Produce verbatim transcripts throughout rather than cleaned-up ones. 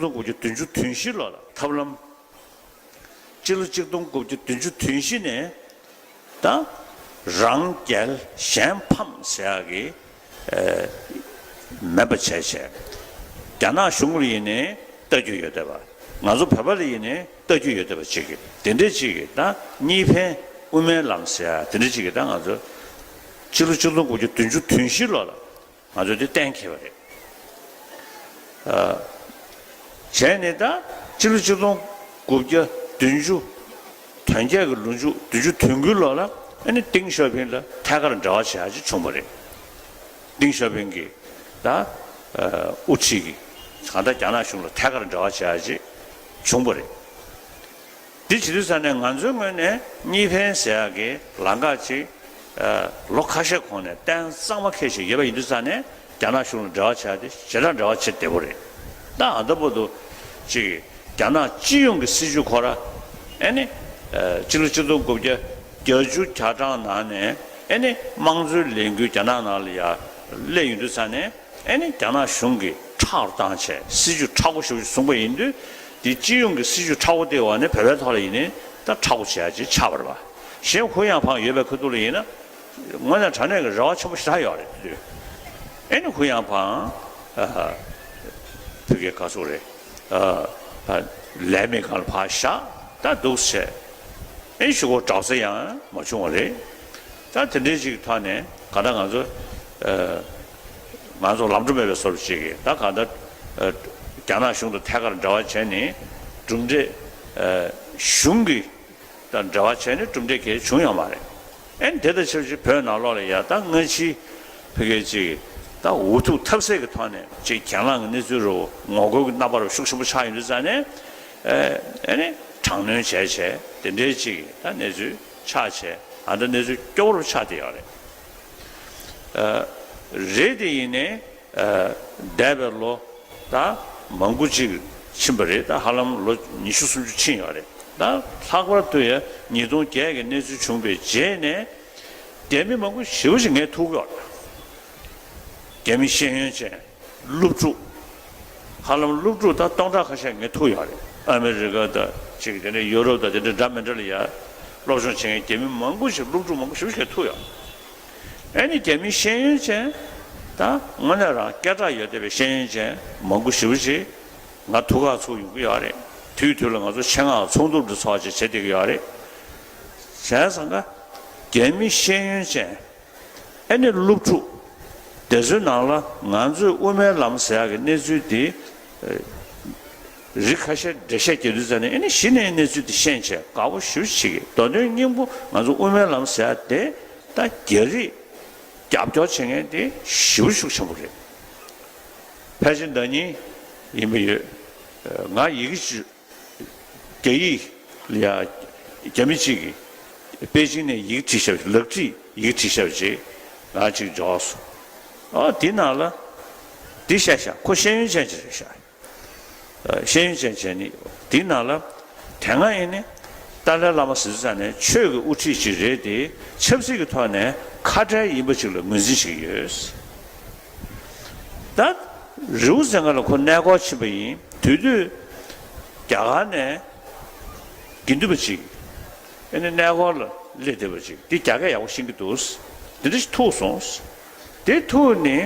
སྟོང་དགུ་བརྒྱ་བདུན་ཅུ་དོན་བཞི་ལོ་ལ་ཐབས་ལམ། སྤྱི་ལོ་ཆིག་སྟོང་དགུ་བརྒྱ་བདུན་ཅུ་དོན་བཞི་ནས་ད་རང་རྒྱལ་གཞན་ཕམ་ཟེར་ཡག་གི་ཨེ་མེད་པ་བྱས་བྱས། རྒྱ་ནག་གཞུང་ལ་ཡིན་ནའི་ལྟ་རྒྱུ་ཡོད་བསྡད་པ། ང་ཚོ་བོད་པ་ལ་ཡིན་ནའི་ལྟ་རྒྱུ་ཡོད་བསྡད་པ་ཅིག་གི་དེ་འདྲས་ཅིག་གི་ད་གཉིས་ཕན་དབུ་མའི་ལམ་ཟེར་ཡག་དེ་འདྲས་ཅིག་གི་ད་ང་ཚོ་སྤྱི་ལོ་ཆིག་སྟོང་དགུ་བརྒྱ་བདུན་ཅུ་དོན་བཞི་ལོ་ལ། ང་ཚོས་འདི་གཏན་འཁེལ་བ་རེད། ཨ། བྱས་ནས་ད་སྤྱི་ལོ་ཆིག་སྟོང་དགུ་བརྒྱ་བདུན་ཅུ་དོན་བརྒྱད་ཀྱི་ལོ་མཇུག་བདུན་ཅུ་དོན་དགུའི་ལོ་ལ་ཨ་ནི་ཏེང་ཞའོ་ཕིང་ལ་ཐད་ཀར་འབྲེལ་བ་བྱེད་ཡག་ཅིག་བྱུང་བ་རེད། ཏེང་ཞའོ་ཕིང་གིས་ད་ཨ་དབུ་ཁྲིད་ཀྱིས་གང་ལྟར་རྒྱ་ནག་གཞུང་ལ་ཐད་ཀར་འབྲེལ་བ་བྱེད་ཡག་ཅིག་བྱུང་བ་རེད། འདི་བྱེད་དུས་ཙ་ནས་ང་ཚོའི་ངོས་ནས་གཉིས་ཕན་ཟེར་ཡག་གི་ལམ་ཁ་ཅིག་ཨ་ལོ་ཁ་ཤས་གོང་ནས་གཏན་གཙང་མ་འཁེལ་བཞིན་ཡོད་པ་ཡིན་དུས་ཙ་ནས་རྒྱ་ནག་གཞུང་ལ་འབྲེལ་བ་བྱས་ཏེ་ཞེ་དྲག་འབྲེལ་བ་བྱེད་བདེ་པོ་རེད། ད་ཨ་ད་བར་དུ་ཅིག་རྒྱ་ནག་སྤྱི་ཡོངས་ཀྱི་སྲིད་བྱུས་ཁོ་ར་ཨེ་ནི་ཨ་སྤྱི་ལོ་ཆིག་སྟོང་དགུ་བརྒྱ་བརྒྱད་ཅུ་གྱ་གྲངས་ནང་ནས་ཨེ་ནི་དམངས་གཙོའི་ལས་འགུལ་རྒྱ་ནག་ནང་ལ་ཡ་སླེབས་ཡོང་དུས་ཙ་ནས། ཨེ་ནི་རྒྱ་ནག་གཞུང་གིས་མཁྲེགས་པོ་བཏང་བྱས་སྲིད་བྱུས་མཁྲེགས་པོ་ཞེ་པོ་ཅིག་བཟུང་པ་ཡིན་དུས། དེ་སྤྱི་ཡོངས་ཀྱི་སྲིད་བྱུས་མཁྲེགས་པོ་དེ་འོག་ནས་བོད་པའི་ཐོག་ལ་ཡིན་ནའི་ད་མཁྲེགས་པོ་བྱེད་ཡག་ཅིག་ཆགས་པ་རེད་པ། གཞན་ཧུ་ཡང་ཕང་ཡོད་པའི་ཁ་ཐུག་ལ་ཡིན་ན། དངོས་གནས་དྲང་གནས་ཀྱི་རེ་བ་ཆེན་པོ་ཞེ་དྲག་ཡོད་རེད་དེ་དུས། ཨེ་ནི་ཧུ་ཡང་ཕང་ཨ་ཕ་གིའི་ག་ཟེར་རེད། ཨ་ལས་མེད་སྒང་ལ་ཕར་བཞག་ད་འདུག་བྱས། ཨེ་ཤུ་གུ་འདྲ་ས་ཡང་མ་བྱུང་བ་རེད། ད་དེ་འདྲའི་ཅིག་ཐོག་ནས་ག་ད་ང་ཚོ་ཨ་ང་ཚོ་ལམ་འགྲོ་མེད་པའི་བཟོ་འདྲ་ཅིག་གིས་ད་ག་ད་ཨ་རྒྱ་ནག་གཞུང་དང་ཐད་ཀར་འབྲེལ་བ་བྱས་ནས་གྲུབ་འབྲས་ཨ་གཞུང་གི་ད་འབྲེལ་བ་བྱས་ནས་གྲུབ་འབྲས་གལ་བྱུང་ཡོད་མ་རེད། ཨེ་དེ་དང་ཆབས་ཅིག་བོད་ནང་ལོགས་ལ་ཡ་ད་སྔ་ཕྱི་ཕ་གིའི་ཅིག་ད་འུ་ཐུག་ཐབས་ཟད་ཀྱི་ཐོག་ནས་ཅིག་གྱེན་ལངས་ཀྱི་གནས་ཚུལ་རུ་ངོ་རྒོལ་གྱི་རྣམ་པ་རུ་ཤུགས་ཆེན་པོ་ཆགས་ཡོང་དུས་ཙ་ནས་ཨེ་ཨེ་ནི་དྲག་གནོན་བྱས་བྱས་དེ་འདྲའི་ཅིག་ད་གནས་ཚུལ་ཆགས་བྱས། ཨ་ད་གནས་ཚུལ་སྐྱོ་བོ་རུ་ཆགས་བསྡད་ཡོད་རེད། ཨ་རེད་དེ་ཡིན་ནའི་ཨ་འདས་པའི་ལོ་ད་མང་པོ་ཅིག་ཕྱིན་པ་རེད། ད་ཧ་ལམ་ལོ་ཉི་ཤུ་སུམ་ཅུ་ཕྱིན་ཡོད་རེད། ད་ལྷག་པར་དུ་ཡ་ཉིས་སྟོང་བརྒྱད་ཀྱི་གནས་ཚུལ་བྱུང་བའི་རྗེས་ནས་རྒྱ་མི་མང་པོ་ཞེ་པོ་ཅིག་ངས་ཐུག་ཡོད་རེད། རྒྱ་མི་ཤེས་ཡོན་ཅན། སློབ་ཕྲུག་ཧ་ལམ་སློབ་ཕྲུག་ད་སྟོང་ཕྲག་ཁ་ཤས་ངས་ཐུག་ཡོད་རེད། ཨ་མི་རི་ཀ་དང་ཅིག་དེ་ནས་ཡུ་རོབ་དང་དེ་འདྲ་འདྲ་མི་འདྲ་ལ་ཡ་སློབ་སྦྱོང་བྱེད་མཁན་རྒྱ་མི་མང་པོ་ཞིག་སློབ་ཕྲུག་མང་པོ་ཞིག་ཞིག་ཐུག་ཡོད། ཨ་ནི་རྒྱ་མི་ཤེས་ཡོན་ཅན་ད་དངོས་གནས་རང་སྐད་གྲགས་ཡོད་བསྡད་པའི་ཤེས་ཡོན་ཅན་མང་པོ་ཞེ་པོ་ཅིག་ང་ཐུག་ག་ཚུར་ཡོང་གི་ཡོད་རེད། དུས་དུས་ལ་ང་ཚོ་ཆེད་མངགས་ཚོགས་འདུ་འདྲ་ཚོགས་བྱས་བྱེད་བསྡད་ཀྱི་ཡོད་རེད། བྱས་ཙང་ཀ་རྒྱ་མི་ཤེས་ཡོན་ཅན། ཨ་ནི་སློབ་ཕྲུག་དེ་ཚོའི་ནང་ལ་ང་ཚོས་དབུ་མའི་ལམ་ཟེར་ཡག་གི་གནས་ཚུལ་འདི་རིགས་ཁ་ཤས་འགྲེལ་བཤད་རྒྱག་དུས་ཙ་ནས། ཨ་ནི་གཞི་ནས་གནས་ཚུལ་འདི་ཤེས་བྱས་དགའ་པོ་ཞེ་པོ་ཅིག་གིས། མདོ་དོན་སྙིང་པོ་ང་ཚོ་དབུ་མའི་ལམ་ཟེར་ཡག་དེ་ད་རྒྱ་རིགས་རྒྱབ་སྐྱོར་བྱེད་མཁན་དེ་ཞེ་པོ་ཤུགས་ཆེན་པོ་རེད། ཕལ་ཆེར་ཟླ་ཉིན་ཡིན་པ་ཡོད། ང་ཡི་གེ་རྒྱ་ཡིག་ལ་ཡ་རྒྱ་མི་གཅིག་གིས་པེ་ཅིང་ནས་ཡི་གེ་བྲིས་ཤག་ལག་བྲིས་ཡི་གེ་བྲིས་ཤག་ཅིག་ང་གཅིག་འབྱོར་སོང་། ཨ་དེ་ནང་ལ་འདི་བཤད་ཤག་ཁོ་ཤེས་ཡོན་ཅན་ཅིག་རེད་ཤག་ཤེས་ཡོན་ཅན་བྱས་ནི་དེ་ནང་ལ་དེ་སྔ་ཡིན་ནི་ཏཱ་ལའི་བླ་མ་ཟེར་ཙ་ནས་ཆོས་ཀྱི་དབུ་ཁྲིད་ཅིག་རེད་དེ། ཆབ་སྲིད་ཀྱི་ཐོག་ནས་ཁ་བྲལ་ཡིན་པ་ཅིག་ལ་ངོས་འཛིན་བྱེད་ཀྱི་ཡོད། ད་རི་བོ་རྩེ་ལྔ་ལ་ཁོ་གནས་སྐོར་ཕྱིན་པ་ཡིན། དེ་དུས་རྒྱ་གར་ནས་དགེ་འདུན་པ་ཅིག་ཨེ་ནི་གནས་སྐོར་ལ་སླེབས་བསྡད་པ་ཅིག་དེ་རྒྱ་སྐད་ཡག་པོ་ཤེས་ཀྱི་འདུག་དེ་འདྲ་ཞིག་ཐུག་སོང་། དེ་ཐུག་ནི་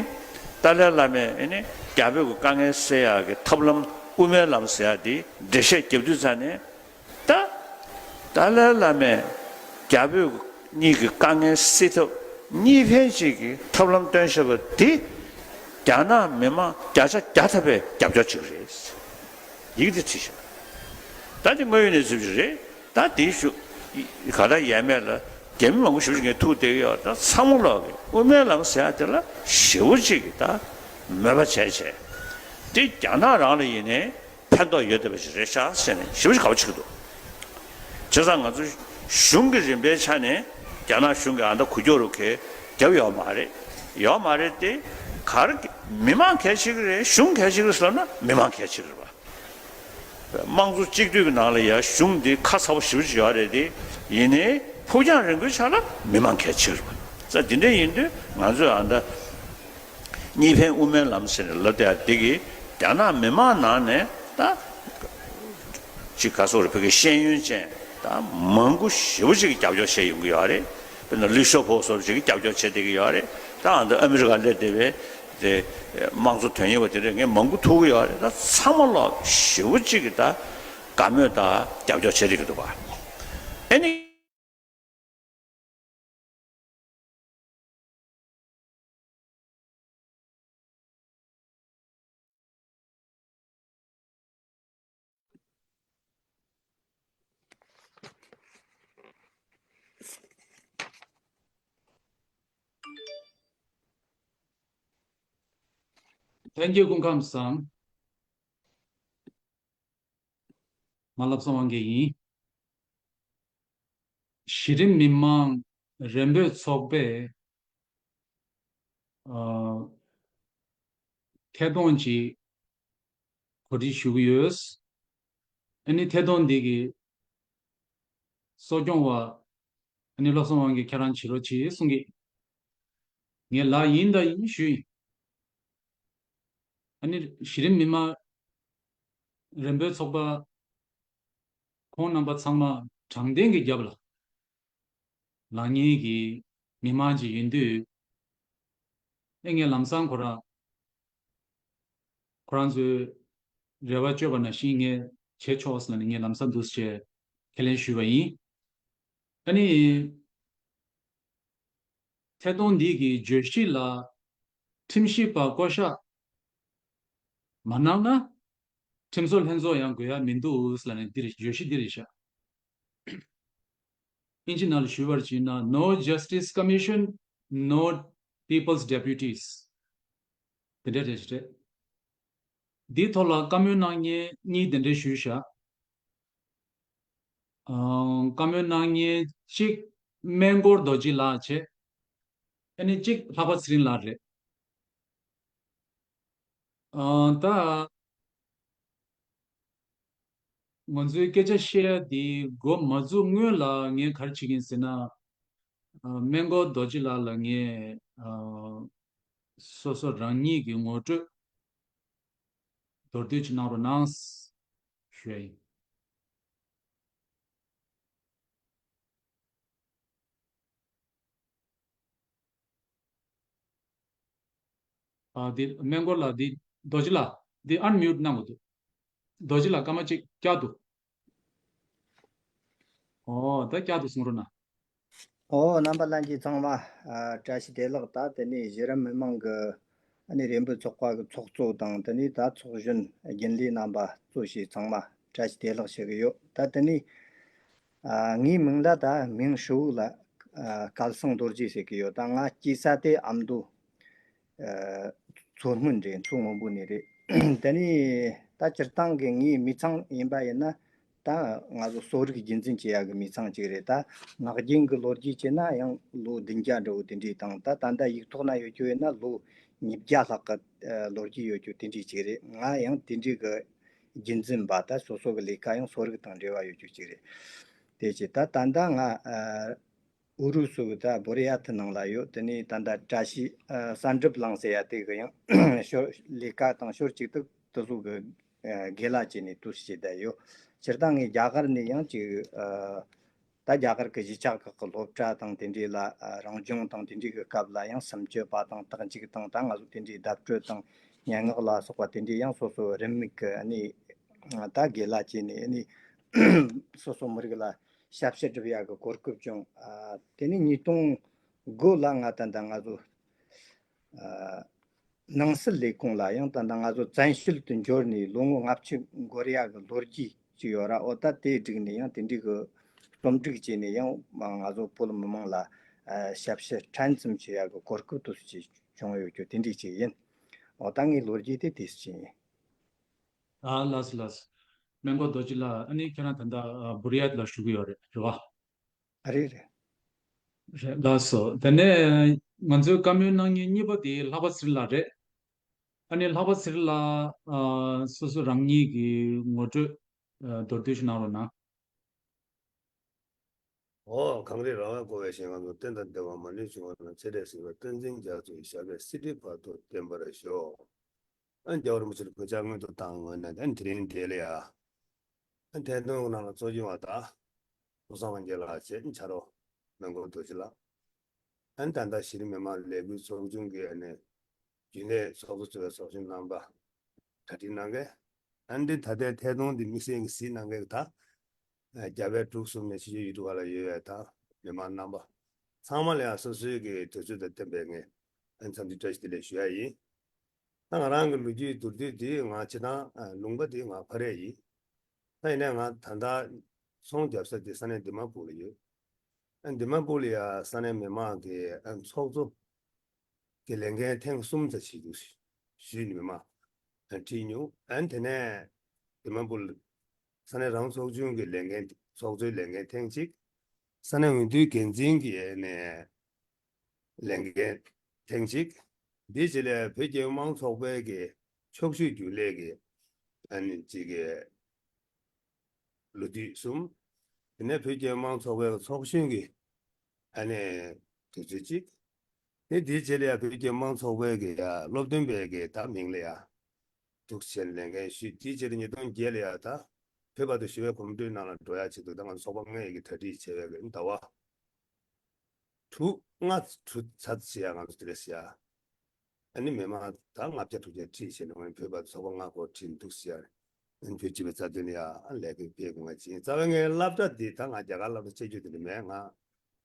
ཏཱ་ལའི་བླ་མས་ཨེ་ནི་རྒྱ་བོད་ཀྱི་དཀའ་ངལ་སེལ་ཡག་གི་ཐབས་ལམ་དབུ་མའི་ལམ་ཟེར་ཡག་དེ་འགྲེལ་བཤད་རྒྱབ་དུས་ཙ་ནས། ད་ཏཱ་ལའི་བླ་མས་རྒྱ་བོད་གཉིས་ཀྱི་དཀའ་ངལ་སེལ་ཐབས་གཉིས་ཕན་གཅིག་གི་ཐབས་ལམ་སྟོན་བཞག་པ་དེ་རྒྱ་ནག་མི་མང་བརྒྱ་ཆ་བརྒྱ་ཐམ་པས་རྒྱབ་སྐྱོར་བྱེད་ཀྱི་རེད། ཡི་གེ་དེ་བྲིས་ཤག་ད་དེ་དངོས་ཡོད་གནས་ཚུལ་ཞིག་རེད། ད་དེའི་ཤུགས་ག་ད་ཡས་མས་ལ་རྒྱ་མི་མང་པོ་ཞེ་པོ་ཅིག་ངས་ཐུག་བསྡད་ཀྱི་ཡོད། ད་ཚང་མ་ལོག་གི་དབུ་མའི་ལམ་ཟེར་ཡག་དེ་ལ་ཞེ་པོ་ཅིག་གི་ད་མོས་པ་བྱས་བྱས། དེ་རྒྱ་ནག་རང་ལ་ཡིན་ནའི་ཕན་ཐོགས་ཡོད་བསྡད་པ་ཞིག་རེད་ཤག་ཟེར་ནས་ཞེ་པོ་ཅིག་དགའ་པོ་བྱེད་ཀྱི་འདུག་བྱས་ཙང་ང་ཚོ་གཞུང་གི་རིམ་པའི་ཆ་ནས་རྒྱ་ནག་གཞུང་གིས་ཨ་ད་འགུལ་སྐྱོད་རུ་ཁག་བརྒྱབ་ཡོད་མ་རེད། ཡོད་མ་རེད་དེ། ག་རེ་མི་མང་གལ་ཆེ་གི་རེད། གཞུང་གལ་ཆེ་གི་རེད་ཟེར་ན་མི་མང་གལ་ཆེ་གི་རེད་པ། དམངས་གཙོ་གཅིག་སྡུད་ཀྱི་ནང་ལ་ཡ་གཞུང་འདི་ཁ་ཚ་པོ་ཞེ་པོ་ཅིག་ཡོད་རེད་དེ། ཡིན་ནའི་ཕུགས་རྒྱང་རིང་པོའི་ཆ་ལ་མི་མང་གལ་ཆེ་རེད་པ། ཙང་འདི་འདྲ་ཡིན་དུས་ང་ཚོས་ཨ་ད་གཉིས་ཕན་དབུ་མའི་ལམ་ཟེར་ནས་ལབ་བསྡད་ཡ་འདི་གིས་རྒྱ་ནག་མི་མང་ནང་ནས་ ད་ཅིག་ག་སོགས་རེད། བོད་ཀྱི་ཤེས་ཡོན་ཅན་ད་མང་པོ་ཞེ་པོ་ཅིག་གིས་རྒྱབ་སྐྱོར་བྱས་ཡོང་གི་ཡོད་རེད། དཔེར་ན་ལི་ཤོ་ཕོ་སོགས་ཅིག་གིས་རྒྱབ་སྐྱོར་བྱས་བསྡད་ཀྱི་ཡོད་རེད། ད་ཨ་འདི་ཨ་མི་རི་ཀ་སླེབས་བསྡད་པའི་དེ་དམངས་གཙོ་དོན་གཉེར་བ་དེ་འདྲས་ངས་མང་པོ་ཐུག་གི་ཡོད་རེད། ད་ཚང་མ་ལ་ཞེ་པོ་ཅིག་གིས་ད་དགའ་མོས་དང་རྒྱབ་སྐྱོར་བྱས་བསྡད་ཀྱི་འདུག་པ། ཨ་ནི། ལྷན་རྒྱས་སྐུ་ཁམས་བཟང་། ང་བློ་བཟང་དབང་རྒྱལ་ཡིན། གཞི་རིམ་མི་མང་རེ་འབོད་ཚོགས་པས་ཨ་ཐད་གཏོང་ཅིག་གོ་སྒྲིག་ཞུ་གི་ཡོད། ཨ་ནི་ཐད་གཏོང་འདི་གི་གཙོ་སྐྱོང་བ་ཨ་ནི་བློ་བཟང་དབང་རྒྱལ་ཁྱེད་རང་བྱེད་རོགས་གྱིས་གསུང་གི། ངས་ལགས་ཡིན་ད་ཡིན་ཞུས་ཡིན། ཨ་ནི་གཞི་རིམ་མི་མང་རེ་འབོད་ཚོགས་པ་ཁོང་རྣམ་པ་ཚང་མ་དྲང་བདེན་གྱི་རྒྱབ་ལ་ལངས་མཁན་གྱི་མི་མང་ཅིག་ཡིན་དུས། ཨེ་ངས་ལམ་སང་ཁོ་རང་ཁོ་རང་ཚོའི་རེ་བ་བཅོལ་བ་ནང་བཞིན་ངས་བྱེད་ཆོག་ཟེར་ནས་ངས་ལམ་སང་འདུག་སེ་ཁས་ལེན་ཞུས་པ་ཡིན། ཨ་ནི། ཐད་གཏོང་འདི་གི་བརྗོད་གཞི་ལ་ཁྲིམས་ཞིབ་པ་བསྐོ་གཞག་མ་གནང་ན་ཁྲིམས་བཟོ་ལྷན་ཚོགས་ཡང་དགོས་ཡ་མི་འདུག་ལབ་ནས་འདི་རེད། བརྗོད་གཞི་འདི་རེད་ཤག་ཨིན་ཇི་ནང་ལ་ཞུས་པར་བྱས་ན། No Justice Commission, no People's Deputies. དེ་འདྲ་རེད་རེད། འདིའི་ཐོག་ལ་བཀའ་མོལ་གནང་མཁན་གཉིས་དེ་འདྲ་ཞུས་ཤག་ཨང་། བཀའ་མོལ་གནང་མཁན་གཅིག་སྨན་སྐོར་རྡོ་རྗེ་ལགས་བྱས། ཨ་ནི་གཅིག་ལྷག་པ་ཚེ་རིང་ལགས་རེད། ཨང་། ད་ང་ཚོའི་སྐད་ཆ་བཤད་ཡ་འདི་འགོ་མ་འཛུགས་སྔོན་ལ་ངས་ག་རེ་བྱེད་ཀྱི་ཡིན་ཟེར་ན། ཨ། སྨན་སྐོར་རྡོ་རྗེ་ལགས་ལ་ངས་ཨ་སོ་སོ་རང་ཉིད་ཀྱི་ངོ་སྤྲོད་མདོར་བསྡུས་ཅིག་གནང་རོགས་གནང་ཞུ་ཡ་ཡིན། ཨ། འདི་སྨན་སྐོར་ལགས། འདི་རྡོ་རྗེ་ལགས། འདི་ཨན་མིའུཊ་གནང་དགོས་འདུག་རྡོ་རྗེ་ལགས་སྐར་མ་གཅིག་བསྐྱར་དུ། ཨོ། ད་བསྐྱར་དུ་གསུང་རོགས་གནང་། ཨོ། རྣམ་པ་ལྷན་རྒྱས་ཚང་མ། ཨ། བཀྲ་ཤིས་བདེ་ལེགས། ད་དེ་ནས་གཞི་རིམ་མི་མང་གི་ཨ་ནི་རེ་འབོད་ཚོགས་པ་གི་ཚོགས་གཙོ་དང་། དེ་ནས་ད་ཚོགས་གཞོན་རྒྱུན་ལས་རྣམ་པ་གཙོ་བྱས་ཚང་མ་བཀྲ་ཤིས་བདེ་ལེགས་ཞུ་གི་ཡོད། ད་དེ་ནས། ཨ། ངའི་མིང་ལ་ད་མིང་ཧྲིལ་བོ་ལ། ཨ། སྐལ་བཟང་རྡོ་རྗེ་ཟེར་གི་ཡོད། ད་ང་སྐྱེས་ས་དེ་ཨ་མདོ། ཨ། མཚོ་སྔོན་རེད། མཚོ་སྔོན་པོ་ནས་རེད། དེ་ནས་ད་སྤྱིར་བཏང་གི་ངའི་མི་ཚང་ཡིན་པ་ཡིན་ན། ད་ང་ཚོ་གསོ་རིག་རྒྱུན་འཛིན་བྱེད་ཡ་གི་མི་ཚང་གཅིག་རེད། ད་ངག་རྒྱུན་གི་ལོ་རྒྱུས་བྱས་ན་ཡང་ལོ་བདུན་བརྒྱ་འདྲ་བོ་དེ་འདྲའི་དང་། ད་ད་ལྟ་ཡིག་ཐོག་ན་ཡོད་རྒྱུ་ཡིན་ན་ལོ་ཉིས་བརྒྱ་ལྷག་གི་ལོ་རྒྱུས་ཡོད་རྒྱུ་དེ་འདྲའི་གཅིག་རེད། ང་ཡང་དེ་འདྲའི་གི་རྒྱུན་འཛིན་པ། ད་སོ་སོ་གི་ལས་ཀ་ཡང་གསོ་རིག་དང་འབྲེལ་བ་ཡོད་རྒྱུ་གཅིག་རེད། དེ་བྱས་ད་ད་ལྟ་ང་ཨུ་རུ་སུ་གི་ད་བྷུ་རི་ཡ་ཐི་ནང་ལ་ཡོད། དེ་ནས་ད་ལྟ་བཀྲ་ཤིས། ཨ། གསར་འགྲུབ་གླིང་ཟེར་ཡ་དེ་གི་ཡང་ཞོར་ལས་ཀ་དང་ཞོར་གཅིག་ཏུ་དེ་ཚོ་གི་ཨ་དགེ་ལགས་བྱས་ནས་དུ་བྱས་བསྡད་ཡོད། སྤྱིར་བཏང་ངས་རྒྱ་གར་ནས་ཡང་ཅིག་ཨ་ད་རྒྱ་གར་གི་གཞིས་ཆགས་ཁག་གི་སློབ་གྲྭ་དང་དེ་འདྲའི་ལ། ཨ། རང་སྦྱོང་དང་དེ་འདྲའི་གི་སྐབས་ལ་ཡང་སུམ་ཅུ་པ་དང་རྟགས་འཇུག་དང་། ད་ང་ཚོ་དེ་འདྲའི་བརྡ་སྤྲོད་དང་སྙན་ངག་ལ་སོགས་པ་དེ་འདྲའི་ཡང་སོ་སོ་རིན་མེད་གི་ཨ་ནི་ད་དགེ་ལགས་བྱས་ནས་ཨ་ནི་སོ་སོ་མི་རིགས་ལ་ཞབས་ཕྱི་སྒྲུབ་ཡག་གི་གོ་སྐབས་བྱུང་། ཨ། དེ་ནས་ཉིས་སྟོང་དགུ་ལ་ང་ད་ལྟ་ང་ཚོ་ཨ་ནང་སྲིད་ལས་ཁུངས་ལ་ཡང་ད་ལྟ་ང་ཚོ་བཙན་བྱོལ་དུ་འབྱོར་ནས་ལོ་ངོ་ལྔ་བཅུ་འགོར་ཡག་གི་ལོ་རྒྱུས་ཅིག་ཡོད་ར། འོ། ད་དེ་བསྒྲིགས་ནས་ཡང་དེ་འདྲའི་གི་རྩོམ་སྒྲིག་བྱས་ནས་ཡང་ང་ཚོ་བོད་མི་མང་ལ་ཨ་ཞབས་ཕྱི་ཕྲན་ཙམ་བྱེད་ཡག་གི་གོ་སྐབས་དེ་ཚོ་ཅིག་བྱུང་ཡོད་རྒྱུ་དེ་འདྲའི་ཅིག་ཡིན། འོ། ད་ངའི་ལོ་རྒྱུས་དེ་དེ་ཅིག་ཡིན། ཨ། ལགས་སོ་ལགས་སོ། སྨན་སྐོར་རྡོ་རྗེ་ལགས། ཨ་ནི་ཁྱེད་རང་ད་ལྟ་ཨ་བྷུ་རི་ཡ་ལ་བཞུགས་ཀྱི་ཡོད་རེད། རེད་བ། ཨ། རེད་རེད། རེད། ལགས་སོ། དེ་ནས་ང་ཚོའི་བཀའ་མོལ་གནང་མཁན་གཉིས་པ་དེ་ལྷག་པ་ཚེ་རིང་ལགས་རེད། ཨ་ནི་ལྷག་པ་ཚེ་རིང་ལགས། ཨ། སོ་སོ་རང་ཉིད་ཀྱི་ངོ་སྤྲོད་ཨ་མདོར་བསྡུས་ཤིག་གནང་རོགས་གནང་། འོ། གངས་རི་ར་བས་བསྐོར་བའི་ཞིང་ཁམས་སུ། བསྟན་དང་བདེ་བ་མ་ལུས་འབྱུང་བ་ན། ཚེ་འདས་སྲིད་པའི་བསྟན་འཛིན་རྒྱ་མཚོའི་ཞབས་པད་སྲིད་མཐའི་བར་དུ་བརྟན་པར་ཤོག། ཨ་རྒྱལ་བ་རིན་པོ་ཆེ་ལ་གུས་ཕྱག་སྔོན་དུ་བཏང་ངོས་ནས། ཨ་དེ་རིང་དེ་ལ་ཡ་ཨ་ཐད་གཏོང་གི་ནང་ལ་གཙོ་སྐྱོང་བ་དང་། ཀུན་བཟང་དབང་རྒྱལ་ལགས་བཅས། ཕྱག་རོགས་སྨན་སྐོར་རྡོ་རྗེ་ལགས། ཨ་ནི་ད་ལྟ་གཞི་རིམ་མི་མང་ལས་འགུལ་ཚོགས་ཆུང་གི་ཨ་ནི་རྒྱུན་ལས་ཚོགས་གཙོ་གཙོས་པའི་ཚོགས་གཞོན་རྣམ་པ། གྲ་སྒྲིག་གནང་མཁན། ཨ་ནི་ད་ལྟའི་ཐད་གཏོང་འདི་དམིགས་བསལ་གྱི་གཟིགས་གནང་མཁན་གྱི་ད་རྒྱ་བལ་འབྲུག་གསུམ་ནས་ཕྱི་རྒྱལ་ཡུལ་གྲུ་ཁག་ལ་ཡོད་པའི་ད་མི་མང་རྣམ་པ་ཚང་མ་ལ་ཡང་སོ་སོའི་གི་དུས་ཚོད་དང་བསྟུན་པའི་ངས་ཨ་ནི་འཚམས་འདྲི་བཀྲ་ཤིས་བདེ་ལེགས་ཞུ་ཡ་ཡིན། ད་ང་རང་གི་ལོ་རྒྱུས་མདོར་བསྡུས་འདི་ང་སྤྱིར་བཏང་ཨ་ལུང་པ་འདི་ང་ཕ་རེད་ཡིན། ད་ཡིན་ནའི་ང་ད་ལྟ་ཚོང་རྒྱབ་ས་དེ་ས་གནས་དི་མ་པུར་ལ་ཡོད། ཨ་དི་མ་པུར་ལ་ཡ་ས་གནས་མི་མང་གི་ཨ་ཚོགས་གཙོ་གི་ལས་འགན་ཐེངས་གསུམ་ཙམ་བྱས་འདུག་ཞུས་ནས་མི་མང་ཨ་དྲིས་མྱོང་། ཨ་དེ་ནས་དི་མ་པུར་ས་གནས་རང་ཚོགས་ཆུང་གི་ལས་འགན་ཚོགས་གཙོའི་ལས་འགན་ཐེངས་གཅིག་ས་གནས་འོས་བསྡུའི་འགན་འཛིན་གྱི་ནས་ལས་འགན་ཐེངས་གཅིག་འདི་རྗེས་ལ་བོད་རྒྱལ་ཡོངས་མང་ཚོགས་པའི་གི་ཕྱོགས་བཞུགས་རྒྱུན་ལས་ཀྱི་ཨ་ནི་གཅིག་གི་ལོ་དུས་གསུམ། དེ་ནས་བོད་རྒྱལ་ཡོངས་མང་ཚོགས་པའི་ཚོགས་གཞོན་གྱི་ཨ་ནི་དུས་ཚོད་གཅིག་དེ་དེའི་རྗེས་ལ་ཡ་བོད་རྒྱལ་ཡོངས་མང་ཚོགས་པའི་གི་ཡ་སློབ་སྟོན་པའི་གི་ད་མིང་ལ་ཡ་འདུག་བྱས་ལས་འགན་ཞུས། དེའི་རྗེས་ལ་ཉིས་སྟོང་བརྒྱད་ལ་ཡ་ད་བོད་བར་དུ་ཞི་བའི་གོམ་བགྲོད་ནང་ལ་འགྲོ་ཡ་ཆེད་དུ་ད་ང་ཚོ་ཚོགས་པ་ལྔ་ཡི་གི་གྲ་སྒྲིག་བྱས་པའི་གི་ཟླ་བ་དྲུག་ལྔ་དྲུག་ཚར་ཟེར་ཡ་ང་ཚོ་དེ་རེད་ཟེར་ཡ། ཨ་ནི་མི་མང་ད་ལྔ་བརྒྱ་དྲུག་བརྒྱ་ཁྲིད་བྱས་ནས་ང་ཚོ་བོད་པ་ཚོགས་པ་ལྔ་སྐོར་ཁྲིད་འདུག་ཟེར་ཡ། ཨ་ནི་བོད་སྤྱི་པའི་རྩ་དོན་ལ་ཡ་ཨ་ལས་ཀ་སྤེལ་དགོས་ང་ཅི་ཡིན། རྩ་བའི་ངའི་སློབ་གྲྭ་འདི་ད་ང་རྒྱ་གར་སློབ་གྲྭ་བཅད་རྒྱུ་དེ་འདྲ་མེད། ང་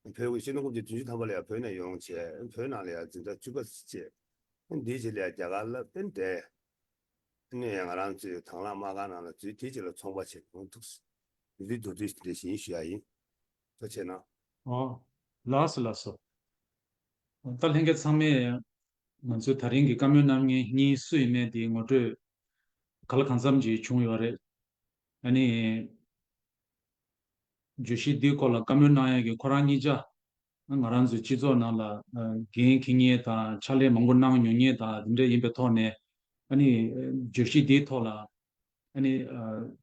བོད་ཀྱི་ཕྱི་ལོ་ཆིག་སྟོང་དགུ་བརྒྱ་བདུན་ཅུ་ཐམ་པ་ལ་ཡ་བོད་ནས་ཡོང་བྱས་བོད་ནང་ལ་ཡ་འཛིན་གྲྭ་བཅུ་པ་བྱས། ཨ་ནི་འདིའི་རྗེས་ལ་ཡ་རྒྱ་གར་ལ་ཨ་ནི་བསྡད། ཨ་ནི་ང་རང་ཚོའི་དང་བླངས་དམག་སྒར་ནང་ལ་འཛུལ། དེའི་རྗེས་ལ་ཚོང་པ་བྱས་འོང་འདུག་འདི་མདོར་བསྡུས་དེ་འདྲ་ཞིག་ཞུ་ཡ་ཡིན། ཐུགས་རྗེ་གནང་། ཨོ། ལགས་སོ་ལགས་སོ། ད་ལྷན་རྒྱས་ཚང་མས་ང་ཚོའི་ད་རིང་གི་བཀའ་མོལ་གནང་མཁན་གཉིས་སུ་ཡིན་མིན་དེ་ངོ་སྤྲོད་ག་ལ་གང་འཚམ་ཅིག་བྱུང་ཡོད་རེད། ཨ་ནི་བརྗོད་གཞི་འདིའི་སྐོར་ལ་བཀའ་མོལ་གནང་ཡ་གི་ཁོ་རང་གཉིས་ཆ། ང་རང་ཚོའི་སྤྱི་ཚོགས་ནང་ལ་འགན་འཁྱེར་མཁན་དང་ཕྱག་ལས་མང་པོ་གནང་མྱོང་མཁན་དང་དེ་འདྲ་ཡིན་པའི་ཐོག་ནས། ཨ་ནི་བརྗོད་གཞི་འདིའི་ཐོག་ལ་ཨ་ནི་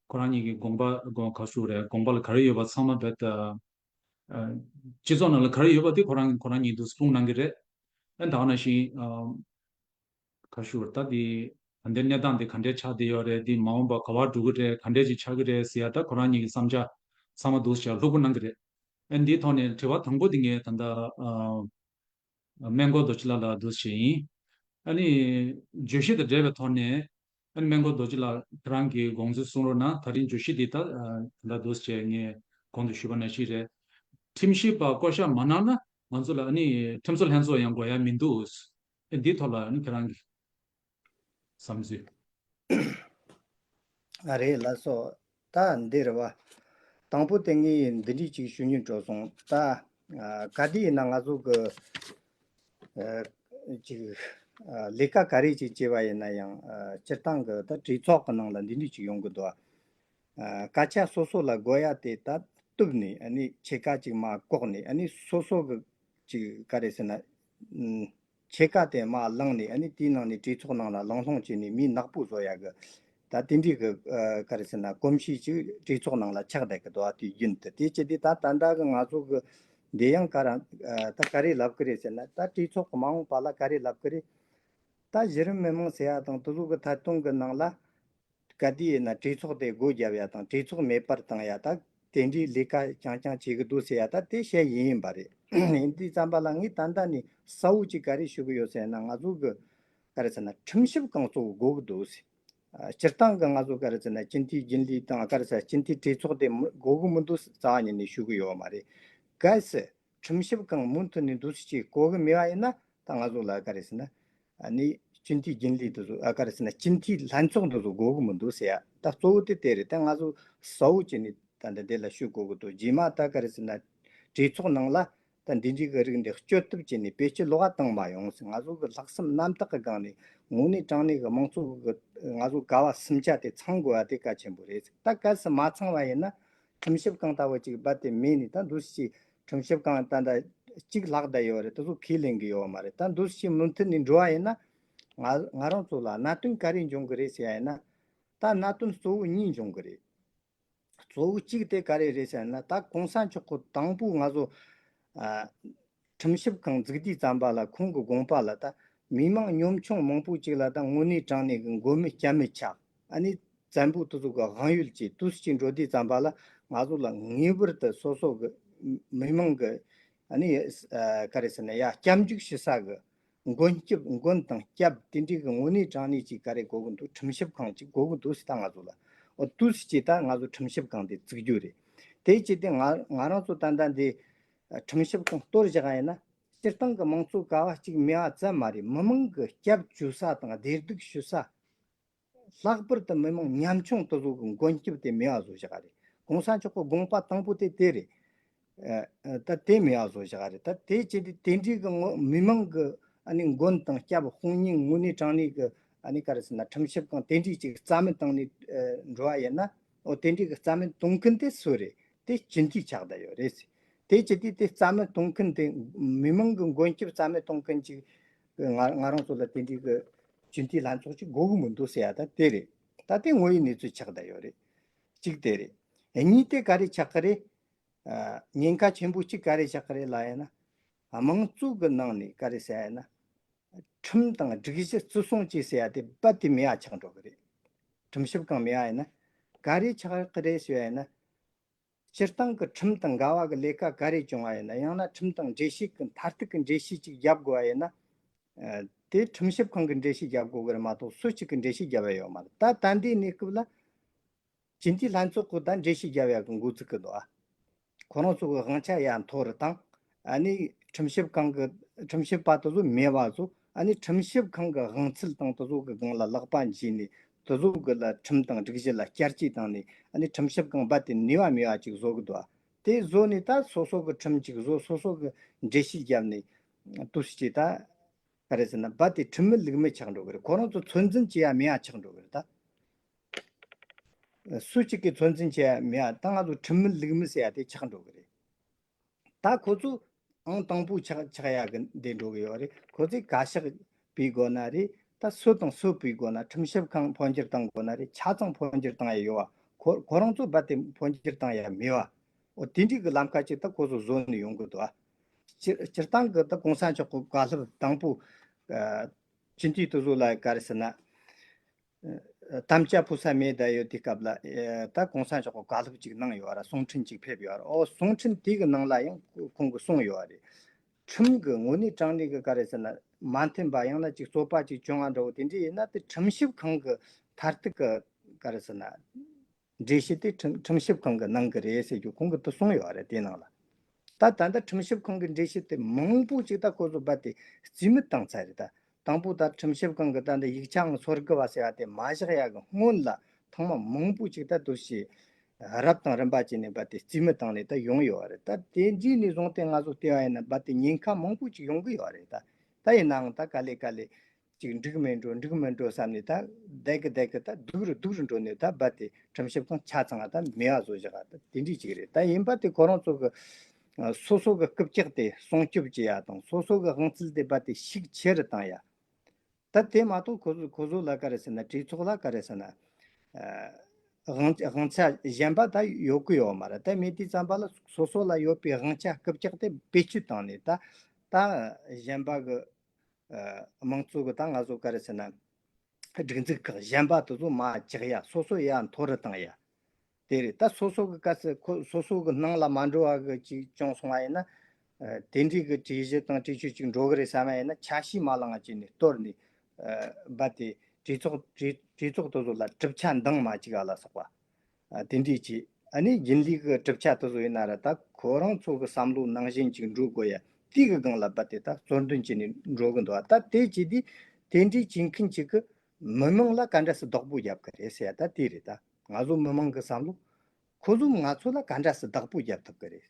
ཁོ་རང་གཉིས་ཀྱི་དགོངས་པ་དགོངས་ག་ཞུ་རེད། དགོངས་པ་ལ་ག་རེ་ཡོད་པ་ཚང་མ་བེད། སྤྱི་ཚོགས་ནང་ལ་ག་རེ་ཡོད་པ་དེ་ཁོ་རང་ཁོ་རང་གཉིས་འདུག་སྤུངས་གནང་གི་རེད། ཨ་ནི་ད་ག་ནང་བཞིན། ག་ཞུ་ད་དེ་ད་ལྟའི་གནས་སྟངས་དེ་ག་འདྲས་ཆགས་བསྡད་ཡོད་རེད། དེ་མ་འོངས་པ་ག་པར་འགྲོ་གི་རེད། ག་འདྲས་ཅིག་ཆགས་ཀྱི་རེད་ཟེར་ཡ་ད་ཁོ་རང་གཉིས་ཀྱི་བསམ་འཆར་ཚང་མ་འདུག་ཅག་ལྷུག་པོ་གནང་གི་རེད། ཨ་འདིའི་ཐོག་ནས་དྲི་བ་དང་པོ་དེ་ངས་ད་ལྟ་སྨན་སྐོར་རྡོ་རྗེ་ལགས་ལ་འདུག་བྱས་ཡིན། ཨ་ནི་བརྗོད་གཞི་དང་འབྲེལ་བའི་ཐོག་ནས་ཨ་ནི་སྨན་སྐོར་རྡོ་རྗེ་ལགས་ཁྱེད་རང་གི་དགོངས་ཚུལ་གསུང་རོགས་གནང་། ད་རིང་བརྗོད་གཞི་འདི་ད་ད་འདུག་བྱས་ངས་གོང་དུ་ཞུས་པ་ནང་བཞིན་རེད། ཁྲིམས་ཞིབ་པ་བསྐོ་བཞག་མ་གནང་ན་ང་ཚོ་ལ་ཨ་ནི་ཁྲིམས་བཟོ་ལྷན་ཚོགས་ཡང་དགོས་ཡ་མི་འདུག་འདིའི་ཐོག་ལ་ཨ་ནི་ཁྱེད་རང་གི་བསམ་ཚུལ། ཨ་རེད་ལགས་སོ། ད་འདི་རེད་བ། དང་པོ་དེ་ངས་འདི་འདྲས་ཅིག་ཞུ་སྙིང་བྲོ་སོང་ད། ཨ་ག་དུས་ཡིན་ན་ང་ཚོ་གི་ཨ་ཅིག་ཨ་ལས་ཀ་ག་རེ་ཅིག་བྱས་པ་ཡིན་ན་ཡང་ཨ་སྤྱིར་བཏང་གི་ད་གྲོས་ཚོགས་ཀྱི་ནང་ལ་འདི་འདྲས་ཅིག་ཡོང་གི་འདུག་ཨ་སྐད་ཆ་སོ་སོ་ལ་དགོས་ཡ་དེ་ད་གཏུབ་ནས་ཨ་ནི་ཕྱེད་ཀ་ཅིག་མར་བཀོག་ནས་ཨ་ནི་སོ་སོ་གི་ཅིག་ག་རེ་ཟེར་ན། ཨུམ། ཕྱེད་ཀ་དེ་མར་བླངས་ནས་ཨ་ནི་དེའི་ནང་ནས་གྲོས་ཚོགས་ནང་ལ་བླངས་བླངས་བྱས་ནས་མི་ནག་པོ་བཟོ་ཡ་གི་ད་དེ་འདྲའི་གི་ཨ་ག་རེ་ཟེར་ན་གོམས་གཤིས་ཅིག་གྲོས་ཚོགས་ནང་ལ་ཆགས་བསྡད་གི་འདུག་ཨ་དུས་རྒྱུན་དུ་དེ་བྱས་དུས་ད་ད་ལྟ་གི་ང་ཚོ་གི་འདི་ཡང་ག་རང་ཨ་ད་ག་རེ་ལབ་གི་རེད་ཟེར་ན། ད་གྲོས་ཚོགས་གི་མ་འོངས་པ་ལ་ག་རེ་ལབ་གི་རེད། ད་གཞི་རིམ་མི་མང་ཟེར་ཡ་དང་དེ་ཚོ་གི་ཐད་གཏོང་གི་ནང་ལ། ག་དུས་ཡིན་ན་གྲོས་ཚོགས་དེ་སྒོ་བརྒྱབ་ཡ་དང་གྲོས་ཚོགས་མེད་པར་བཏང་ཡ་ད་དེ་འདྲའི་ལས་ཀ་རྐྱང་རྐྱང་བྱེད་གི་འདུག་ཟེར་ཡ་ད་དེ་བཤད་ཡིན་ཡིན་པ་རེད། ཡིན་དུས་ཙམ་པ་ལ་ངས་ད་ལྟ་ནས་གསལ་བོ་ཅིག་ག་རེ་ཞུ་གི་ཡོད་ཟེར་ན། ང་ཚོ་གི་ག་རེ་ཟེར་ན་ཁྲིམས་ཞིབ་ཁང་གཙོ་བོ་དགོས་གི་འདུག་ཟེར། ཨ་སྤྱིར་བཏང་གི་ང་ཚོ་ག་རེ་ཟེར་ན་སྤྱི་འཐུས་རྒྱུན་ལས་དང་ག་རེ་ཟེར་སྤྱི་འཐུས་གྲོས་ཚོགས་དེ་མི་དགོས་གི་མི་འདུག་རྩ་བ་ཉིད་ནས་ཞུ་གི་ཡོད་མ་རེད། གལ་སྲིད་ཁྲིམས་ཞིབ་ཁང་མུ་མཐུད་ནས་འདུག་སེ་བྱེད་དགོས་གི་མེད་པ་ཡིན་ན། ད་ང་ཚོ་ལ་ག་རེ་ཟེར་ན། ཨ་ནི་སྤྱི་འཐུས་རྒྱུན་ལས་དེ་ཚོ་ཨ་ག་རེ་ཟེར་ན་སྤྱི་འཐུས་ལྷན་ཚོགས་འདི་ཚོ་དགོས་གི་མི་འདུག་ཟེར་ཡ། ད་གཙོ་བོ་དེ་དེ་རེད། ད་ང་ཚོ་གསལ་བོ་བྱས་ནས་ད་འདི་འདི་ལ་ཞུ་དགོས་གི་འདུག་རྗེས་མ་ད་ག་རེ་ཟེར་ན་གྲོས་ཚོགས་ནང་ལ་ད་འདི་འདྲའི་གི་རིགས་འདི་སྐྱོད་ཐུབ་བྱས་ནས་བེད་སྤྱོད་ལོག་ག་བཏང་མ་ཡོང་ཟེར། ང་ཚོ་གི་ལྷག་བསམ་རྣམ་དག་གི་སྒང་ནས་དངོས་གནས་དྲང་གནས་གི་མང་ཚོགས་གི་ང་ཚོ་ག་བ་སེམས་ཅན་དེ་ཚང་དགོས་པ་དེ་གལ་ཆེན་པོ་རེད། ད་གལ་སྲིད་མ་ཚང་བ་ཡིན་ན་ཁྲིམས་ཞིབ་ཁང་ལྟ་བུ་ཅིག་རྦད་དེ་མེད་ནས་ད་འདུག་སེ་ཁྲིམས་ཞིབ་ཁང་ད་ལྟ་གཅིག་ལྷག་བསྡད་ཡོད་རེད། དེ་ཚོ་ཁས་ལེན་གི་ཡོད་མ་རེད། ད་འདུག་སེ་མུ་མཐུད་ནས་འགྲོ་བ་ཡིན་ན་ང་ང་རང་ཚོ་ལ་གནད་དོན་ག་རེ་འབྱུང་གི་རེད་ཟེར་ཡ་ཡིན་ན། ད་གནད་དོན་གཙོ་བོ་གཉིས་འབྱུང་གི་རེད། གཙོ་བོ་གཅིག་དེ་ག་རེ་རེད་ཟེར་ན། ད་གོང་ས་མཆོག་གི་དང་པོ་ང་ཚོ་ཨ་ཁྲིམས་ཞིབ་ཁང་འཛུགས་དུས་ཙམ་པ་ལ་ཁོང་གི་དགོངས་པ་ལ་ད་ མི་མང་ཉམ་ཆུང་མང་པོ་ཅིག་ལ་ད་དངོས་གནས་དྲང་གནས་ཀྱི་མགོན་མེད་སྐྱབས་མེད་ཆགས། ཨ་ནི་བཙན་པོ་དེ་ཚོ་གི་དབང་ཡོད་ཀྱི་དུས་ཅིག་འགྲོ་དུས་ཙམ་པ་ལ་ང་ཚོ་ལ་ངེས་པར་དུ་སོ་སོ་གི་མི་མང་གི་ཨ་ནི་ཨ་ག་རེ་ཟེར་ན་ཡ་སྐྱབས་འཇུག་ཞུ་ས་གི་མགོན་སྐྱབས། མགོན་དང་སྐྱབས་དེ་འདྲའི་གི་དངོས་གནས་དྲང་གནས་ཅིག་ག་རེ་དགོས་ཀྱི་འདུག་ཁྲིམས་ཞིབ་ཁང་ཅིག་དགོས་ཀྱི་འདུག་ཟེར། ད་ང་ཚོ་ལ་འོ་དུས་ཅིག་ད་ང་ཚོ་ཁྲིམས་ཞིབ་ཁང་དེ་བཙུགས་རྒྱུ་རེད། དེ་བྱས་ཏེ་ང་ང་རང་ཚོ་ད་ལྟ་འདི་ཁྲིམས་ཞིབ་ཁང་གཏོར་བཞག་ཡིན་ན། སྤྱིར་བཏང་གི་མང་གཙོ་ག་བ་གཅིག་མེད་པ་ཙམ་མ་རེད། མི་མང་གི་སྐྱབས་བཅོལ་ས་དང་བདེ་སྡུག་ཞུ་ས། ལྷག་པར་དུ་མི་མང་ཉམ་ཆུང་དེ་ཚོ་གི་མགོན་སྐྱབས་དེ་མེད་པ་བཟོ་བཞག་རེད། གོང་ས་མཆོག་གི་དགོངས་པ་དང་པོ་དེ་དེ་རེད། ཨ་ད་དེ་མེད་པ་བཟོ་བཞག་རེད། ད་དེ་བྱས་ཏེ་དེ་འདྲའི་གི་ངོ་མི་མང་གི་ཨ་ནི་མགོན་དང་སྐྱབས་དཔུང་གཉེན་དངོས་གནས་དྲང་གནས་གི་ཨ་ནི་ག་རེ་ཟེར་ན་ཁྲིམས་ཞིབ་ཁང་དེ་འདྲའི་ཅིག་རྩ་མེད་བཏང་ནས་འགྲོ་བ་ཡིན་ན། འོ་དེ་འདྲའི་གི་རྩ་མེད་གཏོང་མཁན་དེ་སུ་རེད། དེ་སྤྱི་འཐུས་ཆགས་བསྡད་ཡོད་རེད། དེ་བྱས་ཏེ་དེ་རྩ་མེད་གཏོང་མཁན་དེ་མི་མང་གི་མགོན་སྐྱབས་རྩ་མེད་གཏོང་མཁན་ཅིག་ང་ང་རང་ཚོ་ལ་དེ་འདྲའི་གི་སྤྱི་འཐུས་ལྷན་ཚོགས་ཅིག་དགོས་ཀྱི་མི་འདུག་ཟེར་ཡ་ད་དེ་རེད། ད་དེ་དངོས་ཡོད་གནས་ཚུལ་ཆགས་བསྡད་ཡོད་རེད། གཅིག་དེ་རེད། གཉིས་དེ་ག་རེ་ཆགས་ཀྱི་རེད། ཨ་ཉེན་ཁ་ཆེན་པོ་གཅིག་ག་རེ་ཆགས་ཀྱི་རེད་ལབ་ཡ་ན། དམངས་གཙོ་གི་ནང་ནས་ག་རེ་ཟེར་ཡ་ན། ཁྲིམས་དང་སྒྲིག་གཞི་བརྩི་སྲུང་བྱེད་ཟེར་ཡ་དེ་རྦད་དེ་མེད་པ་ཆགས་འགྲོ་གི་རེད། ཁྲིམས་ཞིབ་ཁང་མེད་པ་ཡིན་ན། ག་རེ་ཆགས་ཀྱི་རེད་ཟེར་ཡ་ཡིན་ན། སྤྱིར་བཏང་གི་ཁྲིམས་དང་འགལ་བ་གི་ལས་ཀ་ག་རེ་བྱུང་བ་ཡིན་ན། ཡང་ན་ཁྲིམས་དང་འགྲེལ་བཤད་ཀྱི་མཐར་ཐུག་གི་འགྲེལ་བཤད་ཅིག་རྒྱབ་དགོས་པ་ཡིན་ན། ཨ་དེ་ཁྲིམས་ཞིབ་ཁང་གི་འགྲེལ་བཤད་རྒྱབ་དགོས་གི་རེད་མ་གཏོགས་སུ་གཅིག་གི་འགྲེལ་བཤད་རྒྱབ་ཡ་ཡོད་མ་རེད། ད་ད་ལྟའི་གནས་སྐབས་ལ་སྤྱི་འཐུས་ལྷན་ཚོགས་ཀྱི་ད་འགྲེལ་བཤད་རྒྱབ་ཡ་གི་འགོ་ཚུགས་གི་འདུག་ཨ། ཁོ་རང་ཚོ་གི་དབང་ཆ་ཡར་མཐོ་རུ་བཏང་། ཨ་ནི་ཁྲིམས་ཞིབ་ཁང་གི་ཁྲིམས་ཞིབ་པ་དེ་ཚོ་མེད་པ་བཟོ། ཨ་ནི་ཁྲིམས་ཞིབ་ཁང་གི་དབང་ཚད་དང་དེ་ཚོ་གི་སྒང་ལ་ལག་པ་འཇུས་ནས་དེ་ཚོ་གི་ལ་ཁྲིམས་དང་སྒྲིག་གཞི་ལ་བསྐྱར་བཅོས་བཏང་ནས། ཨ་ནི་ཁྲིམས་ཞིབ་ཁང་རྦད་དེ་ནུས་པ་མེད་པ་ཅིག་བཟོ་གི་འདུག་ཨ། དེ་བཟོ་ནས་ད་སོ་སོ་གི་ཁྲིམས་ཅིག་བཟོ། སོ་སོ་གི་འགྲེལ་བཤད་བརྒྱབ་ནས་དུས་ཅིག་ད་ག་རེ་ཟེར་ན་རྦད་དེ་ཁྲིམས་མེད་ལུགས་མེད་ཆགས་འགྲོ་གི་རེད། ཁོ་རང་ཚོ་ཚོད་འཛིན་བྱེད་ཡ་མེད་ཡ་ཆགས་འགྲོ་གི་རེད་ད། སུ་གཅིག་གིས་ཚོད་འཛིན་བྱེད་ཡ་མེད་ཡ། ད་ང་ཚོ་ཁྲིམས་མེད་ལུགས་མེད་ཟེར་ཡ་དེ་ཆགས་འགྲོ་གི་རེད། ད་ཁོ་ཚོ་ཨང་དང་པོ་ཆགས་ཆགས་ཡ་གི་འདི་འགྲོ་གི་ཡོད་རེད། ཁོ་ཚོས་བཀའ་ཤག་ཕུད་དགོས་ན་རེད། ད་སུ་དང་སུ་ཕུད་དགོས་ན། ཁྲིམས་ཞིབ་ཁང་འཕོ་འགྱུར་གཏང་དགོས་ན་རེད། ཆ་ཚང་འཕོ་འགྱུར་བཏང་ཡ་ཡོད་བ། ཁོ་ཁོ་རང་ཚོ་རྦད་དེ་འཕོ་འགྱུར་བཏང་ཡ་མེད་བ། འོ་དེ་འདྲའི་གི་ལམ་ཁ་ཅིག་ད་ཁོ་ཚོ་བཟོ་ནས་ཡོང་གི་འདུག་ཨ། སྤྱིར་སྤྱིར་བཏང་གི་ད་གོང་ས་མཆོག་གི་བཀའ་སློབ་དང་པོ། ཨ་སྤྱི་འཐུས་དེ་ཚོ་ལ་ག་རེ་ཟེར་ན། ཨ་དམ་བཅའ་ཕུལ་ས་མེད་བསྡད་ཡོད་དུས་སྐབས་ལ། ཨ་ད་གོང་ས་མཆོག་གི་བཀའ་སློབ་ཅིག་གནང་ཡོད་ར། གསུང་འཕྲིན་ཅིག་ཕེབས་ཡོད་ར། ཨོ་གསུང་འཕྲིན་དེ་གི་ནང་ལ་ཡང་ཁོང་གིས་གསུངས་ཡོད་རེད། ཁྲིམས་གི་དངོས་གནས་དྲང་གནས་གི་ག་རེ་ཟེར་ན་མ་མཐུན་པ། ཡང་ན་ཅིག་རྩོད་པ་ཅིག་བྱུང་བ་འདྲ་བོ་དེ་འདྲ་ཡིན་ན། དེ་ཁྲིམས་ཞིབ་ཁང་གི་མཐར་ཐུག་གི་ག་རེ་ཟེར་ན། འགྲེལ་བཤད་དེ་ཁྲིམས་ཁྲིམས་ཞིབ་ཁང་གིས་གནང་གི་རེད་ཟེར་རྒྱུ་ཁོང་གིས་དེ་གསུངས་ཡོད་རེད། དེ་ནང་ལ། ད་ད་ལྟ་ཁྲིམས་ཞིབ་ཁང་གི་འགྲེལ་བཤད་དེ་མང་པོ་ཅིག་ད་ཁོ་ཚོ་རྦད་དེ་རྩིས་མེད་བཏང་ཚར་རེད་ད། དང་པོ་ད་ཁྲིམས་ཞིབ་ཁང་གིས་ད་འདི་ཡིག་ཆའང་སོར་གི་བ་ཟེར་བ་དེ་མ་བཞག་ཡ་གི་སྔོན་ལ་ཐེངས་མ་མང་པོ་ཅིག་ད་དུ་ཞིག་རབ་དང་རིམ་པ་བྱས་ནས་རྦད་དེ་རྩིས་མེད་བཏང་ནས་ད་ཡོང་ཡོད་རེད། ད་དེ་འདྲའི་ནས་བཟུང་སྟེ་ང་ཚོ་བལྟས་པ་ཡིན་ན་རྦད་དེ་ཉེན་ཁ་མང་པོ་ཅིག་ཡོང་གི་ཡོད་རེད་ད། ད་ཡིན་ནའང་ད་ག་ལེ་ག་ལེ། ཅིག་འགྲིག་མི་འགྲོ་འགྲིག་མི་འགྲོ་བསམ་ནས་ད་བསྡད་གི་བསྡད་གི་ད་སྡུག་རུ་སྡུག་རུ་འགྲོ་ནས་ད་རྦད་དེ་ཁྲིམས་ཞིབ་ཁང་ཆ་ཚང་ད་མེད་པ་བཟོ་བཞག་ད་དེ་འདྲའི་ཅིག་རེད། ད་ཡིན་པ་དེ་ཁོ་རང་ཚོ་གི་ཨ་སོ་སོ་གི་རྐུབ་བཀྱག་དེ་སྲུང་སྐྱོབ་བྱེད་ཡ་དང་། སོ་སོ་གི་དབང་ཚད་དེ་རྦད་དེ་ཤུགས་ཆེ་རུ་བཏང་ཡ། ད་དེ་མ་གཏོགས་ཁོ་ཚོ་ཁོ་ཚོ་ལ་ག་རེ་ཟེར་ན། གྲོས་ཚོགས་ལ་ག་རེ་ཟེར་ན། ཨ་དབང་དབང་ཆ་གཞན་པ་ད་ཡོད་གི་ཡོད་མ་རེད། ད་མེད་དུས་ཙམ་པ་ལ་སོ་སོ་ལ་ཡོད་པའི་དབང་ཆ་རྐུབ་བཀྱག་དེ་བེད་སྤྱོད་བཏང་ནས་ད་ད་གཞན་པ་གི་ཨ་དམངས་གཙོ་གི་ད་ང་ཚོ་ག་རེ་ཟེར་ན། སྒྲིག་འཛུགས་ཁག་གཞན་པ་དེ་ཚོ་མར་བཀྱག་ཡ། སོ་སོ་ཡར་མཐོ་རུ་བཏང་ཡ། དེ་རེད། ད་སོ་སོ་གི་སྐབས་སུ་ཁོ་སོ་སོ་གི་སྣང་ལ་མ་འགྲོ་བ་གི་ཅིག་བྱུང་སོང་བ་ཡིན་ན། ཨ་དེ་འདྲའི་གི་གྲོས་གཞི་དང་གྲོས་ཆོད་ཅིག་འགྲོ་གི་རེད་བསམ་བ་ཡིན་ན། ཆ་ཤས་མ་ལངས་བྱས་ནས་གཏོར་ནས། ཨ་རྦད་དེ་གྲོས་ཚོགས་གྲོས་གྲོས་ཚོགས་དེ་ཚོ་ལ་གྲུབ་ཆ་འདང་མ་བཅུག་ག་ལ་སོགས་པ། ཨ་དེ་འདྲའི་ཅིག་ཨ་ནི་རྒྱུན་ལས་གི་གྲུབ་ཆ་དེ་ཚོ་ཡིན་ན་ར། ད་ཁོ་རང་ཚོ་གི་བསམ་བློ་ནང་བཞིན་ཅིག་འགྲོ་དགོས་ཡ། དེ་གི་སྒང་ལ་རྦད་དེ་ད་གཙོ་འདོན་བྱས་ནས་འགྲོ་གི་འདུག་ད་དེ་བྱས་དུས་དེ་འདྲའི་བྱེད་མཁན་ཅིག་གི་མི་མང་ལ་ག་འདྲ་སེ་བདག་པོ་རྒྱབ་གི་རེད་ཟེར་ཡ་ད་དེ་རེད། ད་ང་ཚོ་མི་མང་གི་བསམ་བློ། ཁོ་ཚོ་ང་ཚོ་ལ་ག་འདྲ་སེ་བདག་པོ་རྒྱབ་ཐུབ་གི་རེད།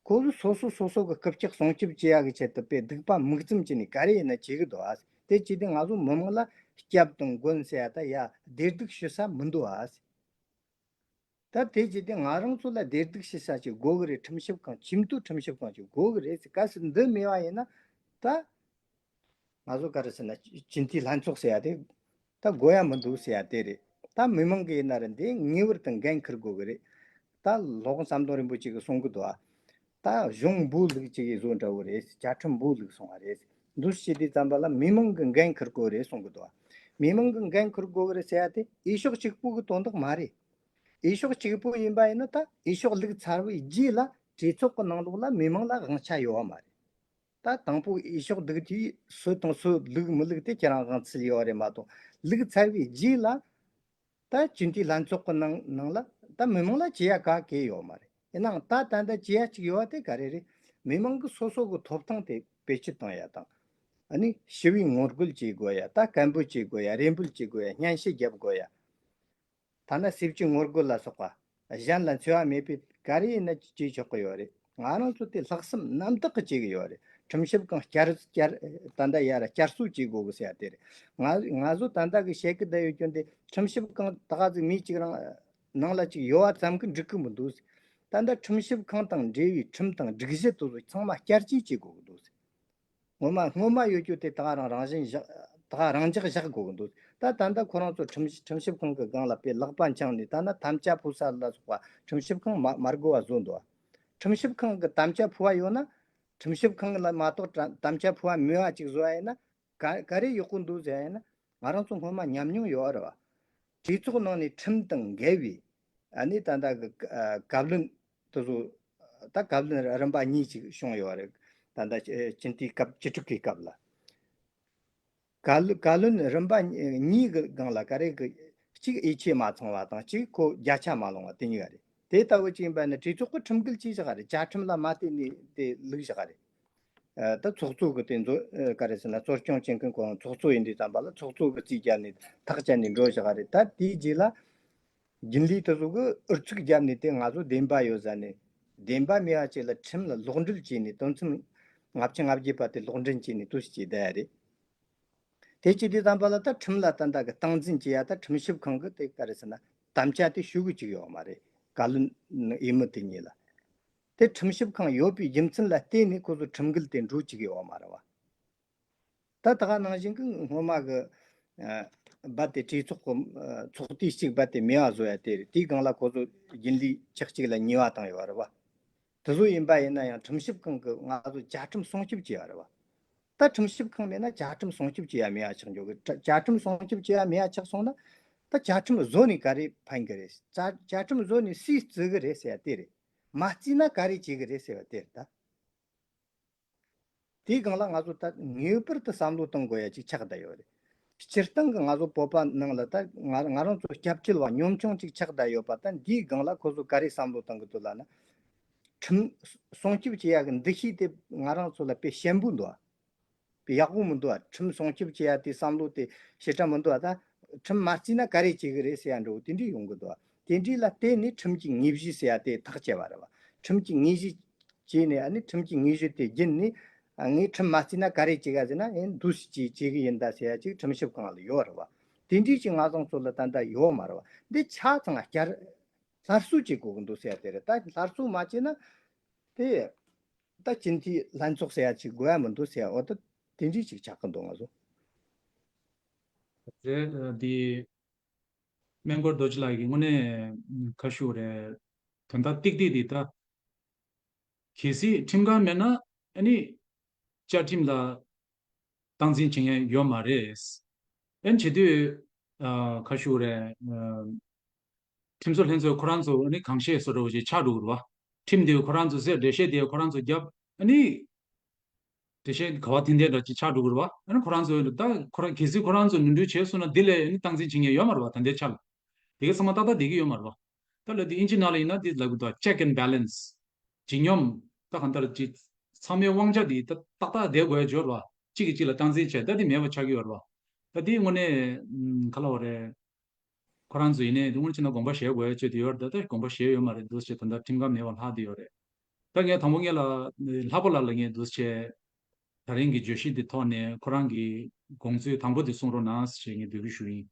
ཁོ་ཚོ་སོ་སོ་སོ་སོ་གི་རྐུབ་བཀྱག་སྲུང་སྐྱོབ་བྱེད་ཡ་གི་ཆེད་དུ་དཔེ་སྡིག་པ་མིག་བཙུམ་བྱས་ནས་ག་རེ་ཡིན་ན་བྱེད་གི་འདུག་ཨ། དེ་བྱས་དུས་ང་ཚོ་མི་མང་ལ་སྐྱབས་དང་མགོན་ཟེར་ཡ་ད་ཡ་བདེ་སྡུག་ཞུ་ས་མི་འདུག་ཨ། ད་དེ་བྱས་ཏེ་ང་རང་ཚོ་ལ་བདེ་སྡུག་ཞུ་ས་ཅིག་དགོས་གི་རེད། ཁྲིམས་ཞིབ་ཁང་ཆེས་མཐོའི་ཁྲིམས་ཞིབ་ཁང་ཅིག་དགོས་གི་རེད་ཟེར། གལ་སྲིད་འདི་མེད་པ་ཡིན་ན་ད་ང་ཚོ་ག་རེ་ཟེར་ན་སྤྱི་འཐུས་ལྷན་ཚོགས་ཟེར་ཡ་དེ་ད་དགོས་ཡ་མི་འདུག་ཟེར་ཡ་དེ་རེད། ད་མི་མང་གི་ཡིན་ན་ར་འདི་ངེས་པར་དུ་འགན་འཁུར་དགོས་གི་རེད། ད་སློབ་དཔོན་ཟམ་གདོང་རིན་པོ་ཆེ་གིས་གསུང་གི་འདུག་ཨ། ད་གཞུང་འབུལ་ལུགས་ཅིག་གི་བཟོ་འདྲ་བོ་རེད། བཅའ་ཁྲིམས་འབུལ་ལུགས་སོང་བ་རེད། འདུ་ཤེས་དེ་ཙམ་པ་ལ་མི་མང་གི་འགན་འཁུར་དགོས་རེད་གསུང་གི་འདུག་མི་མང་གི་འགན་འཁུར་དགོས་རེད་ཟེར་ཡ་དེ་འོས་ཤོག་གཅིག་པུ་གི་དོན་དག་མ་རེད། འོས་ཤོག་གཅིག་པུ་ཡིན་པ་ཡིན་ན་ད་འོས་ཤོག་བླུགས་ཚར་བའི་རྗེས་ལ་གྲོས་ཚོགས་ཀྱི་ནང་ལོགས་ལ་མི་མང་ལ་དབང་ཆ་ཡོད་བ་མ་རེད། ད་དང་པོ་འོས་ཤོག་བླུགས་དུས་སུ་དང་སུ་བླུགས་མི་བླུགས་དེ་ཁྱེད་རང་དབང་ཚད་ཡོད་རེད་མ་གཏོགས། བླུགས་ཚར་བའི་རྗེས་ལ་ད་སྤྱི་འཐུས་ལྷན་ཚོགས་ཀྱི་ནང་ནང་ལ་ད་མི་མང་ལ་བྱེད་ཡ་ག་གེ་ཡོད་མ་རེད། ཡིན་ནའང་ད་ད་ལྟ་བྱེད་ཡ་གཅིག་ཡོད་པ་དེ་ག་རེ་རེད། མི་མང་གི་སོ་སོ་གི་ཐོབ་ཐང་དེ་བེད་སྤྱོད་གཏོང་ཡ་དང་། ཨ་ནི་ཞི་བའི་ངོ་རྒོལ་བྱེད་དགོས་ཡ། ད་སྐད་འབོད་བྱེད་དགོས་ཡ། རེ་འབོད་བྱེད་དགོས་ཡ། སྙན་ཞུ་རྒྱབ་དགོས་ཡ། ཐ་ན་སྲིད་ཇུས་ངོ་རྒོལ་ལ་སོགས་པ་གཞན་ལ་འཚེ་བ་མེད་པའི་ག་རེ་ཡིན་ན་བྱེད་ཆོག་གི་ཡོད་རེད། ང་རང་ཚོ་དེ་ལྷག་བསམ་རྣམ་དག་གིས་བྱེད་གི་ཡོད་རེད། ཁྲིམས་ཞིབ་ཁང་བསྐྱར་བསྐྱར་ད་ལྟ་ཡར་བསྐྱར་གསོ་བྱེད་དགོས་གི་ཟེར་ཡ་དེ་རེད། ང་ང་ཚོ་ད་ལྟ་གི་བཤད་གི་བསྡད་ཡོད་རྒྱུ་འདི་ཁྲིམས་ཞིབ་ཁང་ད་ག་ཟིག་མི་གཅིག་རང་ནང་ལ་གཅིག་ཡོད་པ་ཙམ་གིས་འགྲིག་གི་མི་འདུག་ད་ལྟ་ཁྲིམས་ཞིབ་ཁང་དང་འབྲེལ་བའི་ཁྲིམས་དང་སྒྲིག་གཞི་དེ་ཚོ་ཚང་མ་བསྐྱར་བཅོས་བྱེད་དགོས་གི་འདུག་སྔོན་མ་སྔོན་མ་ཡོད་རྒྱུ་དེ་ད་ག་རང་རང་བཞིན་བཞག་ད་ག་རང་འཇགས་བཞག་དགོས་ཀྱི་འདུག་ད་ད་ལྟ་ཁོ་རང་ཚོ་ཁྲིམས་ཁྲིམས་ཞིབ་ཁང་གི་སྒང་ལ་དཔེ་ལག་པ་འཆང་ནས། ད་ནི་དམ་བཅའ་ཕུལ་ས་ལ་སོགས་པ་ཁྲིམས་ཞིབ་ཁང་མ་མ་དགོས་པ་བཟོ་འདུག་ཁྲིམས་ཞིབ་ཁང་གི་དམ་བཅའ་ཕུལ་བ་ཡོད་ན། ཁྲིམས་ཞིབ་ཁང་ལ་མ་གཏོགས་དྲ་དམ་བཅའ་ཕུལ་བ་མེད་པ་ཅིག་བཟོ་བ་ཡིན་ན། ག་ག་རེ་ཡག་པོ་འདུག་ཟེར་ཡ་ཡིན་ན། ང་རང་ཚོ་སྔོན་མ་ཉམས་མྱོང་ཡོད་རེད་བ། གྲོས་ཚོགས་ནང་ནས་ཁྲིམས་དང་འགལ་བའི་ཨ་ནི་ད་ལྟ་གི་ཨ་བཀའ་བློན་དེ་ཚོ། ད་བཀའ་བློན་རིམ་པ་གཉིས་ཅིག་བྱུང་ཡོད་རེད། ད་ལྟ་སྤྱི་འཐུས་སྐབས་བཅུ་དྲུག་གི་སྐབས་ལ། བཀའ་བློན་བཀའ་བློན་རིམ་པ་གཉིས་ཀྱི་སྒང་ལ་ག་རེ་གི་གཅིག་ཡིད་ཆེས་མ་ཚང་བ་དང་། གཅིག་ཁོ་བརྒྱ་ཆ་མ་ལོངས་པ་དེ་གཉིས་ཀ་རེད། དེ་ལྟ་བུ་ཅིག་ཡིན་པ་ནི་གྲོས་ཚོགས་ཀྱི་ཁྲིམས་འགལ་བྱས་བཞག་ག་རེད། བཅའ་ཁྲིམས་ལ་མ་བལྟས་ནས་དེ་བླུགས་བཞག་ག་རེད། ཨ་ད་ཚོགས་གཙོ་གི་དེ་ཚོ་ཨ་ག་རེ་ཟེར་ན། གཙོ་སྐྱོང་བྱེད་མཁན་ཁོ་རང་ཚོགས་གཙོ་ཡིན་དུས་ཙམ་པ་ལ་ཚོགས་གཙོ་གི་རྩིས་བརྒྱབ་ནས་ཐག་བཅད་ནས་འགྲོ་བཞག་ག་རེད། ད་དེའི་རྗེས་ལ་རྒྱུན་ལས་དེ་ཚོ་གི་ཨུ་ཚུགས་བརྒྱབ་ནས། དེ་ང་ཚོ་བདེན་པ་ཡོད་ཟེར་ནས། བདེན་པ་མེད་པ་ཅིག་ལ་ཁྲིམས་ལ་ལོག་འགྲེལ་བྱས་ནས། དོན་ཚན་ལྔ་བཅུ་ང་བརྒྱད་པ་དེ་ལོག་འགྲེལ་བྱས་ནས་དེ་བྱས་བསྡད་ཡ་རེད། དེ་བྱས་དུས་ཙམ་པ་ལ་ད་ཁྲིམས་ལ་ད་ལྟ་གི་སྟངས་འཛིན་བྱེད་ཡ། ད་ཁྲིམས་ཞིབ་ཁང་གི་དེ་ག་རེ་ཟེར་ན། དམ་བཅའ་དེ་ཞུ་གི་ཅིག་ཡོད་མ་རེད། བཀའ་བློན་འོས་མི་དེ་གཉིས་ལ། དེ་ཁྲིམས་ཞིབ་ཁང་ཡོད་པའི་རྒྱུ་མཚན་ལ་བརྟེན་ནས་ཁོ་ཚོ་ཁྲིམས་འགལ་དེ་འགྲོ་བཅུག་གི་ཡོད་མ་རེད་བ། ད་ད་ག་ནང་བཞིན་གྱི་སྔོན་མ་གི་ཨ་རྦད་དེ་གྲོས་ཚོགས་ཀྱི་ཨ་ཚོགས་དུས་གཅིག་རྦད་དེ་མེད་པ་བཟོ་ཡ་དེ་རེད། དེའི་སྒང་ལ་ཁོ་ཚོ་རྒྱུན་ལས་ཆག་གཅིག་ལ་ཉེས་པ་བཏང་ཡོད་རེད་བ། དེ་ཚོ་ཡིན་པ་ཡིན་ན་ཡང་ཁྲིམས་ཞིབ་ཁང་གིས་ང་ཚོ་བཅའ་ཁྲིམས་སྲུང་སྐྱོབ་བྱས་པ་རེད་བ། ད་ཁྲིམས་ཞིབ་ཁང་མེད་ན་བཅའ་ཁྲིམས་སྲུང་སྐྱོབ་བྱེད་ཡ་མེད་པ་ཆགས་འགྲོ་གི། བཅའ་ཁྲིམས་སྲུང་སྐྱོབ་བྱེད་ཡ་མེད་པ་ཆགས་སོང་ན། ད་བཅའ་ཁྲིམས་བཟོ་ནས་ག་རེ་ཕན་གི་རེད། བཅའ་བཅའ་ཁྲིམས་བཟོ་ནས་སུས་བརྩི་གི་རེད་ཟེར་ཡ་དེ་རེད། མ་བརྩིས་ན་ག་རེ་བྱེད་གི་རེད་ཟེར་བ་དེ་རེད་ད། དེའི་སྒང་ལ་ང་ཚོ་ད་ངེས་པར་དུ་བསམ་བློ་གཏོང་དགོས་ཡ་ཅིག་ཆགས་བསྡད་ཡོད་རེད། སྤྱིར་བཏང་གི་ང་ཚོ་བོད་པ་ནང་ལ་ད་ང་ང་རང་ཚོ་སྐྱབས་བཅོལ་བ་ཉམ་ཆུང་ཅིག་ཆགས་བསྡད་ཡོད་པ། ད་འདིའི་སྒང་ལ་ཁོ་ཚོ་ག་རེ་བསམ་བློ་གཏོང་གི་འདུག་ལབ་ན། ཁྲིམས་སྲུང་སྐྱོབ་བྱེད་ཡ་གི་འདུ་ཤེས་དེ་ང་རང་ཚོ་ལ་དཔེ་ཞན་པོ་འདུག་ཨ། དཔེ་ཡག་པོ་མི་འདུག་ཨ། ཁྲིམས་སྲུང་སྐྱོབ་བྱེད་ཡ་དེ་བསམ་བློ་དེ་ཞེ་དྲག་མི་འདུག་ཨ། ད་ཁྲིམས་མ་བརྩིས་ན་ག་རེ་བྱེད་གི་རེད་ཟེར་ཡ་འདྲ་བོ་དེ་འདྲས་ཡོང་གི་འདུག་ཨ། དེ་འདྲས་ལ་བརྟེན་ནས་ཁྲིམས་ཀྱི་དངོས་གཞི་ཟེར་ཡ་དེ་ཐག་བཅད་པ་རེད་བ། ཁྲིམས་ཀྱི་དངོས་གཞི་བྱས་ནས། ཨ་ནི་ཁྲིམས་ཀྱི་དངོས་གཞི་དེ་བརྒྱུད་ནས། ཨ་ངས་ཁྲིམས་མ་བརྩིས་ན་ག་རེ་བྱེད་ག་ཟེར་ན། ཨེ་འདུག་སེ་བྱེད་བྱེད་གི་ཡིན་ད་ཟེར་ཡ་ཅིག་ཁྲིམས་ཞིབ་ཁང་ལ་ཡོད་རེད་བ། དེ་འདྲས་ཅིག་ང་ཚོ་ཚོ་ལ་ད་ལྟ་ཡོད་མ་རེད་བ། འདི་ཆ་ཚང་བསྐྱར་སླར་གསོ་བྱེད་དགོས་ཀྱི་འདུག་ཟེར་ཡ་དེ་རེད། ད་སླར་གསོ་མ་བྱས་ན་དེ་ད་སྤྱི་འཐུས་ལྷན་ཚོགས་ཟེར་ཡ་ཅིག་དགོས་ཡ་མི་འདུག་ཟེར་ཡ། འོ་ད་དེ་འདྲས་ཅིག་ཆགས་ཀྱི་འདུག་ང་ཚོ། རེད། འདི་སྨན་སྐོར་རྡོ་རྗེ་ལགས་ཀྱིས་དངོས་གནས་ཁ་ཤུ་རེད། དོན་དག་ཏིག་ཏིག་འདི་ད། གལ་སྲིད་ཁྲིམས་ཁང་མེད་ན་ཨ་ནི་བཅའ་ཁྲིམས་ལ་སྟངས་འཛིན་བྱེད་མཁན་ཡོད་མ་རེད། ཨ་ནི་བྱེད་དུས་ཨ་ཁ་ཤུ་རེད། ཨ་ཁྲིམས་བཟོ་ལྷན་ཚོགས་ཁོ་རང་ཚོ་ཨ་ནི་གང་བཤད་བཟོ་འདྲ་བོ་ཞིག་ཆགས་འགྲོ་གི་རེད་བ། ཁྲིམས་དེ་ཁོ་རང་ཚོ་ཟེར། འགྲེལ་བཤད་དེ་ཁོ་རང་ཚོ་བརྒྱབ། ཨ་ནི་འགྲེལ་བཤད་ག་བ་འཐེན་འཐེན་འདྲ་ཅིག་ཆགས་འགྲོ་གི་རེད་བ། ཨ་ནི་ཁོ་རང་ཚོ་ད་ཁོ་རང་གལ་སྲིད་ཁོ་རང་ཚོ་ནོར་འཁྲུལ་བྱས་སོང་ན་འདི་ལས་ཨ་ནི་སྟངས་འཛིན་བྱེད་མཁན་ཡོད་མ་རེད་བ། ད་ལྟའི་ཆ་ལ་དེ་ག་ཚང་མ་ཏག་ཏག་བསྡད་ཀྱི་ཡོད་མ་རེད་བ། ད་ལབ་དུས་ཨིན་ཇི་ནང་ལ་ཡིན་ན་འདི་ལབ་གི་འདུག check and balance། ཇི་སྙོམས། ད་གང་ལྟར་ཅིག་ཚང་མའི་དབང་ཆ་འདི་ད་ཏག་ཏག་བསྡད་དགོས་ཡ་འབྱོར་བ། གཅིག་གིས་གཅིག་ལ་སྟངས་འཛིན་བྱས། ད་འདི་མེད་པ་ཆགས་ཀྱི་ཡོད་རེད་བ། ད་འདི་དངོས་གནས་ཨམ་ག་ལབ་དགོས་རེད། ཁོ་རང་ཚོ་ཡིན་ནའི་དངོས་གནས་བྱས་ན་དགོངས་པ་བཞེས་དགོས་ཡ་ཅིག་དེ་ཡོད་རེད། ད་ད་དགོངས་པ་བཞེས་ཡོད་མ་རེད། འདུག་སེ་ད་ལྟ་ཁྲིམས་ཁང་མེད་པ་ལྷག་བསྡད་ཡོད་རེད། ད་ངས་དང་པོ་ངས་ལ་ལྷག་པ་ལ་ལ་ངས་འདུག་སེ་ད་རིང་གི་བརྗོད་གཞི་འདི་ཐོག་ནས་ཁོ་རང་གི་དགོངས་ཚུལ་དང་པོ་དེ་གསུང་རོགས་གནང་ཞེས་ངས་འབོད་སྐུལ་ཞུ་ཡིན།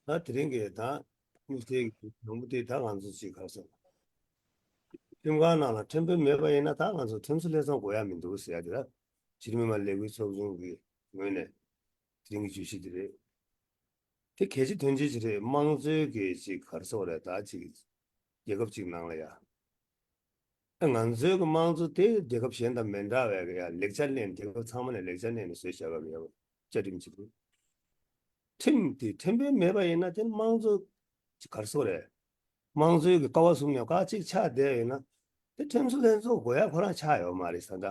ད་དེ་རིང་གི་ད་དམིགས་བསལ་གྱི་ནོར་བུ་དེ་ད་ང་ཚོ་ཅིག་ག་རེ་ཟེར། ཁྲིམས་ཁང་ནང་ལ་ཁྲིམས་དཔོན་མེད་པ་ཡིན་ན་ད་ང་ཚོ་ཁྲིམས་བཟོ་ལྷན་ཚོགས་དགོས་ཡ་མི་འདུག་ཟེར་ཡ་དེ་ད་ཕྱི་མི་མང་ལས་འགུལ་ཚོགས་ཆུང་གི་ངོས་ནས་དེ་རིང་གི་བརྗོད་གཞི་དེ་རེད། དེ་གལ་ཆེ་དོན་ཆེ་ཅིག་རེད། དམངས་གཙོའི་གི་ཅིག་ག་རེ་ཟེར་དགོས་རེད། ད་ཅིག་རྒྱལ་ཁབ་ཅིག་ནང་ལ་ཡ། ང་ཚོའི་གི་དམངས་གཙོ་དེ་རྒྱལ་ཁབ་གཞན་དང་མི་འདྲ་བའི་གི་ཡ་ལེགས་ཆ་ལེན། རྒྱལ་ཁབ་ཚང་མ་ནས་ལེགས་ཆ་ལེན་ནས་བཟོས་བཞག་པ་ཡོད། བཅའ་ཁྲིམས་གཅིག་པུ། ཁྲིམས་དེ་ཁྲིམས་དཔོན་མེད་པ་ཡིན་ན་དེ་ནི་དམངས་གཙོ་ག་རེ་ཟེར་རེད། དམངས་གཙོའི་གི་ཀ་བ་གསུམ་ནས་ཀ་གཅིག་ཆགས་བསྡད་ཡིན་ན་དེ་ཁྲིམས་བཟོ་ལྷན་ཚོགས་དགོས་ཡ་ཁོ་རང་ཆགས་ཡོད་མ་རེད་ཟེར། ད་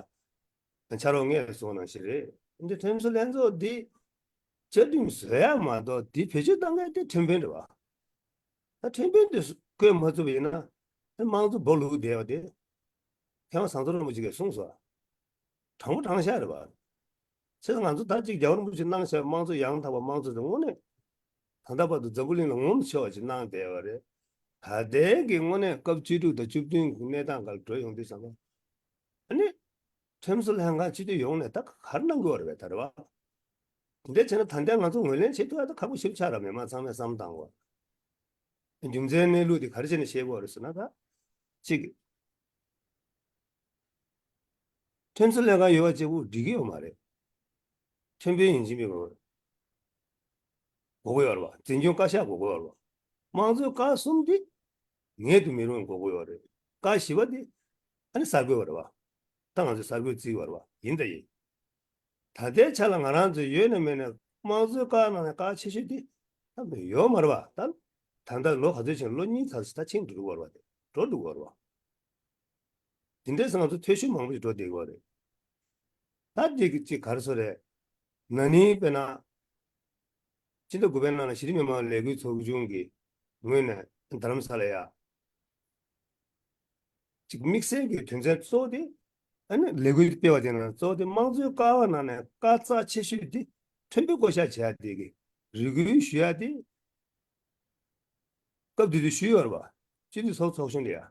ཕྱག་རོགས་ངས་གསུངས་ནང་བཞིན་རེད། འདི་ཁྲིམས་བཟོ་ལྷན་ཚོགས་འདི་བཅའ་ཁྲིམས་བཟོ་ཡ་མ་གཏོགས་འདི་བེད་སྤྱོད་གཏང་མཁན་དེ་ཁྲིམས་དཔོན་རེད་བ། ད་ཁྲིམས་དཔོན་དེ་བསྐོས་མ་ཐུབ་པ་ཡིན་ན་དེ་དམངས་གཙོ་སྦོ་ལུག་བསྡད་པ་དེ་མཁས་དབང་ཟམ་གདོང་རིན་པོ་ཆེ་གིས་གསུངས་སོང་། དྲང་པོ་དྲང་བཞག་རེད་བ། བྱས་ཙང་ང་ཚོ་ད་ཅིག་རྒྱལ་བ་རིན་པོ་ཆེས་གནང་བཞག་པའི་དམངས་གཙོ་ཡང་དག་པ་དམངས་གཙོ་དེ་དངོས་གནས་ད་ལྟ་བར་དུ་འཛམ་བུ་གླིང་ལ་ངོམ་ཆེ་བ་ཅིག་གནང་བསྡད་པ་རེད། ད་ལྟའི་གི་དངོས་གནས་སྐབས་བཅུ་དྲུག་དང་བཅུ་བདུན་གི་གནས་སྟངས་སྒང་ལ་འགྲོ་ཡོང་དུས་ཙམ་པ། ཨ་ནི། ཁྲིམས་བཟོ་ལྷན་ཁང་སྤྱི་འཐུས་ཡོངས་ནས་ད་ག་རེ་གནང་དགོས་རེད་པས་ད་རེད་བ། དེ་འདྲ་བྱས་ན་ད་ལྟའི་ང་ཚོ་ངོས་ལེན་བྱེད་ཐུབ་ཡ་ད་ཁག་པོ་ཞེ་པོ་ཆགས་ར། མི་མང་ཚང་མས་བསམ་བཏང་དགོས། རྒྱུ་མཚན་གནས་ལུགས་དེ་ག་རེ་བྱས་ནས་ཤེས་དགོས་རེད་ཟེར་ན་ད། གཅིག་ཁྲིམས་བཟོ་ལྷན་ཁང་ཡོད་པ་གཅིག་པུ་འགྲིག་གི་ཡོད་མ་རེད། ཁྲིམས་དཔོན་ཡིན་གཅིག་མིན་གཅིག་དགོས་ཀྱི་ཡོད་རེད་བ། འཛིན་སྐྱོང་བཀའ་ཤག་དགོས་ཀྱི་ཡོད་རེད་བ། དམངས་གཙོའི་བཀའ་གསུམ་དེ་ངེས་དུ་མི་རུང་དགོས་ཀྱི་ཡོད་རེད། བཀའ་བཞི་པ་དེ་ཨ་ནི་གསར་འགོད་པ་རེད་བ། ད་ང་ཚོས་གསར་འགོད་བརྩི་གི་ཡོད་རེད་བ། ཡིན་ད་ཡིན། ད་ལྟའི་ཆ་ལ་ང་རང་ཚོས་ཡོད་ན་མེད་ན་དམངས་གཙོའི་བཀའ་ནང་ནས་བཀའ་ཆེ་ཤོས་དེ་ད་ཡོད་མ་རེད་བ། ད་ད་ལྟ་ལོ་ག་ཚོད་ཕྱིན། ལོ་གཉིས་ཙམ་ཞིག་ད་ཕྱིན་འགྲོ་གི་ཡོད་རེད་བ། དེ་འགྲོ་འགྲོ་གི་ཡོད་རེད་བ། དེ་འདྲའི་ང་ཚོ་འཐུས་ཤོར་མང་པོ་ཞིག་འགྲོ་བསྡད་ཀྱི་ཡོད་རེད། ད་འདི་གི་ཅིག་ག་རེ་ཟེར་རེད། ན་ནིང་དཔེར་ན། སྤྱི་ཟླ་དགུ་པའི་ནང་ལ་གཞི་རིམ་མི་མང་ལས་འགུལ་ཚོགས་ཆུང་གི་ངོས་ནས་རྡ་རམ་ས་ལ་ཡ། ཅིག་དམིགས་བསལ་གྱི་དོན་ཚན་གཙོ་བོ་དེ། ཨ་ནི་ལས་འགུལ་སྤེལ་བ་དེ་ནང་གཙོ་བོ་དེ་དམངས་གཙོའི་ཀ་བ་ནང་ནས་བཀའ་རྩ་ཆེ་ཤོས་དེ་ཁྲིམས་དཔོན་བསྐོ་གཞག་བྱེད་ཡ་དེ་གི་རེ་སྐུལ་ཞུ་ཡ་དེ། སྐབས་དེ་དུས་ཞུས་ཡོད་རེད་བ། སྤྱི་འཐུས་ཚོགས་ཚོགས་གཞོན་ལ་ཡ།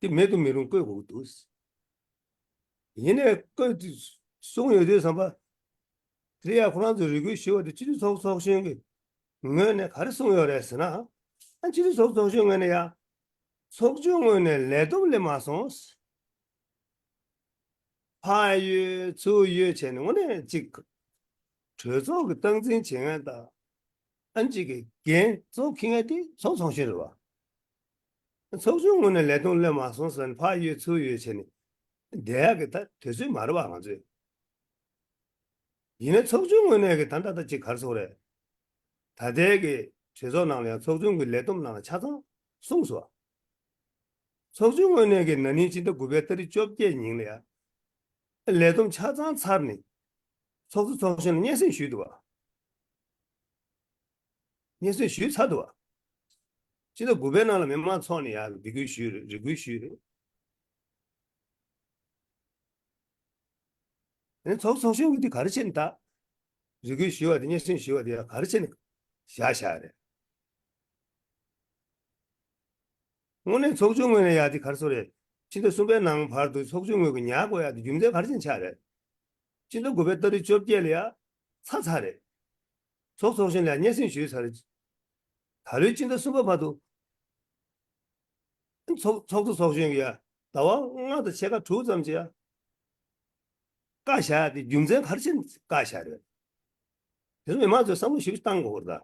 དེ་མེད་དུ་མི་རུང་བསྐོ་དགོས་ཀྱི་འདུག། ཡིན་ནའི་བསྐོ་དུས་གསུངས་ཡོད་དུས་ཙམ་པ། དེ་ཡང་ཁོ་རང་ཚོས་རེ་སྐུལ་ཞུས་པ་དེ་སྤྱི་འཐུས་ཚོགས་ཚོགས་གཞོན་གྱི་ངོས་ནས་ག་རེ་གསུངས་ཡོད་རེད་ཟེར་ན། ཨ་སྤྱི་འཐུས་ཚོགས་ཚོགས་གཞོན་ངོས་ནས་ཡང་། ཚོགས་ཆུང་ངོས་ནས་ལས་བསྡོམས་སླེབས་མ་སོང་། ཕར་གཡུག་ཚུར་གཡུག་བྱས་ནས་དངོས་གནས་ཅིག་གྲོས་ཚོགས་ཀྱི་སྟངས་འཛིན་བྱེད་མཁན་དང་། ཨ་ཅིག་གི་འགན་གཙོ་འཁྱེར་མཁན་དེ་ཚོགས་ཚོགས་གཞོན་རེད་བ། ཚོགས་ཆུང་ངོས་ནས་ལས་བསྡོམས་སླེབས་མ་སོང་ཟེར་ནས་ཕར་གཡུག་ཚུར་གཡུག་བྱས་ནས་བསྡད་ཡག་གི་ད་དུས་ཚོད་མ་རེད་བ་ང་ཚོས། ཡིན་ནའི་ཚོགས་ཆུང་ངོས་ནས་གི་ད་ལྟ་ད་ཅིག་ག་རེ་ཟེར་དགོས་རེད། ད་ལྟའི་གི་གྲོས་ཚོགས་ནང་ལ་ཡང་ཚོགས་ཆུང་གི་ལས་བསྡོམས་ནང་ལ་ཆ་ཚང་གསུངས་སོང་། ཚོགས་ཆུང་ངོས་ནས་ཀྱི་ན་ནིང་སྤྱི་ཟླ་དགུ་པའི་ཏ་རིག་བཅོ་བརྒྱད་ཉིན་ལ་ཡང་ལས་བསྡོམས་ཆ་ཚང་ཚར་ནས་ཚོགས་གཙོ་ཚོགས་གཞོན་ལ་སྙན་སེང་ཞུས་འདུག་བ། སྙན་སེང་ཞུས་ཚར་འདུག་བ། སྤྱི་ཟླ་དགུ་པའི་ནང་ལ་མི་མང་ཚོགས་ནས་ཡང་འབོད་སྐུལ་ཞུས་རེད། རེ་སྐུལ་ཞུས་རེད། ཨ་ནི་ཚོགས་ཚོགས་གཞོན་གྱིས་འདི་ག་རེ་བྱས་ནས་ད། རེ་སྐུལ་ཞུས་པ་དེ་སྙན་སེང་ཞུས་པ་དེ་ཡང་ག་རེ་བྱས་ནས་བཞག་བཞག་རེད། དངོས་གནས་ཚོགས་ཆུང་ངོས་ནས་ཡ་དེ་ག་རེ་ཟེར་རེད། ཕྱི་ཟླ་གསུམ་པའི་ནང་བར་དུ་ཚོགས་ཆུང་ངོས་ཀྱི་ཉར་དགོས་ཡ་དེ་རྒྱུ་མཚན་ག་རེ་བྱས་ནས་ཆགས་རེད། ཕྱི་ཟླ་དགུ་པའི་ཏ་རིག་བཅོ་བརྒྱད་ལ་ཡ་ཚར་ཚར་རེད། ཚོགས་ཚོགས་གཞོན་ལ་ཡ་སྙན་སེང་ཞུས་ཚར་རེད། ད་ལོའི་ཕྱི་ཟླ་གསུམ་པ་བར་དུ། ཚོགས་ཚོགས་གཙོ་ཚོགས་གཞོན་གྱིས་ཡ་ཟླ་བ་ལྔ་དང་ཕྱེད་ཀ་དྲུག་ཙམ་ཅིག་ཡ་བཀག་བཞག་ཡ་དེ་རྒྱུ་མཚན་ག་རེ་བྱས་ནས་བཀག་བཞག་རེད། དེ་ཚོ་མི་མང་ཚོས་བསམ་བློ་ཞིབ་ཞིབ་བཏང་དགོས་རེད་ད།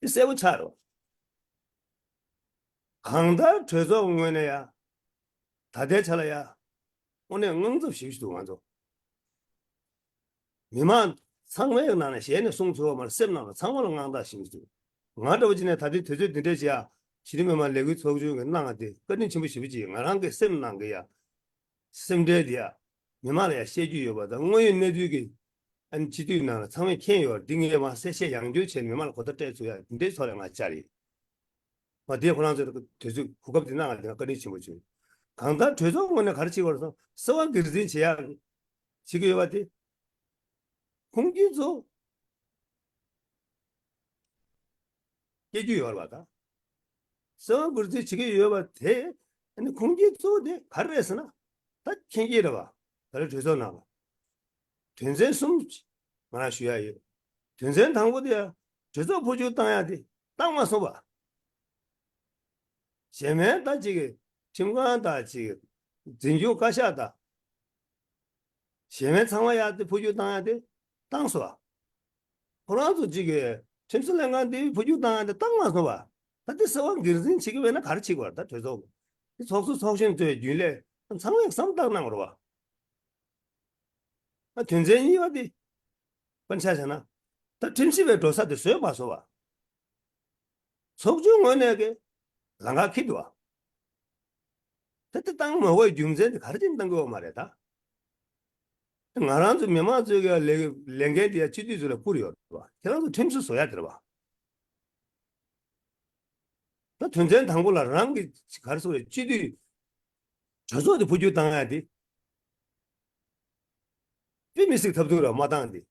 དེ་གསལ་པོ་ཆགས་རེད། གང་ལྟར་གྲོས་ཚོགས་ངོས་ནས་ཡ། ད་ལྟའི་ཆ་ལ་ཡ། དངོས་གནས་དངངས་འཚབ་ཞེ་པོ་ཞིག་འདུག་ང་ཚོ། མི་མང་ཚང་མའི་ནང་ནས་ཞལ་ནས་གསུང་ཐུབ་པ་མ་རེད། སེམས་ནང་ལ་ཚང་མ་ལ་དངངས་སྐྲག་ཞེ་པོ་ཞིག་འདུག་ང་འདྲ་བོ་ཅིག་ནས་ད་ལྟའི་དུས་ཚོད་འདི་འདྲ་ཞིག་ཡ། གཞི་རིམ་མི་མང་ལས་འགུལ་ཚོགས་ཆུང་གིས་གནང་བ་དེ་བཀའ་དྲིན་ཆེན་པོ་ཞེ་པོ་ཅིག་ང་རང་གི་སེམས་ནང་གི་ཡ། སེམས་ཁྲལ་དེ་ཡ། མི་མང་ལ་ཡ་བཤད་རྒྱུ་ཡོད་པ་དང་དངོས་ཡོད་གནས་ཚུལ་གྱི། ཨ་ནི་སྤྱི་འཐུས་ནང་ལ་ཚང་མས་མཁྱེན་ཡོད་རེད། འདི་ངས་མ་གསལ་བཤད་ཡང་བསྐྱར་བྱས་ནས་མི་མང་ལ་གོ་བརྡ་སྤྲད་ཚུགས་ཡ་འདི་འདྲའི་ཐོག་ལ་ང་བཅར་ཡིན། མ་དེ་ཁོ་རང་ཚོས་དུས་ཚོད་གོ་སྐབས་དེ་གནང་བ་དེ་ང་བཀའ་དྲིན་ཆེན་པོ་བྱུང་། གང་ལྟར་གྲོས་ཚོགས་ངོས་ནས་ག་རེ་བྱེད་དགོས་རེད་ཟེར་ན་གསང་བ་སྒེར་འཛིན་བྱེད་ཡག་བྱེད་ཀྱི་ཡོད་པ་དེ། ཁུངས་སྐྱེལ་ཚོ་སྐྱེལ་རྒྱུ་ཡོད་རེད་པ་ད། གསང་བ་སྒེར་འཛིན་བྱེད་ཀྱི་ཡོད་པ་དེ་ཨ་ནི་ཁུངས་སྐྱེལ་གཙོ་བོ་དེ་ག་རེ་རེད་ཟེར་ན། ད་མཁྱེན་གྱི་རེད་པ། ད་རེས་གྲོས་ཚོགས་ནང་ལ་དོན་ཚན་གསུམ་ང་རང་ཞུ་ཡ་ཡོད། དོན་ཚན་དང་པོ་དེ་ཡང་གྲོས་ཚོགས་འཕོ་འགྱུར་བཏང་ཡ་དེ་བཏང་མ་སོང་བ། གཞན་མའི་ད་ཅིག་ཁྲིམས་ཁང་དང་ཅིག་འཛིན་སྐྱོང་བཀའ་ཤག་དང་། གཞན་མའི་ཚང་མ་ཡ་དེ་འཕོ་འགྱུར་བཏང་ཡ་དེ་བཏང་སོང་བ། ཁོ་རང་ཚོ་གཅིག་གིས་ཁྲིམས་བཟོ་ལྷན་ཁང་དེ་འཕོ་འགྱུར་བཏང་ཡ་དེ་བཏང་མ་སོང་བ། ད་དེ་གསང་བ་སྒེར་འཛིན་བྱེད་ཀྱི་བས་ན་ག་རེ་བྱེད་དགོས་རེད། ད་གྲོས་ཚོགས་ ཚོགས་གཙོ་ཚོགས་གཞོན་ཚོའི་རྒྱུན་ལས་ཚང་མས་བསམ་བཏང་གནང་བ་རེད་བ། ཨ་དོན་ཚན་གཉིས་པ་དེ་དཔེར་ན་ཆ་བཞག་ན། ད་ཁྲིམས་ཞིབ་པའི་འགྲོ་ས་དེ་བཟོས་མ་བཟོས་བ། ཚོགས་ཆུང་ངོས་ནས་ཀྱི་ལམ་ཁ་འཁེལ་འདུག་བ། ད་དེ་བཏང་མ་དགོས་རྒྱུ་མཚན་དེ་ག་རེ་བྱས་ནས་བཏང་དགོས་བ་མ་རེད་ད། ང་རང་ཚོ་མི་མང་ཚོའི་གི་ལས་ལས་འགན་དེ་ཡང་སྤྱི་འཐུས་ཚོ་ལ་བསྐུར་ཡོད་རེད་བ། ཁྱེད་རང་ཚོ་ཁྲིམས་སྲོལ་བཟོ་ཡ་དེ་རེད་བ། ད་དོན་ཚན་དང་པོ་ལ་རང་གི་ག་རེ་ཟེར་དགོས་རེད། སྤྱི་འཐུས་གྲོས་ཚོགས་དེ་འཕོ་འགྱུར་བཏང་ཡ་དེ། དཔེ་མི་སྲིད་ཐབས་སྡུག་ར་མ་བཏང་དེ།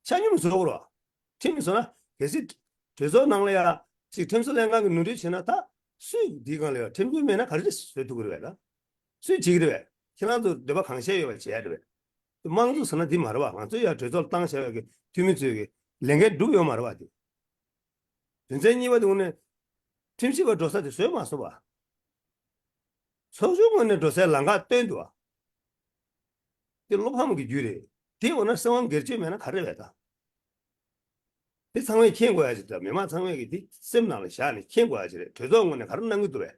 ཆ་སྙོམས་བཟོ་དགོས་ར། ཁྲིམས་བཟོ་ན་གལ་སྲིད་གྲོས་ཚོགས་ནང་ལ་ཡ་ཅིག་ཁྲིམས་བཟོ་ལྷན་ཁང་གི་ནོར་འཁྲུལ་བྱས་ན། ད་སུས་འདིའི་སྒང་ལ་ཡ་ཁྲིམས་མཐུན་མེད་ན་ག་རེ་བཟོ་ཐུབ་ཀྱི་རེད་པས། ད་སུས་བྱེད་ཀྱི་རེད་པས། ཁྱེད་རང་ཚོ་འདོད་པ་གང་ཤེས་ཡོད་པ་བྱེད་ཡ་རེད་པས། དམངས་གཙོ་ཟེར་ན་འདི་མ་རེད་པ། ང་ཚོས་ཡ་གྲོས་ཚོགས་ལ་བཏང་བཞག་པའི་གི་འཐུས་མི་ཚོས་གི་ལས་འགན་སྒྲུབ་ཡོད་མ་རེད་པ། དེ་དོན་ཚན་གཉིས་པ་དེ་དངོས་གནས་ཁྲིམས་ཞིབ་པ་འགྲོ་ས་དེ་བཟོས་མ་སོང་བ། ཚོགས་ཆུང་ངོས་ནས་འགྲོ་སའི་ལམ་ཁ་སྟོན་འདུག་བ། དེ་བློ་ཕམ་གྱི་རྒྱུ་རེད། དེ་འོ་ན་སྲིད་དབང་སྒེར་གཅོད་མེད་ན་ག་རེ་རེད་ད། དེ་ཚང་མས་མཁྱེན་དགོས་ཡ་ཅིག་དང་། མི་མང་ཚང་མས་ཀྱི་དེ་སེམས་ནང་ལ་བཞག་ནས་མཁྱེན་དགོས་ཡ་ཅིག་རེད། གྲོས་ཚོགས་ངོས་ནས་ག་རེ་གནང་གི་འདུག་བས།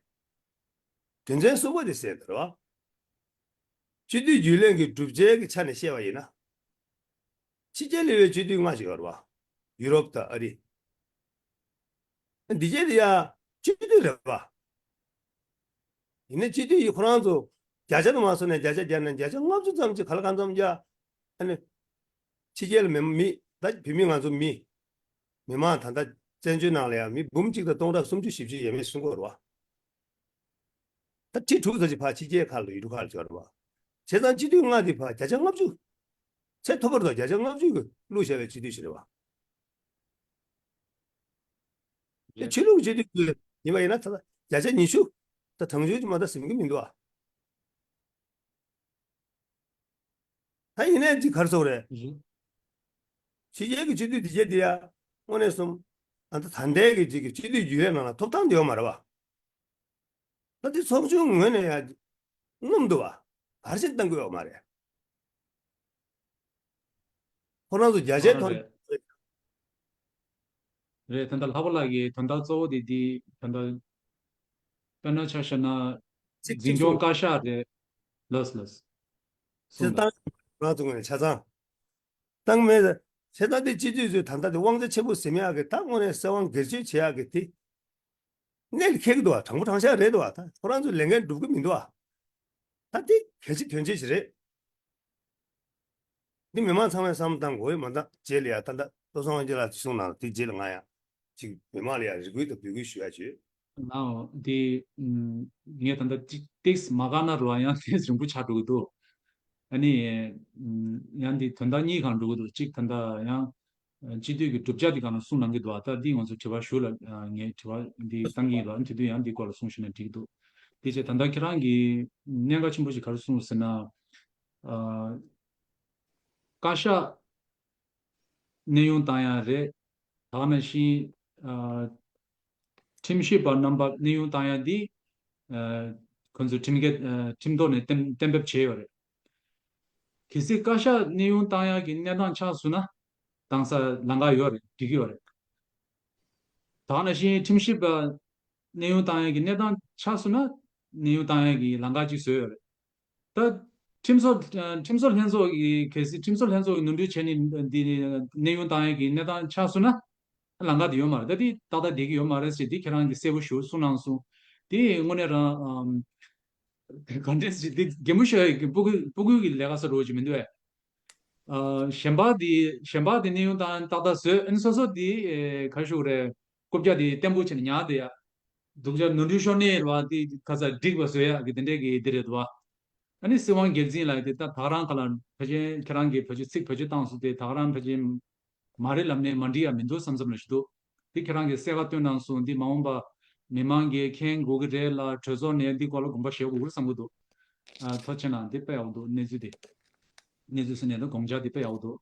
དོན་ཚན་གསུམ་པ་དེ་གསལ་འདུག་རེད་བ། སྤྱི་འཐུས་རྒྱུན་ལས་ཀྱི་གྲུབ་ཆའི་གི་ཆ་ནས་བཤད་པ་ཡིན་ན། ཕྱི་རྒྱལ་ལ་ཡོད་པའི་སྤྱི་འཐུས་ལྔ་ཞིག་ཡོད་རེད་བ། ཡུ་རོབ་དང་ཨ་རི། འདི་རྗེས་དེ་ཡ་སྤྱི་འཐུས་རེད་བ། ཡིན་ནའི་སྤྱི་འཐུས་ཡིས་ཁོ་རང་ཚོ་བརྒྱ་ཆ་དུ་མ་སོང་ནས་བརྒྱ་ཆ་བརྒྱ་ནས་བརྒྱ་ཆ་ལྔ་བཅུ་ཙམ་ཅིག་ག་ལ་གང་འཚམ་རྒྱ། ཨ་ནི་ཕྱི་རྒྱལ་ལ་མི་མི་ད་བོད་མི་ང་ཚོ་མི་མི་མང་ད་ལྟ་བཙན་བྱོལ་ནང་ལ་ཡང་མི་འབུམ་གཅིག་དང་སྟོང་ཕྲག་སུམ་ཅུ་བཞི་བཅུ་ཡས་མས་སོང་གི་ཡོད་རེད་བ། ད་ཁྲི་དྲུག་ཙམ་ཅིག་ཕར་ཕྱི་རྒྱལ་ཁག་ལ་ཡུལ་གྲུ་ཁག་ལ་འབྱོར་བ། བྱས་ཙང་སྤྱི་འཐུས་ལྔ་དེ་ཕར་བརྒྱ་ཆ་ལྔ་བཅུ། ཚད་མཐོ་པོ་རེད་དོ། བརྒྱ་ཆ་ལྔ་བཅུ་གི་བླུགས་བཞག་པའི་སྤྱི་འཐུས་ཤིག་རེད་བ། དེ་རེད། ཆོས་ལུགས་སྤྱི་འཐུས་ཀྱི་ཡིན་པ་ཡིན་ན་ད་ལྟ་བརྒྱ་ཆ་ཉི་ཤུ་ད་གྲངས་ཆུང་ཅིག་མ་གཏོགས་ཟིན་གྱི་མི་འདུག་ཨ། ད་ཡིན་ནའི་ཅིག་ག་རེ་ཟེར་དགོས་རེད། རེད། ཕྱི་རྒྱལ་གྱི་སྤྱི་འཐུས་དེ་གྱད་དེ་ཡ་དངོས་གནས་སོང་ཨ། ད་ད་ལྟའི་གི་ཅིག་གི་སྤྱི་འཐུས་རྒྱུན་ལས་ནང་ལ་ཐོབ་ཐང་དེ་ཡོད་མ་རེད་བ། ད་དེ་ཚོགས་ཆུང་ངོས་ནས་ཡ་ངོམ་འདུག་བ། ག་རེ་བྱས་བཏང་གི་ཡོད་མ་རེད། ཁོ་རང་ཚོ་རྒྱ་ཆེའི་ཐོག་ནས། རེད། ད་ལྟ་ལྷག་པ་ལགས་ཀྱི་དོན་དག་གཙོ་བོ་དེ་འདི་ད་ལྟ་དཔེར་ན་ཆ་བཞག་ན་གཅིག་འཛིན་སྐྱོང་བཀའ་ཤག་རེད། ལགས་ལགས། ཆེ་གསུངས་དང་། ང་ཚོ་ངོས་ནས་ཆ་ཚང་བཏང་མེད། བྱས་ཙང་དེ་སྤྱི་འཐུས་ཚོས་ད་ལྟ་དེ་དབང་ཆ་ཆེན་པོ་ཟིན་ཡག་གི་ད་དངོས་གནས་སྲིད་དབང་སྒེར་གཅོད་བྱེད་ཡག་གི་དེ་གནད་ལ་འཁེལ་གི་འདུག་བ། དྲང་པོ་དྲང་བཞག་རེད་འདུག་བ། ད་ཁོ་རང་ཚོས་ལས་འགན་སྒྲུབ་གི་མི་འདུག་བ། ད་དེ་གལ་ཆེ་དོན་ཆེ་ཞིག་རེད། འདི་མི་མང་ཚང་མས་བསམ་བློ་བཏང་དགོས་ཡོད་མ་རེད། རྗེས་ལ་ཡ་ད་ལྟ་བློ་བཟང་དབང་རྒྱལ་ལགས་གསུངས་གནང་། དེ་རྗེས་ལ་ང་ཡང་ཅིག་མི་མང་ལ་ཡང་རེ་སྐུལ་དང་འབོད་སྐུལ་ཞུ་ཡ་བྱོས། ནའོ་དེ་ཨམ་ངས་ད་ལྟ་ཏིག་ཏིགས་མ་བཀག་ན་རུ་བ་ཡང་ཏིགས་རིང་པོ་ཆགས་འགྲོ་གི་འདུག་ཨ་ནི་ཨམ་ཡང་འདི་དོན་དག་གཉིས་སྒང་འགྲོ་གི་འདུག་གཅིག་ད་ལྟ་ཡང་སྤྱི་འཐུས་ཀྱི་གྲུབ་ཆ་དེ་སྒང་ལ་གསུང་གནང་གི་འདུག་ད་འདི་ང་ཚོ་དྲི་བ་ཞུ་ལ་ངས་དྲི་བ་འདི་བཏང་གི་ཡིན་ལ། དེ་དུས་ཡང་འདི་སྐོར་ལ་གསུང་ཞུ་ན་འགྲིག་གི་འདུག་དེ་བྱས་ད་ལྟ་ཁྱེད་རང་གིས་གནད་འགག་ཆེན་པོ་ཞིག་ག་རེ་གསུངས་ཟེར་ན། ཨ། བཀའ་ཤག་གནས་དབྱུང་བཏང་ཡ་རེད། ད་ག་ནང་བཞིན་ཨ། ཁྲིམས་ཞིབ་པ་རྣམ་པ་གནས་དབྱུང་བཏང་ཡ་འདི་ཨ། ཁོང་ཚོས་ཁྲིམས་འགལ་ཨ། ཁྲིམས་ཐོག་ནས་གཏན་གཏན་འབེབས་བྱས་ཡོད་རེད། གལ་སྲིད་བཀའ་ཤག་གནས་དབྱུང་བཏང་ཡ་གི་གནས་སྟངས་ཆགས་སོང་ན་བཏང་སའི་ལམ་ཁ་ཡོད་རེད། འགྲིག་གི་ཡོད་རེད། ད་ག་ནང་བཞིན་ཁྲིམས་ཞིབ་པ་གནས་དབྱུང་བཏང་ཡ་གི་གནས་སྟངས་ཆགས་སོང་ན་གནས་དབྱུང་བཏང་ཡ་གི་ལམ་ཁ་ཅིག་བཟོས་ཡོད་རེད། ད་ཁྲིམས་བཟོ་ཁྲིམས་བཟོ་ལྷན་ཚོགས་ཀྱི་གལ་སྲིད་ཁྲིམས་བཟོ་ལྷན་ཚོགས་ཀྱི་ནོར་འཁྲུལ་བྱས་ནས་འདི་གནས་དབྱུང་བཏང་ཡ་གི་གནས་སྟངས་ཆགས་སོང་ན་ལམ་ཁ་དེ་ཡོད་མ་རེད། ད་དེ་ཏག་ཏག་བསྡད་ཀྱི་ཡོད་མ་རེད་ཟེར་དེ་ཁྱེད་རང་གིས་གསལ་པོ་ཞེ་པོ་གསུངས་གནང་སོང་། དེ་དངོས་གནས་རང་ག་འདྲས་ཟེར་དེ་གད་མོ་ཤོར་ཡ་གི་སྤུ་གུ་སྤུ་གུ་གི་ལས་ཀ་ཟེར་རོ་ཅིག་མི་འདུག་ཨེ། ཨ། གཞན་པ་དེ་གཞན་པ་དེ་གནས་དབྱུང་བཏང་ཏག་ཏག་བཟོས། ཨ་ནི་སོ་སོ་དེ་ཨེ་ག་རེ་ཞུ་དགོས་རེད། རྐུབ་བཀྱག་དེ་བརྟན་པོ་བྱས་ནས་ཉར་བསྡད་ཡ། སྡུག་ཅག་ནོར་འཁྲུལ་ཤོར་ནས་རེད་བ། དེ་ཁ་ཚ་འགྲིག་པ་བཟོ་ཡ་གི་དེ་འདྲས་ཀྱི་དེ་རེད་འདུག་བ། ཨ་ནི་སྲིད་དབང་སྒེར་འཛིན་ལ་དེ་ད་ད་རང་ཁ་ལ་ཕལ་ཆེར་ཁྱེད་རང་གིས་ཕལ་ཆེར་ཚིག་ཕལ་ཆེར་བཏང་སོང་སྟེ་ད་རང་ཕལ་ཆེར་མ་རེད་ལབ་ནས་མ་འགྲིག་ཡ་མི་འདུག་བསམ་བསམ་ལ་ཞུ་འདུག་དེ་ཁྱེད་རང་གིས་གསལ་ཁ་བཏོན་གནང་སོང་། འདི་མ་འོངས་པ་མི་མང་གིས་མཁྱེན་དགོས་ཀྱི་རེད་ལ་གྲོས་ཚོགས་ནས་འདི་སྐོར་ལ་དགོངས་པ་བཞེས་དགོས་ཀྱི་རེད་བསམ་གྱི་འདུག་ཨ། ཐུགས་རྗེ་ཆེ་གནང་། འདི་དཔེ་ཡག་པོ་འདུག་གནས་ཚུལ་དེ། གནས་ཚུལ་ཟེར་ནས་ད་དགོངས་འཆར་དེ་དཔེ་ཡག་པོ་འདུག་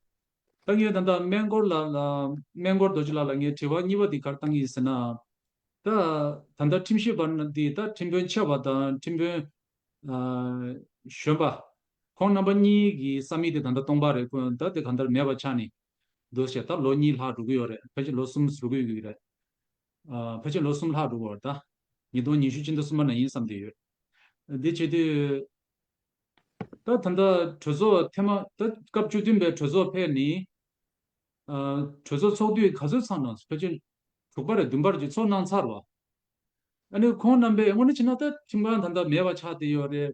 ད་ངས་ད་ལྟ་སྨན་སྐོར་ལགས་ལ་སྨན་སྐོར་རྡོ་རྗེ་ལགས་ལ་ངས་དྲི་བ་གཉིས་པ་དེ་ག་རེ་བཏང་གི་ཡིན་ཟེར་ན། ད་ད་ལྟ་ཁྲིམས་ཞིབ་པ་འདི་ད་ཁྲིམས་དཔོན་ཆེ་བ་དང་ཁྲིམས་དཔོན་ཨ་གཞོན་པ་ཁོང་རྣམ་པ་གཉིས་ཀྱི་ས་མིག་དེ་ད་ལྟ་སྟོང་པ་རེད། ཁོང་ད་དེ་གང་ལྟར་མེད་པ་ཆགས་ནས་འདུག་ཟེར། ད་ལོ་གཉིས་ལྷག་འགྲོ་གི་ཡོད་རེད། ཕལ་ཆེར་ལོ་གསུམ་འགྲོ་གི་ཡོད་རེད། ཨ་ཕལ་ཆེར་ལོ་གསུམ་ལྷག་འགྲོ་གི་ཡོད་རེད། ད་ཉིས་སྟོང་ཉི་ཤུ་སྤྱི་ཟླ་གསུམ་པ་ནང་ཡིན་བསམ་བསྡད་ཡོད། འདི་བྱེད་དུས། ད་ད་ལྟ་གྲོས་ཚོགས་ཐེངས་མ་ད་སྐབས་བཅུ་བདུན་པའི་གྲོས་ཚོགས་ཕེབས་ནས། ཨ། གྲོས་ཚོགས་ཚོགས་དུས་ག་ཚོད་ཚང་ནང་ཕལ་ཆེར་དྲུག་པ་རེད་བདུན་པ་རེད་ཅིག་ཚོགས་གནང་ཚར་བ། ཨ་ནི་ཁོང་རྣམ་པས་དངོས་གནས་བྱས་ན་ད་ཁྲིམས་ཁང་ད་ལྟ་མེད་པ་ཆགས་བསྡད་ཡོད་རེད།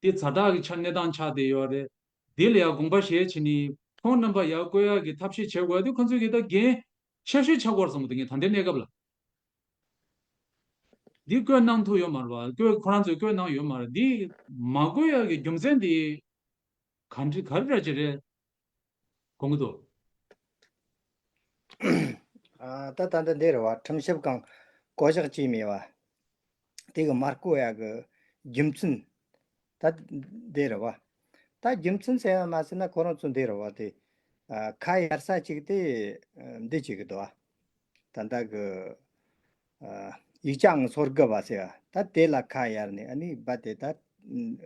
དེ་ཛ་དྲག་གི་ཆ་གནས་སྟངས་ཆགས་བསྡད་ཡོད་རེད། དེ་ལ་ཡང་དགོངས་པ་བཞེས་བྱས་ནས་ཁོང་རྣམ་པ་ཡར་བསྐོ་ཡག་གི་ཐབས་ཤེས་བྱེད་དགོས་ཡ་དེ་ཁོང་ཚོས་ཀྱི་ད་འགན་ཆེ་ཤོས་ཆགས་ཀྱི་ཡོད་རེད་བསམ་གི་འདུག་ངས་ད་ལྟའི་གནས་སྐབས་ལ། འདི་བསྐོས་གནང་ཐུབ་ཡོད་མ་རེད་བ། བསྐོས་ཁོ་རང་ཚོས་བསྐོས་གནང་ཡོད་མ་རེད། འདི་མ་བསྐོ་ཡག་གི་རྒྱུ་མཚན་དེ་ག་འདྲ་ག་རེ་འདྲ་ཅིག་རེད་དགོངས་ཀྱི་འདུག་ཨ། ད་ད་ལྟ་འདི་རེད་བ། ཁྲིམས་ཞིབ་ཁང་བསྐོ་གཞག་བྱས་མེད་བ། དེ་གི་མ་བསྐོ་ཡག་གི་རྒྱུ་མཚན་ད་འདི་རེད་བ། ད་རྒྱུ་མཚན་ཟེར་ཡ་མ་ཟེར་ན་ཁོ་རང་ཚོ་འདི་རེད་བ། དེ་ཨ་ཁ་གཡར་ས་གཅིག་དེ་ཨ་འདི་བྱེད་གི་འདུག་བ། ད་ལྟ་གི་ཨ་ཡིག་ཆ་ངོ་སོར་གི་བ་ཟེར་བ། ད་དེ་ལ་ཁ་གཡར་ནས་ཨ་ནི་རྦད་དེ་ད་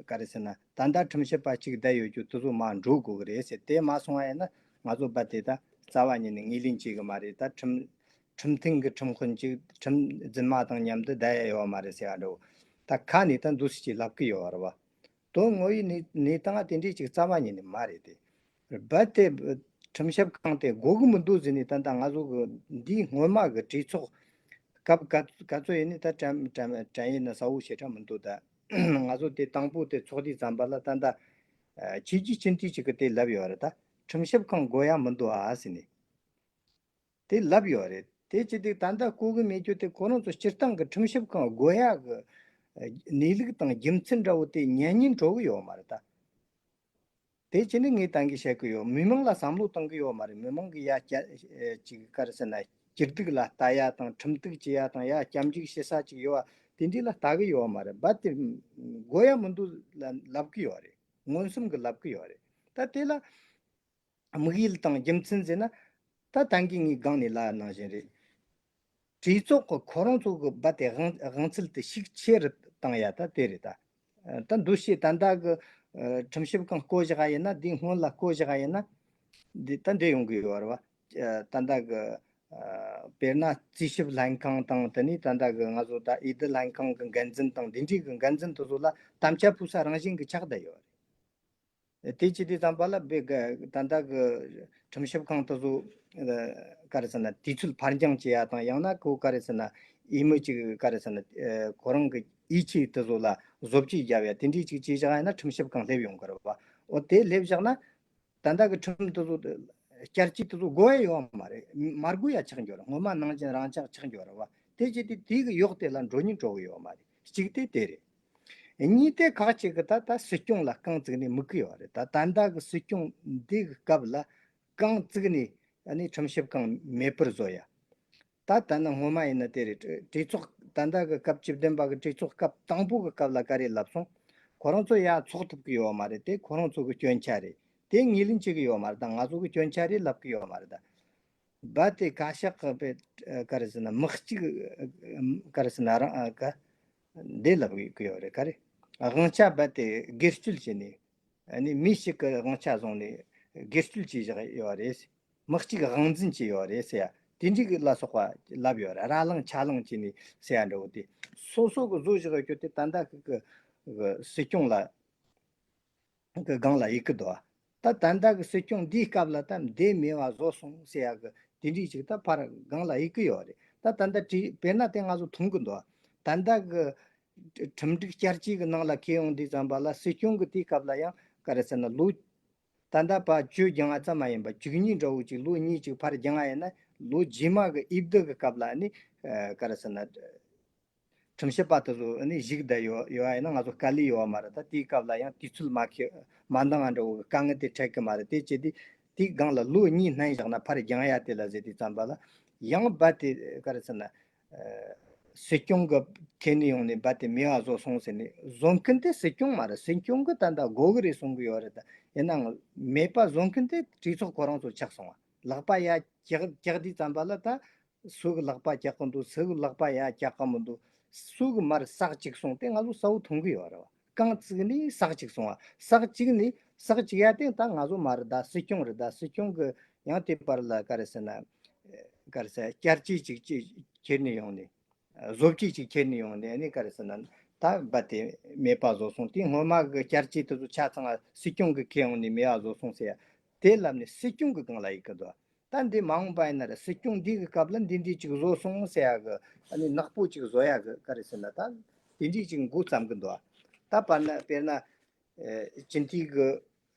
ག་རེ་ཟེར་ན་ད་ལྟ་ཁྲིམས་ཞིབ་པ་གཅིག་བསྡད་ཡོད་རྒྱུ་དེ་ཚོ་མར་འགྲོ་དགོས་གི་རེད་ཟེར། དེ་མ་སོང་བ་ཡིན་ན་ང་ཚོ་རྦད་དེ་ད་རྩ་བ་ཉིད་ནས་ངོས་ལེན་བྱེད་གི་མ་རེད། ད་ཁྲིམས་ཁྲིམས་མཐུན་གྱི་ཁྲིམས་དཔོན་ཅིག་ཁྲིམས་རྫུན་མ་དང་མཉམ་དུ་བསྡད་ཡ་ཡོད་མ་རེད་ཟེར་བ་འདྲ་བོ། ད་ཁ་ནས་ད་འདུག་སེ་ཅིག་ལབ་གི་ཡོད་རེད་བ། དོན་དངོས་ཡོད་གནས་གནས་སྟངས་དེ་འདྲས་ཅིག་རྩ་བ་ཉིད་ནས་མ་རེད་དེ། རྦད་དེ་ཁྲིམས་ཞིབ་ཁང་དེ་དགོས་གི་མི་འདུག་ཟེར་ནས་ད་ལྟ་ང་ཚོ་གི་འདིའི་སྔོན་མ་གི་གྲོས་ཚོགས་སྐབས་ག་ག་ཚོད་ཡིན་ནའི་ད་དྲན་དྲན་དྲན་ཡིན་ན་གསལ་བོ་ཞེ་དྲག་མི་འདུག་ད་ང་ཚོ་དེ་དང་པོ་དེ་ཚོགས་དུས་ཙམ་པ་ལ་ད་ལྟ་ཆོས་བརྒྱུད་སྤྱི་འཐུས་ཅིག་གི་དེ་ལབ་ཡོད་རེད། ད་ཁྲིམས་ཞིབ་ཁང་དགོས་ཡ་མི་འདུག་ཨ་ཟེར་ནས། དེ་ལབ་ཡོད་རེད། དེ་བྱས་དུས་ད་ལྟ་གོ་གི་མེད་རྒྱུ་དེ་ཁོ་རང་ཚོ་སྤྱིར་བཏང་གི་ཁྲིམས་ཞིབ་ཁང་དགོས་ཡག་གི་གནས་ལུགས་དང་རྒྱུ་མཚན་འདྲ་བོ་དེ་ཉན་སྙིང་བྲོ་གི་ཡོད་མ་རེད་ད། དེ་བྱས་ནས་ངས་ད་གིན་བཤད་གི་ཡོད། མི་མང་ལ་བསམ་བློ་གཏོང་གི་ཡོད་མ་རེད། མི་མང་གི་ཡ་སྐྱ་ཅིག་ག་རེ་ཟེར་ན་སྐྱིད་སྡུག་ལ་ལྟ་ཡ་དང་ཁྲིམས་གཏུག་བྱེད་ཡ་དང་ཡ་སྐྱབས་འཇུག་བྱེད་ས་ཅིག་ཡོད་པ་དེ་འདྲས་ལ་ལྟ་གི་ཡོད་མ་རེད། རྦད་དེ་དགོས་ཡ་མི་འདུག་ལ་ལབ་གི་ཡོད་རེད། མངོན་སུམ་གི་ལབ་གི་ཡོད་རེད། ད་དེ་ལ། དམིགས་ཡུལ་དང་རྒྱུ་མཚན་ཟེར་ན། ད་ད་གིན་ངས་སྒང་ནས་ལབ་ནང་བཞིན་རེད། གྲོས་ཚོགས་ཀྱི་ཁོ་རང་ཚོ་གི་རྦད་དེ་དབང་དབང་ཚད་དེ་ཤུགས་ཆེ་རུ་བཏང་ཡ་ད་དེ་རེད་ད། ད་འདུ་ཤེས་ད་ལྟ་གི་ཨ་ཁྲིམས་ཞིབ་ཁང་བསྐོ་བཞག་ཡིན་ན། འདིའི་སྔོན་ལ་བསྐོ་བཞག་ཡིན་ན། འདི་ད་འདི་ཡོང་གི་ཡོད་རེད་བ། ཨ་ད་ལྟ་གི་ཨ་དཔེར་ན་རྩིས་ཞིབ་ལྷན་ཁང་དང་། དེ་ནས་ད་ལྟ་གི་ང་ཚོ་ད་འོས་བསྡུ་ལྷན་ཁང་གི་འགན་འཛིན་དང་། འདི་འདྲའི་གི་འགན་འཛིན་དེ་ཚོ་ལ་དམ་བཅའ་ཕུལ་ས་རང་བཞིན་གི་ཆགས་བསྡད་ཡོད་རེད། དེ་བྱེད་དུས་ཙམ་པ་ལ་བེ་ག་ད་ལྟ་གི་ཁྲིམས་ཞིབ་ཁང་དེ་ཚོ་ཨ་ག་རེ་ཟེར་ན་དུས་ཚོད་ཕར་འགྱངས་བྱེད་ཡ་དང་། ཡང་ན་ཁོ་ག་རེ་ཟེར་ན་འོས་མི་གཅིག་ག་རེ་ཟེར་ན་ཨ་ཁོ་རང་གི་ཡིད་ཆེས་དེ་ཚོ་ལ་བཟོ་བཅོས་བརྒྱབ་ཡ་དེ་འདྲའི་ཅིག་བྱས་བཞག་ཡ་ན་ཁྲིམས་ཞིབ་ཁང་སླེབས་ཡོང་གི་རེད་བ། འོ་དེ་སླེབས་བཞག་ན་ད་ལྟ་གི་ཁྲིམས་དེ་ཚོ་བསྐྱར་བཅོས་དེ་ཚོ་དགོས་ཡ་ཡོད་མ་རེད། མ་དགོས་ཡ་ཆགས་འགྱོ་རེད། སྔོན་མ་ནང་བཞིན་རང་ཆགས་ཆགས་འགྱོ་རེད་བ། དེ་བྱེད་དུས་དེ་གི་གཡོག་དེ་ལ་འགྲོ་སྙིང་བྲོ་གི་ཡོད་མ་རེད། གཅིག་དེ་དེ་རེད། གཉིས་དེ་ཁག་ཅིག་གི་ད་ལྟ་སྲིད་སྐྱོང་ལ་རྐང་བཙུགས་ནས་དམིགས་ཀྱི་ཡོད་རེད། ད་ད་ལྟ་གི་སྲིད་སྐྱོང་འདི་གི་སྐབས་ལ་རྐང་བཙུགས་ནས་ཨ་ནི་ཁྲིམས་ཞིབ་ཁང་མེད་པར་བཟོ་ཡ། ད་ད་ནི་སྔོན་མ་ཡིན་ན་དེ་རེད། གྲོས་ཚོགས་ད་ལྟ་གི་སྐབས་བཅུ་བདུན་པ་གི་གྲོས་ཚོགས་སྐབས་དང་པོ་གི་སྐབས་ལ་ག་རེ་ལབ་སོང་། ཁོ་རང་ཚོ་ཡ་ཚོགས་ཐུབ་ཀྱི་ཡོད་མ་རེད། དེ་ཁོ་རང་ཚོ་གི་སྐྱོན་ཆ་རེད། དེ་ངོས་ལེན་བྱེད་ཀྱི་ཡོད་མ་རེད། ད་ང་ཚོ་གི་སྐྱོན་ཆ་རེད་ལབ་ཀྱི་ཡོད་མ་རེད་ད། རྦད་དེ་བཀའ་ཤག་གི་དཔེ་ག་རེ་ཟེར་ན་མི་གཅིག་ག་རེ་ཟེར་ན་རང་ག་འདི་ལབ་ཀྱི་ཡོད་རེད། ག་རེ་དབང་ཆ་རྦད་དེ་སྒེར་གཅོད་བྱས་ནས་ཨ་ནི་མི་ཞིག་གི་དབང་ཆ་བཟུང་ནས་སྒེར་གཅོད་བྱས་བཞག་ཡོད་རེད། མི་གཅིག་དབང་འཛིན་བྱས་ཡོད་རེད་ཟེར་ཡ་དེ་འདྲའི་ལ་སོགས་པ་ལབ་ཡོད་རེད། ར་ལངས་ཆ་ལངས་བྱས་ནས་ཟེར་ཡ་འདྲ་བོ་དེ་སོ་སོ་གི་བཟོ་བཞག་ཡོད་རྒྱུ་དེ་ད་ལྟ་གི་གི་གི་སྲིད་སྐྱོང་ལ། གི་སྒང་ལ་ཡི་གེ་འདུག་ད་ད་ལྟ་གི་སྲིད་སྐྱོང་འདིའི་སྐབས་ལ་ད་འདི་མེད་པ་བཟོ་སོང་ཟེར་ཡ་གི་དེ་འདྲའི་ཅིག་ད་ཕར་སྒང་ལ་ཡི་གེ་ཡོད་རེད། ད་ད་ལྟ་དྲི་དཔེར་ན་དེ་ང་ཚོ་མཐོང་གི་འདུག་ད་ལྟ་གི་ཁྲིམས་སྒྲིག་བསྐྱར་བཅོས་གི་ནང་ལ་འཁེལ་ཡོང་དུས་ཙམ་པ་ལ་སྲིད་སྐྱོང་གི་དེའི་སྐབས་ལ་ཡང་ག་རེ་ཟེར་ན་ལོ་ད་ལྟ་ཕར་བཅོས་བསྐྱང་བ་ཙམ་མ་ཡིན་པ་བཅུ་གཉིས་འདྲ་བོ་ཅིག་ལོ་གཉིས་ཅིག་ཕར་བསྐྱང་བ་ཡིན་ན་ལོ་རྗེས་མ་གི་འོས་བསྡུ་གི་སྐབས་ལ་ནི་ག་རེ་ཟེར་ན། ཁྲིམས་ཞིབ་པ་དེ་ཚོ་ནི་བཞུགས་བསྡད་ཡོད་ཡོད་ཡིན་ན་ང་ཚོ་དཀའ་ལས་ཡོད་མ་རེད། ད་དེའི་སྐབས་ལ་ཡང་དུས་ཚོད་མ་ཁེ་མ་འདང་བ་འདྲ་བོ་དཀའ་ངལ་དེ་འཕྲད་ཀྱི་མ་རེད། དེ་བྱས་དུས་དེའི་སྒང་ལ་ལོ་གཉིས་སྣོན་བཞག་ན་ཕར་འགྱངས་ཡ་དེ་ལ་ཟེར་དུས་ཙམ་པ་ལ་ཡང་རྦད་དེ་ག་རེ་ཟེར་ན། སྲིད་སྐྱོང་གི་ཁེ་ནས་ཡོང་ནས་རྦད་དེ་མེད་པ་བཟོ་སོང་ཟེར་ནས་བཟོ་མཁན་དེ་སྲིད་སྐྱོང་མ་རེད། སྲིད་སྐྱོང་གི་ད་ལྟ་དགོས་གི་རེད་གསུང་གི་ཡོད་རེད། ད་ཡིན་ནའང་མེད་པ་བཟོ་མཁན་དེ་གྲོས་ཚོགས་ཁོ་རང་ཚོ་ཆགས་སོང་བ། ལག་པ་ཡ་བཀྱག་བཀྱག་དུས་ཙམ་པ་ལ་ད། སུ་གི་ལག་པ་བཀྱག་གི་འདུག་སུ་གི་ལག་པ་ཡ་བཀྱག་གི་མི་འདུག་སུ་གི་མར་ས་གཅིག་སོང་དེ་ང་ཚོ་གསལ་བོ་མཐོང་གི་ཡོད་རེད་བ། རྐང་བཙུགས་ནས་ས་གཅིག་སོང་བ། ས་གཅིག་ནས་ས་གཅིག་ཡ་དེ་ད་ང་ཚོ་མ་རེད། ད་སྲིད་སྐྱོང་རེད། ད་སྲིད་སྐྱོང་གི་ཡང་དེ་བར་ལ་ག་རེ་ཟེར་ན། ག་རེ་ཟེར་བསྐྱར་བཅོས་ཅིག་ཅིག་ཁྱེར་ནས་ཡོང་ནས། བཟོ་བཅོས་ཅིག་ཁྱེར་ནས་ཡོང་ནས་ཨ་ནི་ག་རེ་ཟེར་ན། ད་རྦད་དེ་མེད་པ་བཟོ་སོང་། དེ་སྔོན་མ་གི་བསྐྱར་བཅོས་དེ་ཚོ་ཆ་ཚང་སྲིད་སྐྱོང་གི་ཁེ་ཡོང་ནས་མེད་པ་བཟོ་སོང་ཟེར་ཡ། དེ་ལབ་ནས་སྲིད་སྐྱོང་གི་སྒང་ལ་ཡི་གི་འདུག་ད་འདི་མ་འོངས་པ་ཡིན་ན་ར་སྲིད་སྐྱོང་འདི་གི་སྐབས་ལ་འདི་འདྲའི་ཅིག་བཟོ་སོང་ཟེར་ཡ་གི། ཨ་ནི་ནག་པོ་ཅིག་བཟོ་ཡ་གི་ག་རེ་ཟེར་ན། ད་འདི་འདྲའི་ཅིག་འགོ་བརྩམས་གི་འདུག་ད་པར་ན་དཔེར་ན་ཨེ་སྤྱི་འཐུས་གི་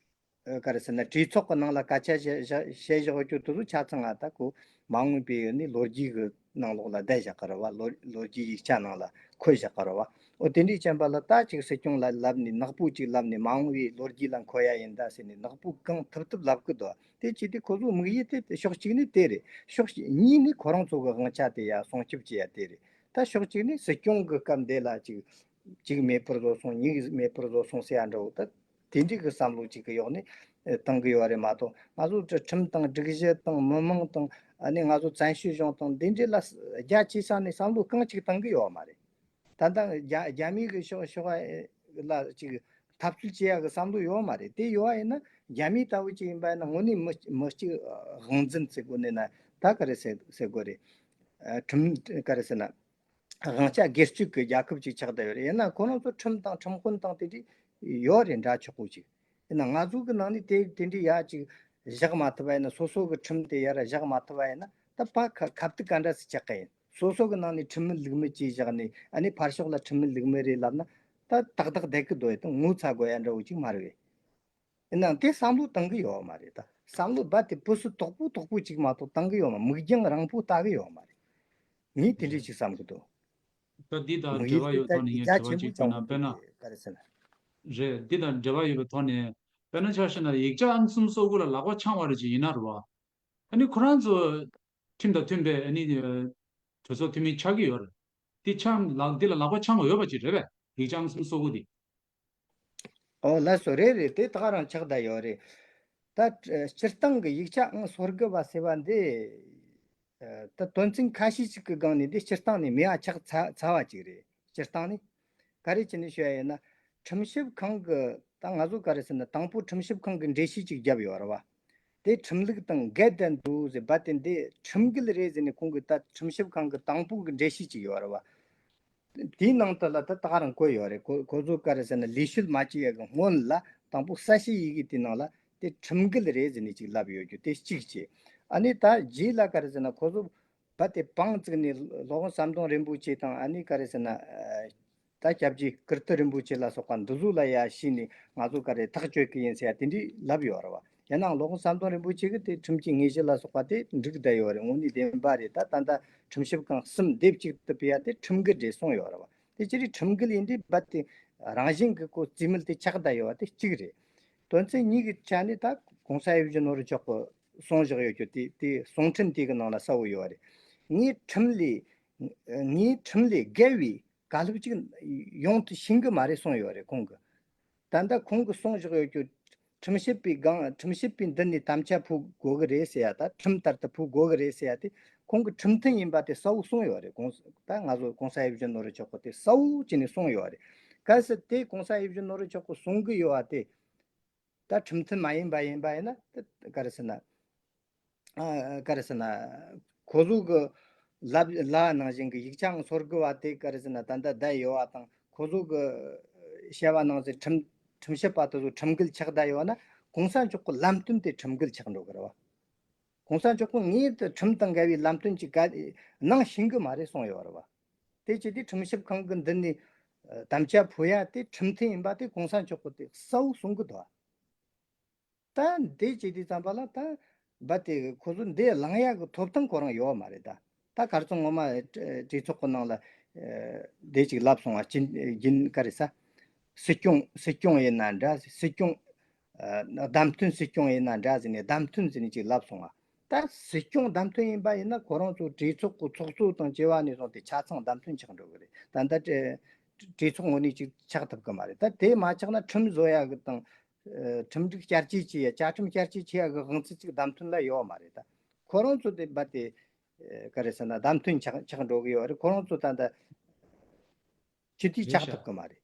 ཨེ་ག་རེ་ཟེར་ན་གྲོས་ཚོགས་གི་ནང་ལ་སྐད་ཆ་བཤད་བཤད་བཞག་ཡོད་རྒྱུ་དེ་ཚོ་ཆ་ཚང་ང་ད་ཁོ་མ་འོངས་པའི་ནི་ལོ་རྒྱུས་གི་ནང་ལོགས་ལ་བསྡད་བཞག་གི་རེད་བ། ལོ་ལོ་རྒྱུས་ཡིག་ཆ་ནང་ལ་འཁོད་བཞག་གི་རེད་བ། འོ་དེ་འདྲའི་ཅན་པ་ལ་ད་ཅིག་སྲིད་སྐྱོང་ལ་ལབ་ནས་ནག་པོ་ཅིག་ལབ་ནས་མ་འོངས་པའི་ལོ་རྒྱུས་ལ་འཁོད་ཡ་ཡིན་ད་ཟེར་ནས་ནག་པོ་གང་ཐུབ་ཐུབ་ལབ་གི་འདུག་དེ་བྱས་ཏེ་ཁོ་ཚོའི་དམིགས་ཡུལ་དེ་ཕྱོགས་གཅིག་ནས་དེ་རེད། ཕྱོགས་གཉིས་ནས་ཁོ་རང་ཚོ་གི་དབང་ཆ་དེ་ཡ་སྲུང་སྐྱོབ་བྱེད་ཡ་དེ་རེད། ད་ཕྱོགས་གཅིག་ནས་སྲིད་སྐྱོང་གི་སྐབས་འདི་ལ་ཅིག་གཅིག་མེད་པར་བཟོ་སོང་། གཉིས་མེད་པར་བཟོ་སོང་ཟེར་ཡ་འདྲ་བོ། ད་དེ་འདྲའི་གི་བསམ་བློ་གཅིག་གི་འོག་ནས་ཨེ་བཏང་གི་ཡོད་རེད་མ་གཏོགས། ང་ཚོ་ཁྲིམས་དང་སྒྲིག་གཞི་དང་མི་མང་དང་ཨ་ནི་ང་ཚོ་བཙན་བྱོལ་གཞུང་དང་འདི་འདྲའི་ལ་རྒྱ་ཆེ་ས་ནས་བསམ་བློ་གང་གཅིག་བཏང་གི་ཡོད་མ་རེད། ད་ལྟ་རྒྱ་རྒྱ་མི་གི་ཕྱོགས་ཕྱོགས་ལ་ཅིག་འཐབ་རྩོད་བྱེད་ཡ་གི་བསམ་བློ་ཡོད་མ་རེད། དེ་ཡོད་པ་ཡིན་ན་རྒྱ་མི་ལྟ་བུ་ཅིག་ཡིན་པ་ཡིན་ན་དངོས་གནས་མི་མི་གཅིག་དབང་འཛིན་ཟེར་དགོས་ནས་ན་ད་ག་རེ་ཟེར་ཟེར་དགོས་རེད། ཨ་ཁྲིམས་ག་རེ་ཟེར་ན། དབང་ཆ་སྒེར་གཅོད་ཀྱི་རྒྱལ་ཁབ་ཅིག་ཆགས་བསྡད་ཡོད་རེད། ཡིན་ན་ཁོ་རང་ཚོ་ཁྲིམས་དང་ཁྲིམས་དཔོན་དང་དེ་འདྲ་ཡོད་རེད། འདྲ་ཆོག་པོ་ཅིག་ཡིན་ན་ང་ཚོ་གི་ནང་ནས་དེ་དེ་འདྲའི་ཡ་ཅིག་བཞག་མ་ཐུབ་པ་ཡིན་ན། སོ་སོ་གི་ཁྲིམས་དེ་ཡར་བཞག་མ་ཐུབ་པ་ཡིན་ན་ད་ཕར་ཁ་ཁ་གཏུག་ག་འདྲ་སེ་ཆགས་ཀ་ཡིན། སོ་སོ་གི་ནང་ནས་ཁྲིམས་མེད་ལུགས་མེད་ཅིག་བཞག་ནས་ཨ་ནི་ཕར་ཕྱོགས་ལ་ཁྲིམས་མེད་ལུགས་མེད་རེད་ལབ་ན་ད་ཏག་ཏག་བསྡད་གི་འདུག་ཡ། ད་ངོ་ཚ་དགོས་ཡ་འདྲ་བོ་ཅིག་མ་རེད་པས། ཡིན་ནའང་དེ་བསམ་བློ་བཏང་གི་ཡོད་མ་རེད། ད་བསམ་བློ་རྦད་དེ་སྤུ་སུ་དོག་པོ་དོག་པོ་ཅིག་མ་གཏོགས་བཏང་གི་ཡོད་མ། མིག་རྒྱང་རིང་པོ་ལྟ་གི་ཡོད་མ་རེད། ངས་དེ་འདྲས་ཅིག་བསམ་གི་འདུག་ད་འདི་དང་མིག་ཡིད་འབྲེལ་བ་དེ་ཡོད་ད་ཐོག་ནས་ངས་རྒྱ་དྲི་བ་ཆེན་པོ་ཅིག་བཏོན་ན། ཅང་དཔེར་ན། དེ་ག་རེ་ཟེར་ན། རེད། འདི་དང་འབྲེལ་བ་ཡོད་པའི་ཐོག་ནས། དཔེར་ན་ཆ་བཞག་ན་ཡིག་ཆ་ཨང་གསུམ་སོ་དགུ་ལ་ལག་པ་འཆང་བ་རེ་ཅིག་ཡིན་ན་རེད་བ། ཨ་ནི་ཁོ་རང་ཚོ་ཁྲིམས་དང་མཐུན་པའི་ཨ་ནི་གྲོས་ཚོགས་འཐུས་མི་ཆགས་ཀྱི་ཡོད་རེད། འདི་ཆ་ལག་འདི་ལ་ལག་པ་འཆང་དགོས་ཡོད་པ་ཅིག་རེད་པས། ཡིག་ཆ་ཨང་གསུམ་སོ་དགུ་འདི། ཨོ་ལགས་སོ། རེད་རེད། དེ་ད་ག་རང་ཆགས་བསྡད་ཡོད་རེད། ད་སྤྱིར་བཏང་གི་ཡིག་ཆ་ཨང་སོ་དགུ་པ་ཟེར་བ་འདི། ད་དོན་ཚན་ཁ་ཤས་ཤིག་གི་སྒང་ནས་འདི་སྤྱིར་བཏང་ནས་མེད་པ་ཆགས་ཚ་ཚར་བ་ཅིག་རེད། སྤྱིར་བཏང་ནས་ག་རེ་བྱས་ནས་ཤོད་ཡ་ཡིན་ན། ཁྲིམས་ཞིབ་ཁང་གི་ད་ང་ཚོ་ག་རེ་ཟེར་ན། དང་པོ་ཁྲིམས་ཞིབ་ཁང་གི་འགྲེལ་བཤད་ཅིག་བརྒྱབ་ཡོད་རེད་བ། དེ་ཁྲིམས་ལུགས་དང་འགལ་བསྡད་འདུག་ཟེར་བ་དེ། འདི་ཁྲིམས་འགལ་རེད་ཟེར་ནས་ཁོང་གི་ད་ཁྲིམས་ཞིབ་ཁང་གི་དང་པོ་གི་འགྲེལ་བཤད་ཅིག་ཡོད་རེད་བ། དེའི་ནང་དུ་ལ་ད་ད་ག་རང་བཀོད་ཡོད་རེད། ཁོ་ཁོ་ཚོ་ག་རེ་ཟེར་ན། ལས་བྱེད་མ་བྱེད་ཡ་གི་སྔོན་ལ་དང་པོ་གསལ་བཤད་ཡི་གེ་དེའི་ནང་ལ་དེ་ཁྲིམས་འགལ་རེད་ཟེར་ནས་ཅིག་ལབ་ཡོད་རྒྱུ་དེ་གཅིག་བྱས། ཨ་ནི་ད་རྗེས་ལ་ག་རེ་ཟེར་ན། ཁོ་ཚོ་བ་དེ་བང་བཙུགས་ནས་སློབ་དཔོན་ཟམ་གདོང་རིན་པོ་ཆེ་དང་། ཨ་ནི་ག་རེ་ཟེར་ན། ད་སྐྱབས་རྗེ་ཀིརྟི་རིན་པོ་ཆེ་ལ་སོགས་པ་འདི་ཚོ་ལ་ཡ་བྱས་ནས་ང་ཚོ་ག་རེ་ཐག་གཅོད་ཀྱི་ཡིན་ཟེར་ཡ་དེ་འདྲས་ལབ་ཡོད་རེད་བ། ཡིན་ནའང་སློབ་དཔོན་ཟམ་གདོང་རིན་པོ་ཆེ་གིས་དེ་ཁྲིམས་ཀྱི་དངོས་གཞི་ལ་སོགས་པ་དེ་འགྲིག་བསྡད་ཡོད་རེད། དངོས་གནས་བདེན་པ་རེད། ད་ད་ལྟ་ཁྲིམས་ཞིབ་ཁང་གསུམ་སྡེབ་གཅིག་ཏུ་ཕུད་ཡ་དེ་ཁྲིམས་འགལ་རེད་གསུངས་ཡོད་རེད་བ། དེ་ཅི་རེད། ཁྲིམས་འགལ་ཡིན་དུས་རྦད་དེ་རང་བཞིན་གྱི་ཁོ་རྩིས་མེད་དེ་ཆགས་བསྡད་ཡོད་པ་དེ་གཅིག་རེད། དོན་ཚན་གཉིས་ཀྱི་ཆ་ནས་ད་༸གོང་ས་ཡིད་བཞིན་ནོར་བུ་མཆོག་གིས་གསུངས་བཞག་ཡོད་རྒྱུ་དེ། དེ་གསུང་འཕྲིན་དེ་གི་ནང་ལ་གསལ་བོ་ཡོད་རེད། ངས་ཁྲིམས་ལས་ངས་ཁྲིམས་ལས་བརྒལ་བའི་བཀའ་སློབ་ཅིག་ཡོང་དུ་ཕྱིན་གི་མ་རེད་གསུངས་ཡོད་རེད་ཁོང་གིས། ད་ལྟ་ཁོང་གིས་གསུངས་བཞག་ཡོད་རྒྱུ། ཁྲིམས་ཞིབ་པའི་སྒང་། ཁྲིམས་ཞིབ་པའི་མདུན་ནས་དམ་བཅའ་ཕུལ་དགོས་ཀྱི་རེད་ཟེར་ཡ། ད་ཁྲིམས་ལྟར་དུ་ཕུལ་དགོས་ཀྱི་རེད་ཟེར་ཡ་དེ་ཁོང་གིས་ཁྲིམས་མཐུན་ཡིན་པ་དེ་གསལ་བོ་གསུངས་ཡོད་རེད། གོང་ད་ང་ཚོ་༸གོང་ས་ཡིད་བཞིན་ནོར་བུ་མཆོག་གིས་དེ་གསལ་བོ་བྱས་ནས་གསུངས་ཡོད་རེད། གལ་སྲིད་དེ་༸གོང་ས་ཡིད་བཞིན་ནོར་བུ་མཆོག་གིས་གསུང་གི་ཡོད་པ་དེ་ད་ཁྲིམས་མཐུན་མ་ཡིན་པ་ཡིན་པ་ཡིན་ན། དེ་ག་རེ་ཟེར་ན། ཨ་ག་རེ་ཟེར་ན། ཁོ་ཚོ་གི་ལབ་ལ་ནང་བཞིན་གི་ཡིག་ཆའང་སོར་གི་བ་དེ་ག་རེ་ཟེར་ན། ད་ལྟ་བསྡད་ཡོད་བ་དང་། ཁོ་ཚོ་གི་བཤད་པ་ནང་བཞིན་ཁྲིམས་ཁྲིམས་ཞིབ་པ་དེ་ཚོ་ཁྲིམས་འགལ་ཆགས་བསྡད་ཡོད་ན། གོང་ས་མཆོག་གི་ལམ་སྟོན་དེ་ཁྲིམས་འགལ་ཆགས་འགྲོ་གི་རེད་བ། གོང་ས་མཆོག་གིས་ངས་དེ་ཁྲིམས་དང་འགལ་བའི་ལམ་སྟོན་ཅིག་ག་གནང་ཤེས་གི་མ་རེད་གསུངས་ཡོད་རེད་བ། དེ་བྱས་དུས་ཁྲིམས་ཞིབ་ཁང་གི་མདུན་ནས་དམ་བཅའ་ཕུལ་ཡ་དེ་ཁྲིམས་མཐུན་ཡིན་པ་དེ་གོང་ས་མཆོག་གིས་དེ་གསལ་བོ་གསུང་གི་འདུག་ད་འདི་བྱེད་དུས་ཙམ་པ་ལ་ད་རྦད་དེ་ཁོ་ཚོ་འདི་བླང་ཡག་གི་ཐོབ་ཐང་ཁོ་རང་ཡོད་མ་རེད། ད་ད་ག་རེ་ཟེར། ངོ་མ་གྲོས་ཚོགས་ཀྱི་ནང་ལ་འདི་ཅིག་ལབ་སོང་བ་ཅིག་ཡིན། ག་རེ་ཟེར། སྲིད་སྐྱོང་སྲིད་སྐྱོང་ཡིན་ན་འདྲ། སྲིད་སྐྱོང་བདམས་ཐོན་སྲིད་སྐྱོང་ཡིན་ན་འདྲ་ཟེར་ནས། བདམས་ཐོན་ཟེར་ནས་ཅིག་ལབ་སོང་བ། ད་སྲིད་སྐྱོང་བདམས་ཐོན་ཡིན་པ་ཡིན་ན་ཁོ་རང་ཚོ་གྲོས་ཚོགས་ཀྱི་ཚོགས་གཙོ་དང་བཅས་པ་ནས་བཟུང་སྟེ་ཆ་ཚང་བདམས་ཐོན་ཆགས་འགྲོ་གི་རེད། ད་ལྟ་གྲོས་ཚོགས་ངོས་ནས་ཅིག་ཆགས་ཐུབ་གི་མ་རེད། ད་དེ་མ་ཆགས་ན་ཁྲིམས་བཟོ་ཡ་གི་དང་། ཨ་ཁྲིམས་སྒྲིག་བསྐྱར་བཅོས་བྱེད་ཡ། བཅའ་ཁྲིམས་བསྐྱར་བཅོས་བྱེད་ཡ་གི་དབང་ཚད་ཅིག་བདམས་ཐོན་ལ་ཡོད་མ་རེད། ད་ཁོ་རང་ཚོ་དེ་རྦད་དེ་ཨ་ག་རེ་ཟེར་ན། བདམས་ཐོན་ཆགས་ཆགས་འགྲོ་གི་ཡོད་རེད། ཁོ་རང་ཚོ་ད་ལྟ་ཅི་ཐུས་རེད་ཆགས་ཤག་ཐུབ་གི་མ་རེད།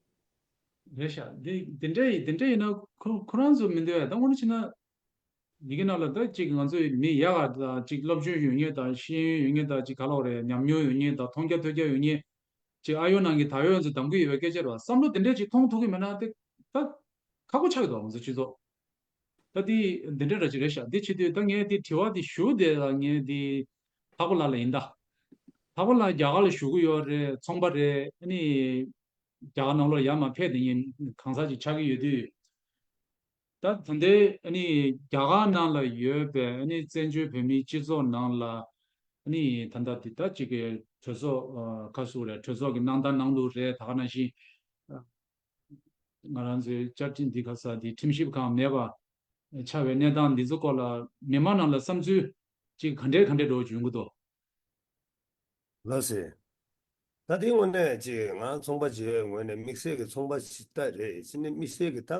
རེད་ཤག་འདི་འདི་འདྲ་ཡིན། འདི་འདྲ་ཡིན་ན་ཁོ་ཁོ་རང་ཚོ་མི་འདོད་ཡ། ད་དངོས་གནས་བྱས་ན་འདི་གི་ནང་ལ་ད་ཅིག་ང་ཚོའི་མི་ཡག་ག་དང་། ཅིག་སློབ་སྦྱོང་ཡོད་མཁན་དང་། ཤེས་ཡོན་ཡོད་མཁན་དང་། ཅིག་ག་ལབ་རེད། ཉམས་མྱོང་ཡོད་མཁན་དང་། མཐོང་རྒྱ་ཐོས་རྒྱ་ཡོད་མཁན་ ཅིག་ཨ་ཡོད་ནང་གི་ད་ཡོད་ཚོ་གདམ་གི་ཡོད་པའི་སྐད་ཆ་རེད་བ། བསམ་བློ་དེ་འདྲས་ཅིག་མཐོང་ཐུབ་ཀྱི་མེད་ན་དེ་ད་ཁག་པོ་ཆགས་ཀྱི་འདུག་ང་ཚོ་སྤྱི་ཚོགས། ད་དེ་འདི་འདྲས་འདྲ་ཅིག་རེད་ཤག་འདི་བྱེད་དུས་ད་ངས་དེ་དྲི་བ་དེ་ཞུ་བསྡད་ལ་ངས་དེ་ལྷག་པ་ལགས་ལ་ཡིན་ད། ལྷག་པ་ལགས་རྒྱ་གར་ལ་བཞུགས་ཀྱི་ཡོད་རེད། ཚོང་པ་རེད། ཨ་ནི་རྒྱ་གར་ནང་ལོགས་ཡར་མར་ཕེབས་དེ་ཉིན་གང་ཟག་ཅིག་ཆགས་ཀྱི་ཡོད་དུས། ད་ད་ལྟའི་ཨ་ནི་རྒྱ་གར་ནང་ལ་ཡོད་པའི་ཨ་ནི་བཙན་བྱོལ་བོད་མིའི་སྤྱི་ཚོགས་ནང་ལ་ཨ་ནི་ད་ལྟ་འདི་ད་ཅིག་གི་གྲོས་ཚོགས་ཨ་ཁ་སུ་རེད། གྲོས་ཚོགས་ཀྱི་གནང་སྟངས་ནང་ལོགས་རེད། ད་ག་ནང་བཞིན་ཨ་ང་རང་ཚོའི་བཅའ་ཁྲིམས་འདི་ག་ས་འདི་ཁྲིམས་ཞིབ་ཁང་མེད་པ་ཆགས་པའི་གནས་སྟངས་འདི་ཚོ་སྐོར་ལ་མི་མང་ནང་ལ་བསམ་ཚུལ་ཅིག་ག་འདྲས་ག་འདྲས་འགྲོ་བྱུང་གི་འདུག་ལགས་སེ། ད་དེའི་ངོས་ནས་ཅིག་ང་ཚོང་པ་ཅིག་ངོས་ནས་དམིགས་བསལ་གྱི་ཚོང་པ་ཞིག་ད་རེད། ཅི་ནས་དམིགས་བསལ་གྱི་ད་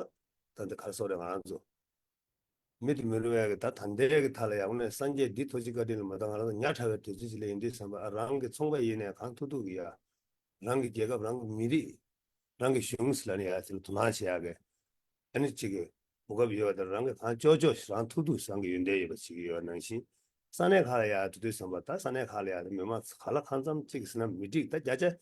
ད་འདི་ག་སོགས་རེད། ང་རང་ཚོ་མི་དེ་མི་རུང་བའི་གི་ད་ད་ལྟའི་གི་ཐ་ལ་ཡང་ནས་སངས་རྒྱས་འདི་ཐོག་ཅིག་བཀའ་དྲིན་ལ་མ་ད་ང་རང་ཚོ་ཉག་ཕྲ་བའི་དུས་ཚོད་ཅིག་ལ་ཡིན་དུས་བསམ་པ་ཨ་རང་གི་ཚོང་པ་ཡིན་ནས་གང་ཐུབ་ཐུབ་གི་ཡ་རང་གི་རྒྱལ་ཁབ་རང་གི་མི་རིགས། རང་གི་གཞུང་ཟེར་ལ་ནི་ཡ་ཟེར་ལ་དོ་སྣང་བྱེད་ཡག་གི་ཨ་ནི་གཅིག་གི་གོ་སྐབས་ཡོད་པ་དང་རང་གི་གང་ལྕོགས་ལྕོགས་ཤིག་རང་ཐུབ་ཐུབ་རང་གི་ཡོན་ཏན་ཡོད་པ་བྱེད་ཀྱི་ཡོད་པ་ནང་བཞིན་ས་གནས་ཁག་ལ་ཡ་དུས་དུས་བསམ་པ་ད་ས་གནས་ཁག་ལ་ཡ་མི་མང་ག་ལ་གང་འཚམ་གཅིག་ཟེར་ན་མི་འགྲིག་ད་བརྒྱ་ཆ་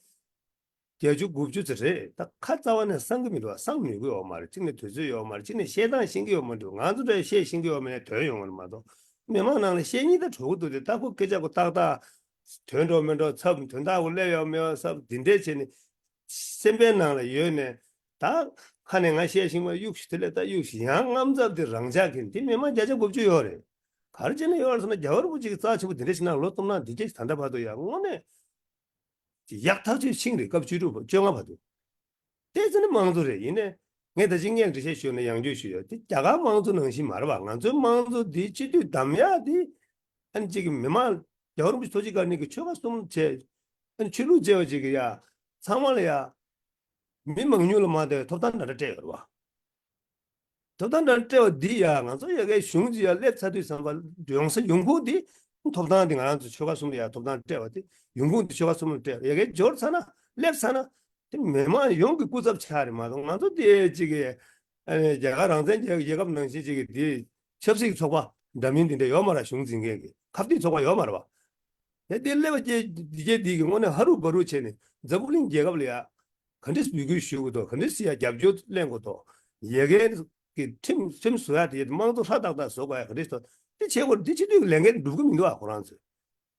བརྒྱད་ཅུ་དགུ་བཅུ་ཙམ་རེད། ད་ཁ་རྩ་བ་ནས་གསང་གི་མི་འདུག་བ། གསང་ནུས་ཀྱི་ཡོད་མ་རེད། གཅིག་ནས་དུས་ཚོད་ཡོད་མ་རེད། གཅིག་ནས་བཤད་སྟངས་ཤེས་ཀྱི་ཡོད་མ་འདུག་ང་ཚོ་འདྲ་བཤད་ཤེས་ཀྱི་ཡོད་མ་རེད། དོན་ཡོང་བ་མ་གཏོགས་མི་མང་ནང་ལ་བཤད་སྙིང་ད་གྲོགས་པོ་འདུག་དེ་ད་ཁོ་སྐད་ཆ་ཁོ་ཏག་ཏག་དོན་འགྲོ་མི་འགྲོ་ཚབ་དོན་དག་གོ་སླེབས་ཡོད་མེད་ཚབ་འདི་འདྲས་བྱས་ནས་སེམས་པའི་ནང་ལ་ཡོད་ནས་ད་ཁ་ནས་ང་བཤད་ཤེས་མ་གཡུག་ཤིག་དེ་ལས་ད་གཡུག་ཤིག་ཡང་དངངས་འཚབ་དེ་རང་འཇགས་ཀྱིན་དེ་མི་མང་བརྒྱ་ཆ་དགུ་བཅུ་ཡོད་རེད། ག་རེ་བྱས་ན་ཡོད་རེད་ཟེར་ན་རྒྱལ་བ་རིན་པོ་ཆེ་གི་རྩ་ཆེན་པོ་དེ་འདྲས་ཞིག་ནང་ལོ་སྟོང་ནང་འདི་སྐད་ད་ལྟ་བར་དུ་ཡང་དངོས་གནས་ཡག་ཐག་ཆོད་ཕྱིན་རེད། སྐབས་བཅུ་དྲུག་བཅོ་ལྔ་བར་དུ། དེ་ཚོ་ནི་དམངས་གཙོ་རེད། ཡིན་ནའི་ངས་ད་ཅི་སྔོན་འགྲེལ་བཤད་ཞུས་ནས་ཡང་བསྐྱར་ཞུ་ཡ་དེ་རྒྱ་གར་དམངས་གཙོ་ནང་བཞིན་མ་རེད་པ། ང་ཚོའི་དམངས་གཙོ་འདི་སྤྱི་འཐུས་བདམས་ཡ་དེ་ཨ་ནི་གཅིག་གི་མི་མང་རྒྱལ་བ་རིན་པོ་ཆེ་ཐུགས་རྗེ་བཀའ་དྲིན་གྱིས་ཆོལ་ཁ་གསུམ་བྱས། ཨ་ནི་ཆོས་ལུགས་བཅས་པ་གཅིག་གི་ཡ་ཚང་མ་ལ་ཡ་མི་མང་ཉུང་ལ་མ་ལྟོས་ཐོབ་ཐང་འདྲ་འདྲ་སྤྲད་ཡོད་རེད་པ། ཐོབ་ཐང་འདྲ་སྤྲད་པ་འདི་ཡ་ང་ཚོ་ཡ་གའི་གཞུང་གཅིག་ཡ་སླེབས་ཚར་དུས་ཙམ་པ་ཡོང་ས་ཡོང་ཁུངས་འདི་ཐོབ་ཐང་འདི་ང་རང་ཚོ་ཆོལ་ཁ་གསུམ་ལ་ཡ་ཐོབ་ཐང་སྤྲད་པ་འདི་ཡོང་ཁུངས་འདི་ཆོལ་ཁ་གསུམ་ལ་སྤྲད་ཡ་གའི་འབྱོར་ཚར་ན་སླེབས་ཚར་ན་དེ་མི་མང་ཡོངས་ཀྱི་སྐུ་ཚབ་ཆགས་རེད་མ་གཏོགས་ང་ཚོ་དེ་གཅིག་གི་ཨ་ནི་རྒྱ་གར་རང་བཙན་རྒྱལ་རྒྱལ་ཁབ་ནང་བཞིན་གཅིག་གི་དེ་ཆབ་སྲིད་ཚོགས་པ་འདྲ་མིན་དེ་འདྲ་ཡོད་མ་རེད། གཞུང་འཛིན་མཁན་གྱི་ཁ་གཏད་ཚོགས་པ་ཡོད་མ་རེད་པ། ཡ་དེ་སླེབས་པ་ཅེ་འདི་གའི་འདི་གི་དངོས་གནས་ཧ་རུ་བ་རུ་བྱས་ནས་འཛམ་བུ་གླིང་རྒྱལ་ཁབ་ལ་ཡ། ག་འདྲས་འབོད་སྐུལ་ཞུ་དགོས་དོ། ག་འདྲས་སི་ཡ་རྒྱབ་སྐྱོར་ལེན་དགོས་དོ། ཡ་གའི་གི་ཁྲིམས་ཁྲིམས་བཟོ་ཡ་དེ་དམངས་གཙོ་ཧྲ་ཏག་ཏག་བཟོ་དགོས་ཡ་ག་འདྲས་དོ། དེ་བྱེད་དགོས་དེ་སྤྱི་འཐུས་ལས་འགན་སྒྲུབ་ཀྱི་མི་འདུག་ཨ་ཁོ་རང་ཚོས།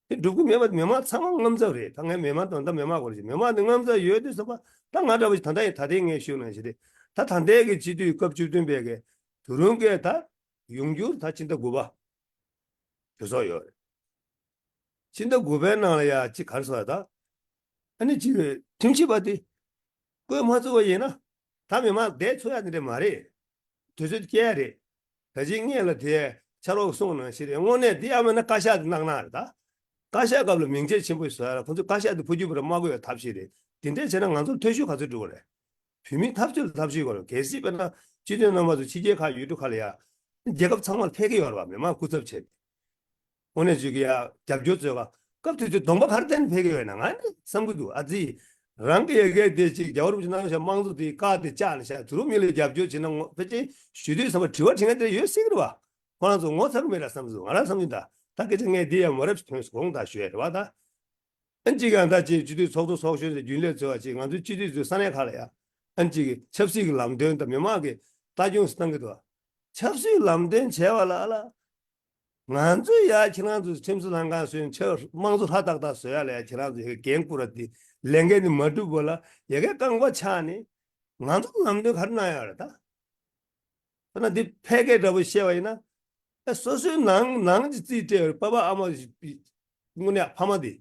དེ་སྒྲུབ་ཀྱི་མེད་པ་མི་མང་ཚང་མ་དངངས་འཚབ་རེད། ད་ངས་མི་མང་དང་ད་མི་མང་སྐོར་ཞིག་མི་མང་དེ་དངངས་འཚབ་ཡོད་དུས་ཙམ་པ་ད་ང་འདྲ་བ་ཞིག་ད་ལྟ་ཡིན་ད་ལྟའི་ངས་ཞུ་ནང་བཞིན་རེད། ད་ད་ལྟའི་གི་སྤྱི་འཐུས་སྐབས་བཅུ་བདུན་པའི་གི་དུ་རུང་གི་ད་ཡོང་རྒྱུར་ད་ཕྱི་ཟླ་དགུ་པ་གྲོས་ཚོགས་ཡོད་རེད། ཕྱི་ཟླ་དགུ་པའི་ནང་ལ་ཡ་གཅིག་ག་རེ་ཟེར་ད། ཨ་ནི་གཅིག་ཁྲིམས་ཞིབ་པ་དེ་བསྐོས་མ་ཚུགས་པ་ཡིན་ན་ད་མི་མང་བསྡད་ཚུགས་ཡ་དེ་འདྲ་མ་རེད། དུས་ཚོད་སྐྱེལ་ཡ་རེད། ད་ཅི་སྔོན་ལ་དེ་ཕྱག་རོགས་གསུངས་ནང་བཞིན་རེད། དངོས་གནས་དེ་ཡང་མིན་ན་བཀའ་ཤག་དེ་གནང་གནང་རེད་ད། བཀའ་ཤག་སྐབས་ལ་མིང་ཆད་ཆེན་པོ་བཟོ་ཡ་ལ་ཁོང་ཚོས་བཀའ་ཤག་དེ་འཕོ་འགྱུར་བར་མ་དགོས་ཡ་ཐབས་ཤེས་རེད། དེ་འདྲས་བྱས་ན་ང་ཚོར་ཐོ་གཞུག་ག་ཚོད་འགྲོ་གི་རེད། བོད་མིའི་འཐབ་རྩོད་ལ་ཐབས་ཤེས་དགོས་རེད། གལ་སྲིད་དཔེར་ན་སྤྱི་འཐུས་རྣམ་པ་ཚོ་ཕྱི་རྒྱལ་ཁག་ཡུལ་གྲུ་ཁག་ལ་ཡ། རྒྱལ་ཁབ་ཚང་མར་ཕེབས་ཀྱི་ཡོད་རེད་བ། མི་མང་སྐུ་ཚབ་བྱས་ཏེ། དངོས་གནས་བརྗོད་ཀྱི་ཡ་རྒྱབ་སྐྱོར་བཟོས་པ་སྐབས་དེ་ཚོའི་གདོང་པ་ག་རེ་བསྟན་ནས་ཕེབས་ཀྱི་ཡོད་ན་ང་ནི་བསམ་གྱི་འདུག་ཨ་ཙི། རང་གི་ཡ་གའི་དེ་ཅིག་རྒྱལ་བ་རིན་པོ་ཆེ་གནང་བཞག་དམངས་གཙོ་དེ་བཀག་སྟེ་བཅག་ནས་བཞག་དུ་རུ་མི་ལ་རྒྱབ་སྐྱོར་བྱེད་ན་ངོ་ཕལ་ཆེར་ཞུ་དུས་ཙམ་པ་དྲི་བ་དྲི་མཁན་དེ་ཡོད་སྲིད་ཀྱི་རེད་བ། ཁོ་རང་ཚོ་ངོ་ཚ་གི་མེད་ར་བསམ་གྱི་འདུག་ང་རང་བསམ་གྱི་འདུག་ད་སྐད་ཆ་ངས་འདི་ཡང་མ་རབས་ཐོན་སོང་ད་ཞུ་ཡ་རེད་བ་ད། ཨན་གཅིག་ཡང་ད་ཅིག་སྤྱི་འཐུས་ཚོགས་གཙོ་ཚོགས་གཞོན་ཚོས་རྒྱུན་ལས་བཟོས་པ་ཅིག་ང་ཚོའི་སྤྱི་འཐུས་ཚོའི་ས་གནས་ཁག་ལ་ཡ་ཨན་གཅིག་གི་ཆབ་སྲིད་ཀྱི་ལམ་སྟོན་དང་མི་མང་གི་ལྟ་སྐྱོང་གནང་གི་འདུག་ཆབ་སྲིད་ལམ་སྟོན་བྱས་པ་ལ་ཨ་ལ། ང་ཚོས་ཡ་ཁྱེད་རང་ཚོས་ཁྲིམས་བཟོ་ལྷན་ཁང་བཟོས་ཆབ་དམངས་གཙོ་ཧྲ་ཏག་ཏག་བཟོ་ཡ་ལ་ཡ་ཁྱེད་རང་ཚོས་ཡ་གི་འགན་བསྐུར་བ་དེ་ལས་འགན་དེ་མ་བསྒྲུབས་པ་ལ་ཡ་གའི་རྐང་པ་ཆག་ནས་ང་ཚོ་ལམ་སྟོན་ག་རེ་གནང་ཡ་རེད་ད། ཐ་ན་འདི་ཕལ་སྐད་འདྲ་པོ་བཤད་པ་ཡིན་ན། ཨ་སོ་སོའི་ནང་ནང་གི་རྩིས་སྤྲད་པའི་པ་ཕ་ཨ་མ་དངོས་གནས་ཕ་མ་དེ་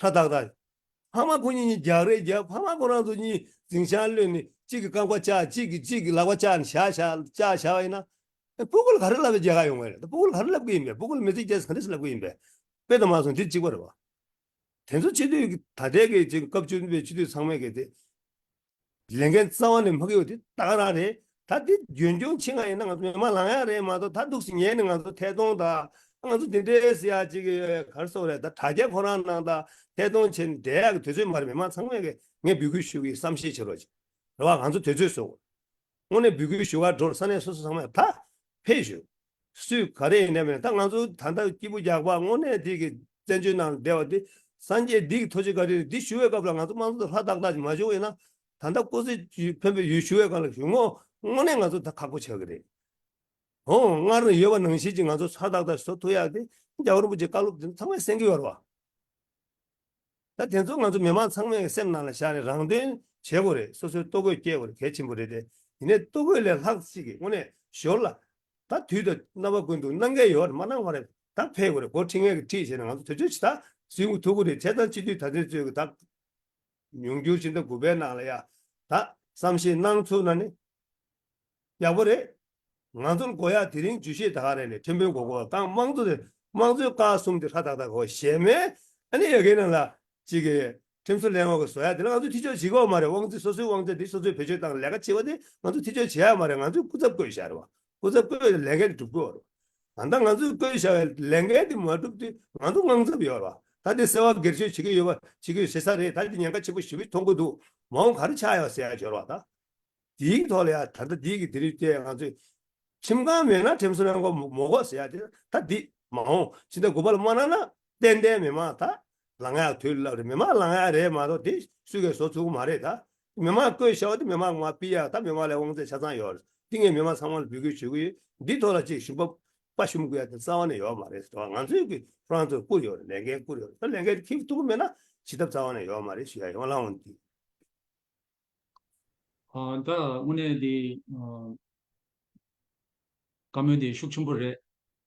ཁྲ་ཐག་ཐག་ཕ་མ་ཁོ་གཉིས་གཉིས་རྒྱག་རེས་རྒྱག་ཕ་མ་ཁོ་རང་ཚོ་གཉིས་འཛིང་ཆང་གློད་ནས་གཅིག་གི་རྐང་པ་བཅག་གཅིག་གི་གཅིག་གི་ལག་པ་བཅག་ནས་བཞག་བཞག་བཅག་བཞག་པ་ཡིན་ན། ཨ་སྤུ་གུ་ལ་ག་རེ་ལབ་པའི་རྒྱལ་ཁ་ཡོང་བ་རེད། ད་སྤུ་གུ་ལ་ག་རེ་ལབ་གི་ཡིན་པས། སྤུ་གུ་ལ་མི་ཚེ་སྐྱེལ་ས་ག་འདྲས་སེ་ལབ་གི་ཡིན་པས། དཔེ་དང་མ་སོང་འདི་གཅིག་པ་རེད་བ། དེ་ཚོ་སྤྱི་འཐུས་ཀྱི་ད་ལྟའི་གི་ཅིག་སྐབས་བཅུ་བདུན་པའི་སྤྱི་འཐུས་ཚང་མས་གི་དེ། ལས་འགན་རྩ་བ་ནས་མ་གི་ཡོད་དེ་ད་ག་རང་རེད། ད་དེ་རྒྱུན་སྐྱོང་ཕྱིན་ང་ཡིན་ན་ང་ཚོ་མི་མང་ལང་ཡ་རེད་མ་གཏོགས་ད་འདུག་སེ་ཉལ་ནས་ང་ཚོ་ཐད་གཏོང་དང་ང་ཚོ་དེ་འདྲའི་ཟེར་ཡ་ཅིག་གི་ག་རེ་ཟེར་དགོས་རེད། ད་དྲ་རྒྱ་ཁོ་རང་ནང་ད་ཐད་གཏོང་བྱས་ནས་བསྡད་ཡ་གི་དུས་ཚོད་མ་རེད། མི་མང་ཚང་མས་གི་ངས་འབོད་སྐུལ་ཞུ་གི་བསམ་ཤེས་བྱེད་རོགས་གྱིས། རེད་བ། ང་ཚོ་དུས་ཚོད་བཟོ་དགོས། དངོས་གནས་འབོད་སྐུལ་ཞུ་ག་འགྲོ་ས་གནས་སོ་སོ་ཚང་མས་ད་ཕེབས་ཞུ། སུས་ག་རེ་ཡིན་ནའི་མིན་ད་ང་ཚོ་ད་ལྟ་སྐྱིད་པོ་རྒྱག་པ་དངོས་གནས་དེ་གི་བཙན་བྱོལ་ནང་བསྡད་པ་དེ་ སངས་རྒྱས་འདི་གི་ཐུགས་རྗེ་བཀའ་དྲིན་འདི་ཞུ་བའི་སྐབས་ལ་ང་ཚོ་དམངས་གཙོ་དང་ཧྲ་ཏག་ཏག་ཅིག་མ་བྱུང་བས་ན། ད་ལྟ་སྐུ་ཚེ་ཕན་པའི་ཡུལ་ཞུ་བའི་སྐབས་ལ་གཞུང་ངོ་དངོས་གནས་ང་ཚོ་ད་ཁག་པོ་ཆགས་ཀྱི་རེད། ཨོ། སྔར་ཡོད་པ་ནང་བཞིན་གྱི་ང་ཚོ་ཧྲ་ཏག་ཏག་བཟོ་ཐུབ་ཡག་དེ་རྒྱལ་བ་རིན་པོ་ཆེའི་བཀའ་སློབ་དེ་ཚང་མས་གསན་གྱི་ཡོད་རེད་བ། ད་དེ་ཚོ་ང་ཚོ་མི་མང་ཚང་མའི་སེམས་ནང་ལ་བཞག་ནས་རང་དོན་བྱེད་དགོས་རེད། སོ་སོའི་ལྟོ་གོས་སྐྱེལ་དགོས་རེད། གལ་ཆེན་པོ་རེད་དེ། ཡིན་ནའི་ལྟོ་གོས་ལས་ལྷག་ཅིག་གི་དངོས་གནས་ཞོར་ལ་ད་དུས་དང་རྣམ་པ་ཀུན་ཏུ་གནང་གི་ཡོད་རེད། མ་གནང་བ་རེད། ད་ཕེབས་དགོས་རེད། འགོ་ཁྲིད་མཁན་གྱིས་ཁྲིད་བྱས་ནས་ང་ཚོ་དུས་ཚོད་ཅིག་ད་ཟིན་ཐུབ་ཀྱི་རེད། བྱས་ཙང་སྤྱི་འཐུས་ད་ལྟའི་ཚོད་ཀྱི་ད་ཉུང་འགྱུར་ཕྱི་ཟླ་དགུ་པའི་ནང་ལ་ཡ་ད་བསམ་ཤེས་གནང་ཚུལ་ན་ནི་ཡག་པོ་རེད། ང་ཚོར་དགོས་ཡག་དེ་རིང་བརྗོད་གཞི་ད་ག་རེ་ནས་ཁྲིམས་དཔོན་གོ་གོ་དང་དམངས་གཙོ་དེ་དམངས་གཙོའི་བཀའ་གསུམ་དེ་ཧྲ་ཏག་ཏག་གོ་གཞན་མེད། ཨ་ནི་ཡ་གི་ནང་ལ་གཅིག་གི་ཁྲིམས་བཟོ་ལས་ཁུངས་ཀྱི་བཟོ་ཡག་དེ་ལ་ང་ཚོས་ཐེ་གཏོགས་བྱེད་དགོས་མ་རེད། དབང་འཛིན་སོ་སོའི་དབང་ཆ་དེ་སོ་སོས་བེད་སྤྱོད་བཏང་ལས་ཀ་བྱེད་པ་དེ་ང་ཚོས་ཐེ་གཏོགས་བྱེད་ཡག་མ་རེད། ང་ཚོས་སྐུ་ཚབ་བསྐོས་བཞག་རེད་བ། སྐུ་ཚབ་བསྐོས་ལས་འགན་དེ་སྒྲུབ་དགོས་རེད། ད་ལྟ་ང་ཚོས་བསྐོས་བཞག་པའི་ལས་འགན་དེ་མ་སྒྲུབ་དུས་ང་ཚོ་དངངས་འཚབ་ཡོད་རེད་བ། ད་དེ་སེལ་བ་སྒེར་གཅོད་བྱེད་ཀྱི་ཡོད་པ་བྱེད་ཀྱི་ཡོད་ཟེར་ས་རེད། ད་དེ་ཉེན་ཁ་ཆེན་པོ་ཞེ་པོ་མཐོང་གི་འདུག་མ་འོངས་ག་རེ་ཆགས་ཡོད་ཟེར་ཡག་ཡོད་རེད་བ། ད་དེའི་ཐོག་ལ་ཡ་ད་ལྟ་དེའི་གི་དེ་རིང་དེ་ང་ཚོས་ཁྲིམས་ཁང་མེད་ན་ཁྲིམས་བཟོ་ལས་ཁུངས་མི་དགོས་ཟེར་ཡག་དེ་ད་འདི་མ་འོངས་ཕྱི་ཟླ་དགུ་པ་ལ་མ་གནང་ན་ཏན་ཏན་མི་མང་ད་ལངས་ཡག་དུས་ལ་རེད། མི་མང་ལངས་ཡག་རེད་མ་གཏོགས་དེ་སུས་གས་བཟོ་ཚུགས་ཀྱི་མ་རེད། ད་མི་མང་བསྐོས་བཞག་པ་དེ་མི་མང་མར་ཕུད་ཡག་ད་མི་མང་ལ་དབང་ཚད་ཆ་ཚང་ཡོད་རེད། དེ་ངས་མི་མང་ཚང་མ་ལ་འབོད་སྐུལ་ཞུ་གི་ཡོད། འདི་ཐོག་ལ་ཅིག་ཞུམ་པ་དཔའ་ཞུམ་དགོས་ཡག་དེ་རྩ་བ་ནས་ཡོད་མ་རེད་ཟེར་བ། ང་ཚོས་གི་ཁོ་རང་ཚོར་བསྐུར་ཡོད་རེད། ལས་འགན་བསྐུར་ཡོད་རེད། ད་ལས་འགན་དེ་འཁྱེར་ཐུབ་ཀྱི་མེད་ན་བྱེད་ཐབས་རྩ་བ་ནས་ཡོད་མ་རེད་ཞུ་ཡག་ཡོང་ལ་འོང་དུས། ཨ། ད་དངོས་གནས་འདི་ཨ། བཀའ་མོལ་འདི་ཤུགས་ཆེན་པོ་རེད།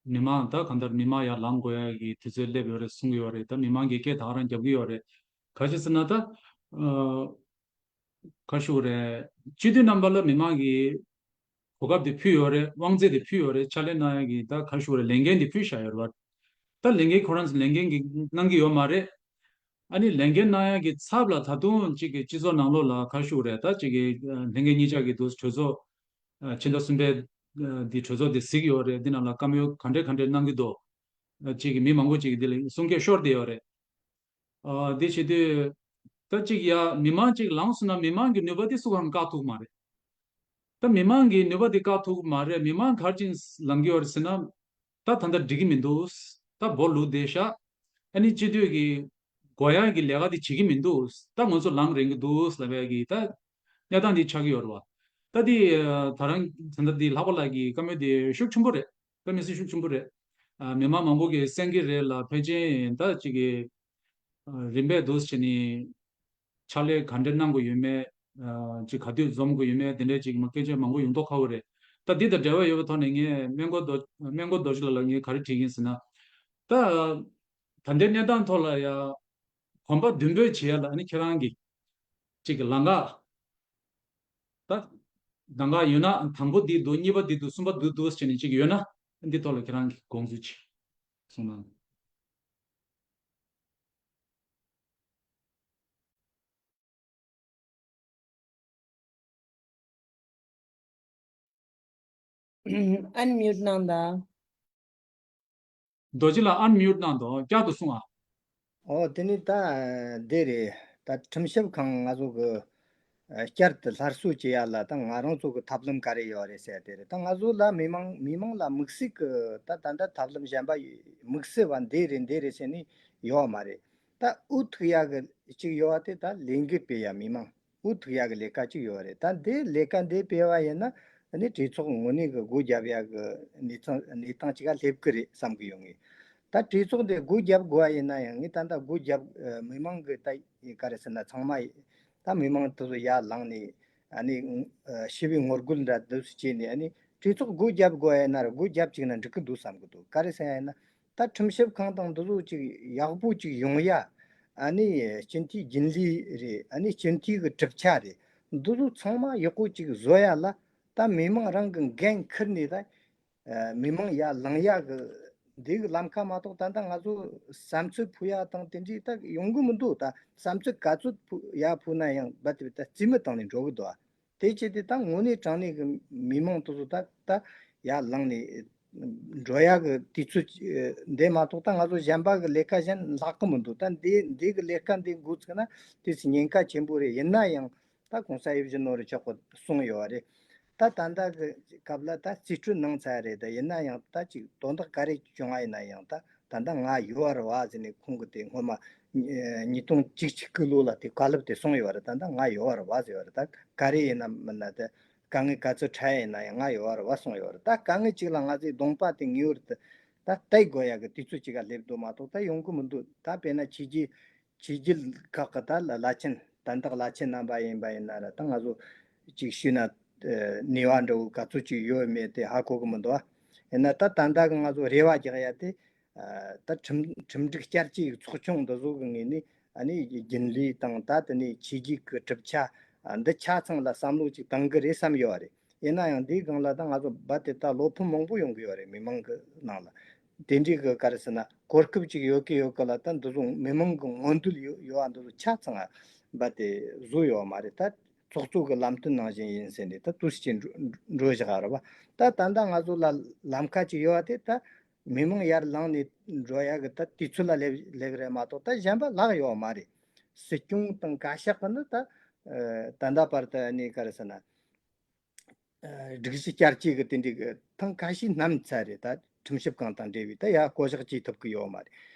མི་མང་ད་གང་ལྟར་མི་མང་ཡར་ལངས་དགོས་ཡག་གི་དུས་ཚོད་སླེབས་ཡོད་རེད་གསུང་གི་ཡོད་རེད། ད་མི་མང་གིས་སྐད་ད་ག་རང་རྒྱབ་ཀྱི་ཡོད་རེད། ག་ཅི་ཟེར་ན་ད་ཨ། ག་ཞུ་རེད། སྤྱི་འཐུས་རྣམ་པ་ལ་མི་མང་གིས་གོ་སྐབས་དེ་ཕུལ་ཡོད་རེད། དབང་ཚད་དེ་ཕུལ་ཡོད་རེད། ཕྱག་ལས་གནང་ཡག་གི་ད་ག་ཞུ་རེད། ལས་འགན་དེ་ཕུལ་བཞག་ཡོད་རེད་བ། ད་ལས་འགན་ཁོ་རང་ཚོ་ལས་འགན་གི་གནང་གི་ཡོད་མ་རེད། ཨ་ནི་ལས་འགན་གནང་ཡག་གི་ཚབ་ལ་ད་དུང་གཅིག་གི་སྤྱི་ཚོགས་ནང་ལོགས་ལ་ག་ཞུ་རེད། ད་གཅིག་གི་ལྷན་རྒྱས་གཉིས་ཆ་གི་འདུག་གྲོས་ཚོགས་ཕྱི་ཟླ་གསུམ་པའི་འདི་གྲོས་ཚོགས་དེ་གཟིགས་ཡོད་རེད། འདི་ནང་ལ་བཀའ་མོལ་ག་འདྲས་ག་འདྲས་གནང་གི་འདུག་གཅིག་གི་མི་མང་པོ་གཅིག་གི་འདི་ལ་གསུང་སྐད་ཤོར་བསྡད་ཡོད་རེད། ཨ། དེ་བྱེད་དུས་ད་ཅིག་ཡ་མི་མང་ཅིག་ལངས་སོང་ན་མི་མང་གི་ནུས་པ་དེ་སུ་གང་བཀག་ཐུབ་ཀྱི་མ་རེད། ད་མི་མང་གི་ནུས་པ་དེ་བཀག་ཐུབ་ཀྱི་མ་རེད། མི་མང་ག་རེ་བྱས་ལངས་ཀྱི་ཡོད་རེད་ཟེར་ན། ད་ད་ལྟ་འགྲིག་གི་མི་འདུག་ད་སྦོ་ལུག་བསྡད་ཤག་ཨ་ནི་སྤྱི་འཐུས་ཀྱི་དགོས་ཡག་གི་ལས་ཀ་དེ་བྱེད་ཀྱི་མི་འདུག་ད་ང་ཚོ་ལངས་རན་གྱི་འདུག་ལབ་ཡག་གི་ད་གནས་སྟངས་དེ་ཆགས་ཀྱི་ཡོད་རེད་བ། ད་དེ་ད་རང་ད་ལྟ་དེ་ལྷག་པ་ལགས་ཀྱི་བཀའ་མོལ་དེ་ཤུགས་ཆེན་པོ་རེད། དཔེ་མི་སྲིད་ཤུགས་ཆེན་པོ་རེད། ཨ། མི་མང་མང་པོ་གིས་གསན་གྱི་རེད་ལ། ཕལ་ཆེར་ད་ཅིག་གི་ཨ། རིམ་པས་འདུག་སེ་བྱས་ནས་ཕྱག་ལས་ག་འདྲ་གནང་དགོས་ཡོད་མེད། ཨ། ཅིག་ག་དུས་འཛོམས་དགོས་ཡོད་མེད་དེ་འདྲའི་ཅིག་མ་སྐད་ཆ་མང་པོ་ཡོང་མདོག་ཁ་པོ་རེད། ད་འདི་དང་འབྲེལ་བ་ཡོད་པའི་ཐོག་ནས་ངས་སྨན་སྐོར་རྡོ་སྨན་སྐོར་རྡོ་རྗེ་ལགས་ལ་ངས་ག་རེ་དྲིས་ཀྱི་ཡིན་ཟེར་ན། ད་ད་ལྟའི་གནས་སྟངས་ཐོག་ལ་ཡ་གོམ་པ་མདུན་སྤོས་བྱེད་ཡ་ལ་ཨ་ནི་ཁྱེད་རང་གིས་ཅིག་གི་ལམ་ཁ་ད་གདམ་ག་ཡོད་ན་དང་པོ་འདི་འདུག་གཉིས་པ་འདི་འདུག་གསུམ་པ་འདི་འདུག་ཟེར་ནས་ཅིག་ཡོད་ན་འདི་ཐོག་ལ་ཁྱེད་རང་གིས་དགོངས་ཚུལ་ཅིག་གསུངས་གནང་། ཨན་མིའུ་ཊི་གནང་དང་། རྡོ་རྗེ་ལགས་ཨན་མིའུ་ཊི་གནང་དང་། བསྐྱར་དུ་གསུང་ཨ། ཨོ་དེ་ནི་ད་འདི་རེད། ད་ཁྲིམས་ཞིབ་ཁང་ང་ཚོ་གི་བསྐྱར་དུ་སླར་གསོ་བྱེད་ཡ་ལ་ད་ང་རང་ཚོ་གི་ཐབས་ལམ་ག་རེ་ཡོད་རེད་ཟེར་དེ་རེད། ད་ང་ཚོ་ལ་མི་མང་མི་མང་ལ་དམིགས་བསལ་གི་ད་ད་ལྟ་ཐབས་ལམ་གཞན་པ་དམིགས་བསལ་བ་འདི་རེད་འདི་རེད་ཟེར་ནི་ཡོད་མ་རེད། ད་འུ་ཐུག་ཡ་གི་ཅིག་ཡོད་པ་དེ་ད་ལས་འགུལ་སྤེལ་ཡ་མི་མང་འུ་ཐུག་ཡ་གི་ལས་ཀ་ཅིག་ཡོད་རེད། ད་འདི་ལས་ཀ་འདི་སྤེལ་བ་ཡིན་ན་ནི་གྲོས་ཚོགས་ངོས་ནས་གི་སྒོ་རྒྱབ་ཡ་གི་གནས་སྟངས་གནས་སྟངས་ཅིག་ག་སླེབས་གི་རེད་བསམ་གི་ཡོད་ངེས། ད་གྲོས་ཚོགས་འདི་སྒོ་རྒྱབ་དགོས་པ་ཡིན་ན་ཡང་ངས་ད་ལྟ་སྒོ་རྒྱབ་མི་མང་གི་ད་ག་རེ་ཟེར་ན་ཚང་མ་ད་མི་མང་དེ་ཚོ་ཡར་ལངས་ནས་ཨ་ནི་ཞི་བའི་ངོ་རྒོལ་འདྲ་འདུག་སེ་བྱས་ནས་ཨ་ནི་གྲོས་ཚོགས་སྒོ་རྒྱབ་དགོས་པ་ཡིན་ན་ར་སྒོ་རྒྱབ་བཅུག་ན་འགྲིག་གི་འདུག་བསམ་གི་འདུག་ག་རེ་ཟེར་ཡ་ཡིན་ན། ད་ཁྲིམས་ཞིབ་ཁང་དང་འདི་ཚོ་ཅིག་ཡག་པོ་ཅིག་ཡོང་ཡ། ཨ་ནི་སྤྱི་འཐུས་རྒྱུན་ལས་རེད། ཨ་ནི་སྤྱི་འཐུས་ཀྱི་གྲུབ་ཆ་རེད། འདི་ཚོ་ཚང་མ་ཡག་པོ་ཅིག་བཟོ་ཡ་ལ་ད་མི་མང་རང་གི་འགན་འཁུར་ནས་ད་མི་མང་ཡར་ལངས་ཡ་གི་འདི་གི་ལམ་ཁ་མ་གཏོགས་ད་ལྟ་ང་ཚོ་བསམ་ཚུལ་ཕུལ་ཡ་དང་དེ་འདྲའི་ད་ཡོང་གི་མི་འདུག་ད་བསམ་ཚུལ་ག་ཚོད་ཕུལ་ཡ་ཕུལ་ན་ཡང་རྦད་དེ་ད་རྩིས་མེད་བཏང་ནས་འགྲོ་གི་འདུག་ཨ། དེ་བྱས་ཏེ་ད་དངོས་གནས་དྲང་གནས་ཀྱི་མི་མང་དེ་ཚོ་ད་ད་ཡར་ལངས་ནས་འགྲོ་ཡག་གི་དུས་ཚོད་འདི་མ་གཏོགས་ད་ང་ཚོ་གཞན་པ་གི་ལས་ཀ་གཞན་ལྷག་གི་མི་འདུག་ད་འདི་འདི་གི་ལས་ཀ་འདི་འགོ་ཚུགས་ན་དེ་ཚོ་ཉེན་ཁ་ཆེན་པོ་རེད། ཡིན་ན་ཡང་ད་གོང་ས་ཡིད་བཞིན་ནོར་བུ་མཆོག་གིས་གསུངས་ཡོད་རེད། ད་ད་ལྟ་གི་སྐབས་ལ་ད་རྩིས་སྤྲོད་གནང་ཚར་རེད། ད་ཡིན་ན་ཡང་ད་ཅིག་དོན་དག་ག་རེ་བྱུང་བ་ཡིན་ན་ཡང་ད་ད་ལྟ་ང་ཡོད་རེད་བ་ཟེར་ནས་ཁོང་གི་དེ་སྔོན་མ་ ཉིས་སྟོང་བཅུ་གཅིག་གི་ལོ་ལ་དེ་བཀའ་སློབ་དེ་གསུངས་ཡོད་རེད། ད་ལྟ་ང་ཡོད་རེད་བ་ཟེར་བ་རེད། ད་ག་རེ་ཡིན་ན་མིན་ན་དེ་དཀའ་ངལ་ག་ཚོད་འཕྲད་ཡིན་ན་ཡང་ང་ཡོད་རེད་བ་གསུངས་ཡོད་རེད། ད་དཀའ་ངལ་གཅིག་ལ་ང་ཚོའི་གདོང་པ་དེ་ངེས་པར་དུ་ད་བལྟ་དགོས་ཡ་གི་དུས་ཚོད་ཅིག་ག་སླེབས་འདུག་མ་གཏོགས་ད་ཡོང་གི་མི་འདུག་ད་དཔེར་ན་ཆོས་བརྒྱུད་ཆོས་བརྒྱུད་ཁག་གི་ད་བླ་ཆེན་དོན་དག་བླ་ཆེན་རྣམ་པ་ཡིན་པ་ཡིན་ན་ར་ད་ང་ཚོ་ཅིག་ཞུས་ན་ནུས་པ་འདྲ་བོ་ག་ཚོད་ཅིག་ཡོད་མེད་དེ་ཧ་གོ་གི་མི་འདུག་ཡིན་ན་ད་ད་ལྟ་གི་ང་ཚོ་རེ་བ་རྒྱག་ཡ་དེ་ད་ཁྲིམས་ཁྲིམས་སྒྲིག་བསྐྱར་བཅོས་ཀྱི་ཚོགས་ཆུང་འདི་ཚོ་གི་ངོས་ནས་ཨ་ནི་རྒྱུན་ལས་དང་ད་དེ་ནས་ཆོས་བརྒྱུད་ཀྱི་གྲུབ་ཆ་འདི་ཆ་ཚང་ལ་བསམ་བློ་ཅིག་བཏང་གི་རེད་བསམ་ཡོད་རེད། ཡིན་ན་ཡང་འདིའི་སྒང་ལ་ད་ང་ཚོ་རྦད་དེ་ད་བློ་ཕམ་མང་པོ་ཡོང་གི་ཡོད་རེད་མི་མང་གི་ནང་ལ། དེ་འདྲའི་གི་ག་རེ་ཟེར་ན་གོ་སྐབས་ཅིག་ཡོད་གི་ཡོད་གི་ལ་ད་འདི་ཚོ་མི་མང་གི་མངོན་འདོད་ཡོད་ཡོད་ཨ་འདི་ཚོ་ཆ་ཚང་རྦད་དེ་བཟོ་ཡོད་མ་རེད། ད་ཚོགས་གཙོ་གི་ལམ་སྟོན་ནང་བཞིན་ཡིན་ཟེར་ནས་ད་དུས་ཕྱིན་འགྲོ་འགྲོ་བཞག་རེད་བ། ད་ད་ལྟ་ང་ཚོ་ལ་ལམ་ཁ་ཅིག་ཡོད་པ་དེ་ད་མི་མང་ཡར་ལངས་ནས་འགྲོ་ཡ་གི་ད་དུས་ཚོད་ལ་སླེབས་སླེབས་རེད་མ་གཏོགས་ད་གཞན་པ་ལྷག་ཡོད་མ་རེད། སྲིད་སྐྱོང་དང་བཀའ་ཤག་གི་ནི་ད་ད་ལྟ་བར་དུ་ནས་ག་རེ་ཟེར་ན། སྒྲིག་གཞི་བསྐྱར་བཅོས་ཀྱི་དེ་འདྲའི་གི་ཐེངས་ཁ་ཤས་བསྣམས་ཚར་རེད། ད་ཁྲིམས་ཞིབ་ཁང་དང་འབྲེལ་བའི་ད་ཡ་བསྐོ་གཞག་བྱེད་ཐུབ་ཀྱི་ཡོད་མ་རེད།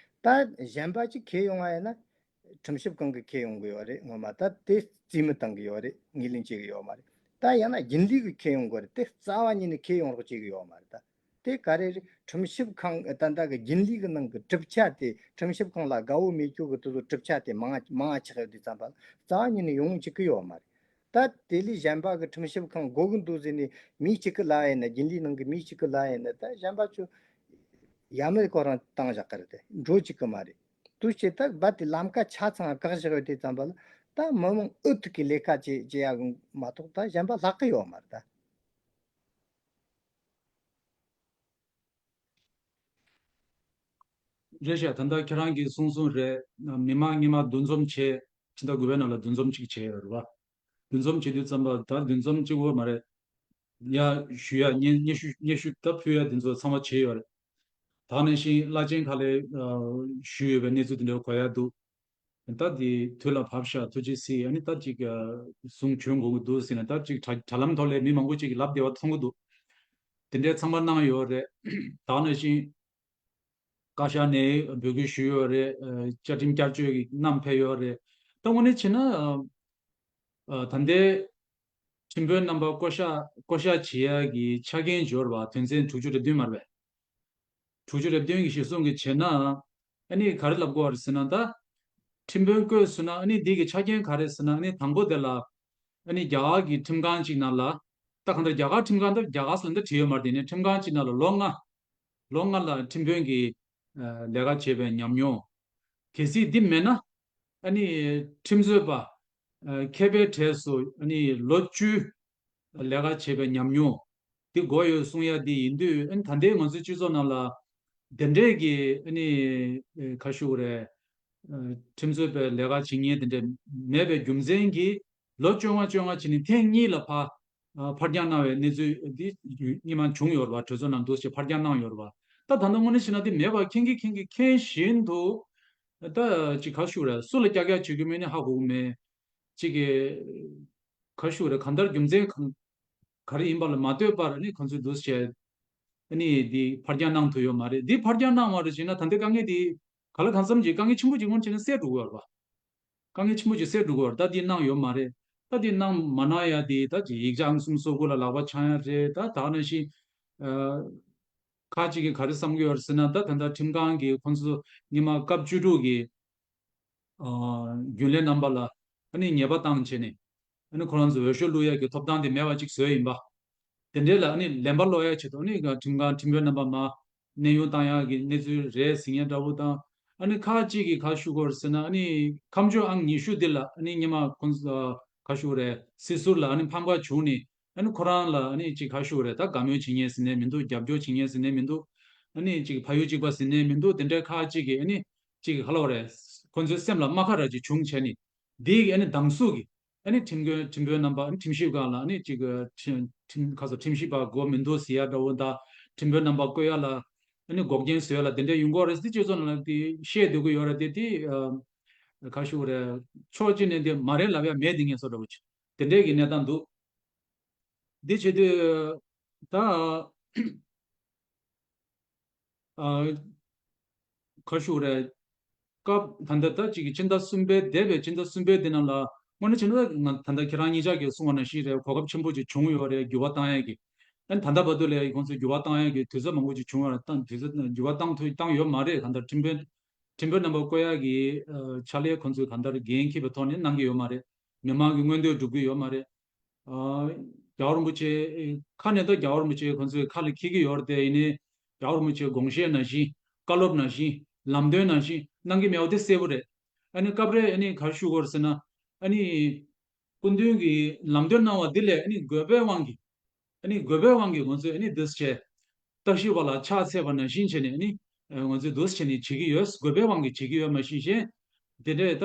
ད་གཞན་པ་ཅིག་ཁས་ཡོང་བ་ཡིན་ན་ཁྲིམས་ཞིབ་ཁང་གི་ཁས་ཡོང་གི་ཡོད་རེད། ངོ་མ་ད་དེ་རྩིས་མེད་བཏང་གི་ཡོད་རེད། ངོས་ལེན་བྱེད་ཀྱི་ཡོད་མ་རེད། ད་ཡང་ན་རྒྱུན་ལས་ཀྱི་ཁས་ཡོང་གི་རེད། དེ་རྩ་བ་ཉིད་ནས་ཁས་ཡོང་རོགས་བྱེད་ཀྱི་ཡོད་མ་རེད། ད་དེ་ག་རེ་རེད། ཁྲིམས་ཞིབ་ཁང་ད་ལྟ་གི་རྒྱུན་ལས་ཀྱི་ནང་གི་གྲུབ་ཆ་དེ་ཁྲིམས་ཞིབ་ཁང་ལ་དགའ་བོ་མེད་རྒྱུ་གི་དེ་ཚོ་གྲུབ་ཆ་དེ་མང་མང་ཆགས་ཡོད་དུས་ཙམ་པ་རྩ་བ་ཉིད་ནས་ཡོང་བཅུག་གི་ཡོད་མ་རེད། ད་དེ་ལས་གཞན་པ་གི་ཁྲིམས་ཞིབ་ཁང་དགོས་ཀྱི་འདུག་ཟེར་ནས་མི་གཅིག་གི་ལ་ཡིན་ན་རྒྱུན་ལས་ནང་གི་མི་གཅིག་གི་ལ་ཡིན་ན་ད་གཞན་པ་ཚོ་ཡ་མེད་ཁོ་རང་བཏང་བཞག་གི་རེད། དེ་འགྲོ་བཅུག་གི་མ་རེད། དུས་ཕྱིན་ད་རྦད་དེ་ལམ་ཁ་ཆ་ཚང་བཀག་བཞག་ཡོད་དུས་ཙམ་པ་ལ་ད་མི་མང་འུ་ཐུག་གི་ལས་ཀ་བྱེད་བྱེད་ཡ་གི་མ་གཏོགས་ད་གཞན་པ་ལྷག་གི་ཡོད་མ་རེད་ད། རེད་ཤག་ད་ལྟ་ཁྱེད་རང་གིས་གསུངས་གསུངས་རེད། མི་མང་སྔོན་མ་འདུ་འཛོམས་བྱས་ཕྱི་ཟླ་དགུ་པའི་ནང་ལ་འདུ་འཛོམས་གཅིག་བྱས་ཡོད་རེད་བ། འདུ་འཛོམས་བྱེད་དུས་ཙམ་པ་ད་འདུ་འཛོམས་གཅིག་པོ་མ་རེད། ཡ་ཞུ་ཡ་སྙན་སྙན་ཞུ་སྙན་ཞུ་ད་ཕུལ་ཡ་དེ་ཚོ་ཚང་མ་བྱས་ཡོད་རེད། ད་ནང་བཞིན་བླ་ཆེན་ཁག་ལ་ཞུས་ཡོད་པའི་གནས་ཚུལ་དེ་འདྲ་གོ་ཡ་འདུག་ད་དེ་དུས་ལ་བབ་ཤག་ཐུགས་རྗེ་གཟིགས། ཨ་ནི་ད་ཅིག་གསུང་བྱོན་དགོས་ཀྱི་འདུག་ཟེར་ནས་ད་ཅིག་དྲ་དྲ་ལམ་ཐོག་ལ་མི་མང་པོ་ཅིག་གིས་ལབ་བསྡད་པ་མཐོང་གི་འདུག་དེ་འདྲའི་ཚང་མ་གནང་ཡོད་རེད། ད་ནང་བཞིན་བཀའ་ཤག་ནས་འབོད་སྐུལ་ཞུས་ཡོད་རེད། བཅའ་ཁྲིམས་བསྐྱར་བཅོས་ཀྱི་བསྣམས་ཕེབས་ཡོད་རེད། ད་དངོས་གནས་བྱས་ན་ད་ལྟའི་ཁྲིམས་དཔོན་རྣམ་པ་བསྐོ་གཞག་བསྐོ་གཞག་བྱེད་ཡ་གི་ཆ་རྐྱེན་འབྱོར་བ་དོན་ཚན་དྲུག་ཅུ་རེ་བདུན་མ་རེད་པས། དྲུག་ཅུ་རེ་བདུན་གྱི་གཞིར་བཟུང་གིས་བྱས་ན། ཨ་ནི་ག་རེ་ལབ་དགོས་པ་རེད་ཟེར་ན་ད། ཁྲིམས་དཔོན་བསྐོས་ཟེར་ན་ཨ་ནི་འདི་གི་ཆ་རྐྱེན་ག་རེ་ཟེར་ན་ཨ་ནི་དང་པོ་དེ་ལ། ཨ་ནི་རྒྱ་གར་གྱི་ཁྲིམས་ཁང་གཅིག་ནང་ལ། ད་གང་ལྟར་རྒྱ་གར་ཁྲིམས་ཁང་ད་རྒྱ་གར་ཟེར་ན་ད་བྲིས་ཡོད་མ་རེད། དེ་ནས་ཁྲིམས་ཁང་གཅིག་ནང་ལ་ལོ་ལྔ། ལོ་ལྔ་ལ་ཁྲིམས་དཔོན་གྱི་ལས་ཀ་བྱས་པའི་ཉམས་མྱོང་། གལ་སྲིད་འདི་མེད་ན། ཨ་ནི་ཁྲིམས་རྩོད་པ། མཁས་པའི་གྲས་སུ་ཨ་ནི་ལོ་བཅུ་ལས་ཀ་བྱས་པའི་ཉམས་མྱོང་འདི་དགོས་ཡོད་གསུང་ཡ་འདི་ཡིན་དུས། ཨ་ནི་ད་ལྟའི་ང་ཚོའི་སྤྱི་ཚོགས་ནང་ལ་དེ་འདྲས་ཀྱི་ཨ་ནི་ག་ཞུ་དགོས་རེད། ཁྲིམས་རྩོད་པའི་ལས་ཀ་བྱེད་མཁན་དེ་འདྲས་མེད་པའི་རྒྱུ་མཚན་གྱིས་ལོ་བཅོ་ལྔ་བཅོ་ལྔ་བྱས་ནས་ཐེངས་གཉིས་ལ་ཕར། ཨ་ཕར་འགྱངས་གནང་བའི་གནས་ཚུལ་འདི་སྔོན་མ་བྱུང་ཡོད་རེད་བ། གྲོས་ཚོགས་ནང་འདུག་སེ་ཕར་འགྱངས་གནང་ཡོད་རེད་བ། ད་ད་ལྟ་དངོས་གནས་བྱས་ན་དེ་མེད་པ་མཁྱེན་གྱིན་མཁྱེན་གྱིན་མཁྱེན་བཞིན་དུ། ད་ཅིག་ག་ཞུ་རེད། སུ་ལ་ཀྱག་ཀྱག་བྱེད་དགོས་མིན་ནི་ཧ་གོ་གི་མེད། ཅིག་གི་ག་ཞུ་རེད། གང་ལྟར་རྒྱུ་མཚན་གང་ག་རེ་ཡིན་པ་ལ་མ་ལྟོས་པར་ནི་ཁོང་ཚོས་འདུག་སེ་ནི་འདི་ཕར་འགྱངས་གནང་ཐུབ་ཡོད་མ་རེད། འདི་ཕར་འགྱངས་གནང་བ་རེད་བྱས་ན་ད་ལྟའི་དཀའ་ངལ་འདི་ག་ལ་གང་འཚམ་གྱི་དཀའ་ངལ་ཆེན་པོ་ཅིག་སྔོན་ཆད་ནས་སེལ་འགྲོ་གི་ཡོད་རེད་བ། དཀའ་ངལ་ཆེན་པོ་ཅིག་སེལ་འགྲོ་གི་ཡོད་རེད། ད་འདི་གནང་ཡོད་མ་རེད། ད་འདི་གནང་མ་གནང་ཡ་དེ་ད་ཅིག་ཡིག་ཆ་ཨང་གསུམ་སོ་དགུ་ལ་ལག་པ་འཆང་ཡ་རེད། ད་ད་ནང་བཞིན་ཨ་ཁག་ཅིག་གིས་ག་རེ་བསམ་གྱི་ཡོད་རེད་ཟེར་ན། ད་ད་ལྟ་ཁྲིམས་ཁང་གིས་ཁོང་ཚོ་སྔོན་མ་སྐབས་བཅུ་དྲུག་གི་ཨ་རྒྱུན་ལས་རྣམ་པ་ལ་ཨ་ནི་ཉེས་པ་བཏང་བྱས་ནས་ཨ་ནི་ཁོ་རང་ཚོ་འོས་ཤོག་བླུག་ཡ་གི་ཐོབ་ཐང་དེ་མེད་པ་ཅིག་བཟོས་ཡིན་པ། དེ་འདྲའི་ལ་ཨ་ནི་ལན་པ་སློག་ཡ་ཆེད་དུ་ཨ་ནི་ཁྲིམས་ཁང་ཁྲིམས་དཔོན་རྣམ་པ་མར་གནས་དབྱུང་བཏང་ཡག་གི་གནས་ཚུལ་རེད་ཟེར་མཁན་འདྲ་པོ་དང་། ཨ་ནི་ཁག་ཅིག་གིས་ག་ཞུ་གི་ཡོད་རེད་ཟེར་ན། ཨ་ནི་ཁ་མཆུ་ཨང་ཉི་ཤུ་འདི་ལ་ཨ་ནི་སྔོན་མ་ཁོང་ཚོ་ག་ཞུ་གི་རེད། སྲིད་ཟུར་ལ་ཨ་ནི་ཕམ་ཁ་བྱུང་ནས་ཨ་ནི་ཁོ་རང་ལ་ཨ་ནི་ཅིག་ག་ཞུ་གི་རེད། ད་དགའ་མོས་བྱེད་མཁན་ཟེར་ནས་མི་འདུག་རྒྱབ་སྐྱོར་བྱེད་མཁན་ཟེར་ནས་མི་འདུག་ཨ་ནི་ཅིག་ཕ་ཡུལ་གཅིག་པ་ཟེར་ནས་མི་འདུག་དེ་འདྲའི་ཁག་ཅིག་གིས་ཨ་ནི་ཅིག་ག་ལབ་དགོས་རེད། ཁོང་ཚོའི་སེམས་ལ་རྨ་ཁ་ར་ཅིག་བྱུང་བྱས་ནས་འདི་གི་ཨ་ནི་སྡང་ཟུག་གིས། ཨ་ནི་ཁྲིམས་དཔོན་ཁྲིམས་དཔོན་རྣམ་པ་ཨ་ནི་ཁྲིམས་ཞིབ་ཁང་ལ་ཨ་ནི་ཅིག་ཁྲིམས་ཁྲིམས་ཁ་སོ་ཁྲིམས་ཞིབ་པ་དགོས་མི་འདུག་ཟེར་ཡ་འདྲ་བོ་དང་། ཁྲིམས་དཔོན་རྣམ་པ་བསྐོ་ཡ་ལ་ཨ་ནི་འགོག་རྐྱེན་བཟོ་ཡ་ལ་དེ་འདྲ་ཡོང་གི་ཡོད་རེད་ཟེར་སྤྱི་ཚོགས་ནང་ལ་དེ་བཤད་སྡོད་ཀྱི་ཡོད་རེད། དེ་དེ་ཨ་ག་ཞུ་རེད། ཕྱོགས་གཅིག་ནས་དེ་མ་རེད་ལབ་ཡ་མེད། དེ་ངས་བཟོ་འདྲ་བོ་ཅིག་དེ་འདྲས་ཀྱི་གནས་སྟངས་འདུག་དེ་བྱེད་དུས་ད་ཨ་ག་ཞུ་རེད། སྐབས་ད་ལྟ་ད་ཅིག་གི་ཕྱི་ཟླ་གསུམ་པའི་འདས་པའི་ཕྱི་ཟླ་གསུམ་པའི་འདི་ནང་ལ་དངོས་གནས་བྱས་ན་ང་ད་ལྟ་ཁྱེད་རང་གཉིས་ཆ་གིས་གསུངས་པ་ནང་བཞིན་རེད། གོ་སྐབས་ཆེན་པོ་ཅིག་བྱུང་ཡོད་རེད། འགྱུར་བ་བཏང་ཡས་ཀྱི། ཨ་ནི་ད་ལྟ་བར་དུ་ལས་ཁོང་ཚོས་འགྱུར་བ་བཏང་ཡས་ཀྱི་དུས་ཚོད་མང་པོ་ཅིག་བྱུང་ཡོད་རེད། བཏང་དུས་ཚོད་འགྱུར་བ་བཏང་ཐུབ་བཏང་ཡོད་མ་རེད། གང་ལྟར་ཁྲིམས་དཔོན་ཁྲིམས་དཔོན་རྣམ་པ་བསྐོ་ཡས་ཀྱི་ཨ་ཕྱག་ལས་ཁོང་ཚོས་གང་ལྟར་འགན་འཁྱེར་བའི་ཐོག་ནས་གནང་གི་ཡོད་མ་རེད། མི་མང་གི་མངོན་འདོད་སྒྲུབ་ཀྱི་ཡོད་མ་རེད། ཨ། རྒྱལ་བ་རིན་པོ་ཆེ་ཁ་ནས་ད་རྒྱལ་བ་རིན་པོ་ཆེ་ཁོང་ཚོས་ཁ་ལ་འཁྱེར་གྱི་ཡོད་རེད་དེ། ཡིན་ནའི་རྒྱལ་བ་རིན་པོ་ཆེའི་དགོངས་བཞེད་ནང་བཞིན། བཀའ་སློབ་ནང་བཞིན། ལམ་སྟོན་ནང་བཞིན་གནང་གི་མེད་པ་དེ་གསལ་པོ་རེད། ཨ་ནི་སྐབས་རེ་ཨ་ནི་ག་རེ་ཞུ་དགོས་རེད་ཟེར་ན། ཨ་ནི་སྐུ་མདུན་གྱིས་ལམ་སྟོན་གནང་བ་འདི་ལས་ཨ་ནི་དགོས་པའི་དབང་གིས། ཨ་ནི་དགོས་པའི་དབང་གིས་ང་ཚོས་ཨ་ནི་འདི་བྱས། བརྟག་ཞིབ་པ་ལ་ཕྱག་འཚལ་བ་ནང་བཞིན་བྱས་ནས་ཨ་ནི་ང་ཚོས་འདི་བྱས་ནས་བྱེད་ཀྱི་ཡོད། དགོས་པའི་དབང་གིས་བྱེད་ཀྱི་ཡོད་མ་གཞི་གཞན། དེ་འདྲས་ད་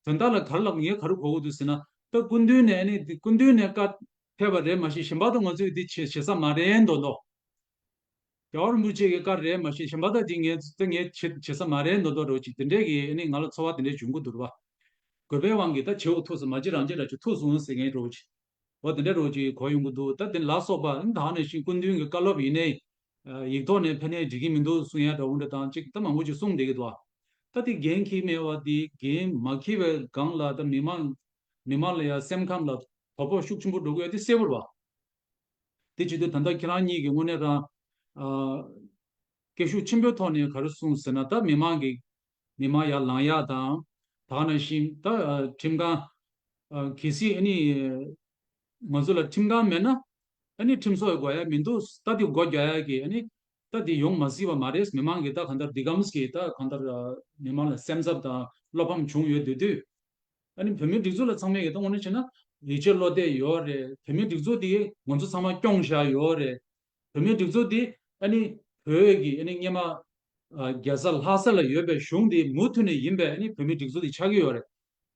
དོན་དག་ལ་ག་རེ་ལབ། ངས་ག་རེ་གོ་གི་འདུག་ཟེར་ན། ད་སྐུ་མདུན་ནས་ཨ་ནི་འདི་སྐུ་མདུན་ནས་བཀའ་ཕེབས་པ་རེད་མ་གཞི་གཞན་པ་ད་ང་ཚོས་འདི་བྱེད་བྱེད་ས་མ་རེད་མདོག་མདོག་རྒྱལ་བ་རིན་པོ་ཆེ་གི་བཀའ་རེད་མ་གཞི་གཞན་པ་ད་འདི་ངས་ད་ངས་བྱེད་བྱེད་ས་མ་རེད་མདོག་མདོག་འདྲ་བོ་ཅིག་དེ་འདྲས་ཀྱི་ཨ་ནི་ང་ལ་ཚོར་བ་དེ་འདྲས་བྱུང་གི་འདུག་རེད་པ། དགོས་པའི་དབང་གིས་ད་བྱེད་འོ་ཐུག་སོང་། མ་བྱེད་རང་བྱེད་འདྲ་ཅིག་ཐུག་སོང་ཟེར་མཁན་འདྲ་བོ་ཅིག་འོ་དེ་འདྲ་འདྲ་བོ་ཅིག་གོ་ཡོང་གི་འདུག་ད་དེ་ལ་སོགས་པ་ཨ་ནི་ད་ནང་བཞིན་སྐུ་མདུན་གྱི་བཀའ་སློབ་ཡིན་ནའི། ཡིག་ཐོག་ནས་ཕན་ནས་འགྲིག་གི་མི་འདུག་གསུང་ཡ་འདྲ་བོ་འདྲ་དང་ཅིག་ད་མང་པོ་ཅིག་གསུངས་བསྡད་ཀྱི་འདུག་ད་དེ་འགན་འཁྱེར་མེད་པ་དེ། འགན་མ་འཁྱེར་བའི་སྒང་ལ་ད་མི་མང་མི་མང་ལ་ཡ་སེམས་ཁམས་ལ་དོ་ཕོག་ཤུགས་ཆེན་པོ་འགྲོ་གི་ཡོད་དེ་གསལ་པོ་རེད་པ། དེ་བྱེད་དུས་ད་ལྟ་ཁྱེད་རང་གཉིས་ཀྱིས་དངོས་གནས་རང་ཨ་སྐད་ཤུགས་ཆེན་པོའི་ཐོག་ནས་ག་རེ་གསུངས་ཟེར་ན། ད་མི་མང་གི་མི་མང་ཡར་ལངས་ཡག་དང་། ད་ག་ནང་བཞིན་ད་ཨ་ཁྲིམས་ཁང་ཨ་གལ་སྲིད་ཨ་ནི་ང་ཚོ་ལ་ཁྲིམས་ཁང་མེད་ན་ཨ་ནི་ཁྲིམས་བཟོ་ཡི་དགོས་ཡ་མི་འདུག་ད་དེ་སྒོ་རྒྱག་ཡ་གི་ཨ་ནི་ད་དེ་ཡོང་མ་སྲིད་པ་མ་རེད། མི་མང་གི་ད་གང་ལྟར་འདི་གམ་གི་ད་གང་ལྟར་ཨ་མི་མང་ལ་སེམས་འཚབ་དང་བློ་ཕམ་བྱུང་ཡོད་དུས་དུས། ཨ་ནི་བོད་མིའི་སྒྲིག་འཛུགས་ལ་ཚང་མས་ཀྱི་ད་དངོས་གནས་བྱས་ན་ཡིད་ཆེས་བློ་གཏད་ཡོད་རེད། བོད་མིའི་སྒྲིག་འཛུགས་དེ་ང་ཚོ་ཚང་མ་སྐྱོང་བཞག་ཡོད་རེད། བོད་མིའི་སྒྲིག་འཛུགས་དེ་ཨ་ནི་བོད་ཀྱི་ཨ་ནི་སྔོན་མ་ཨ་རྒྱལ་ས་ལྷ་ས་ལ་ཡོད་པའི་གཞུང་དེ་མུ་མཐུད་ནས་ཡིན་པའི་ཨ་ནི་བོད་མིའི་སྒྲིག་འཛུགས་དེ་ཆགས་ཀྱི་ཡོད་རེད།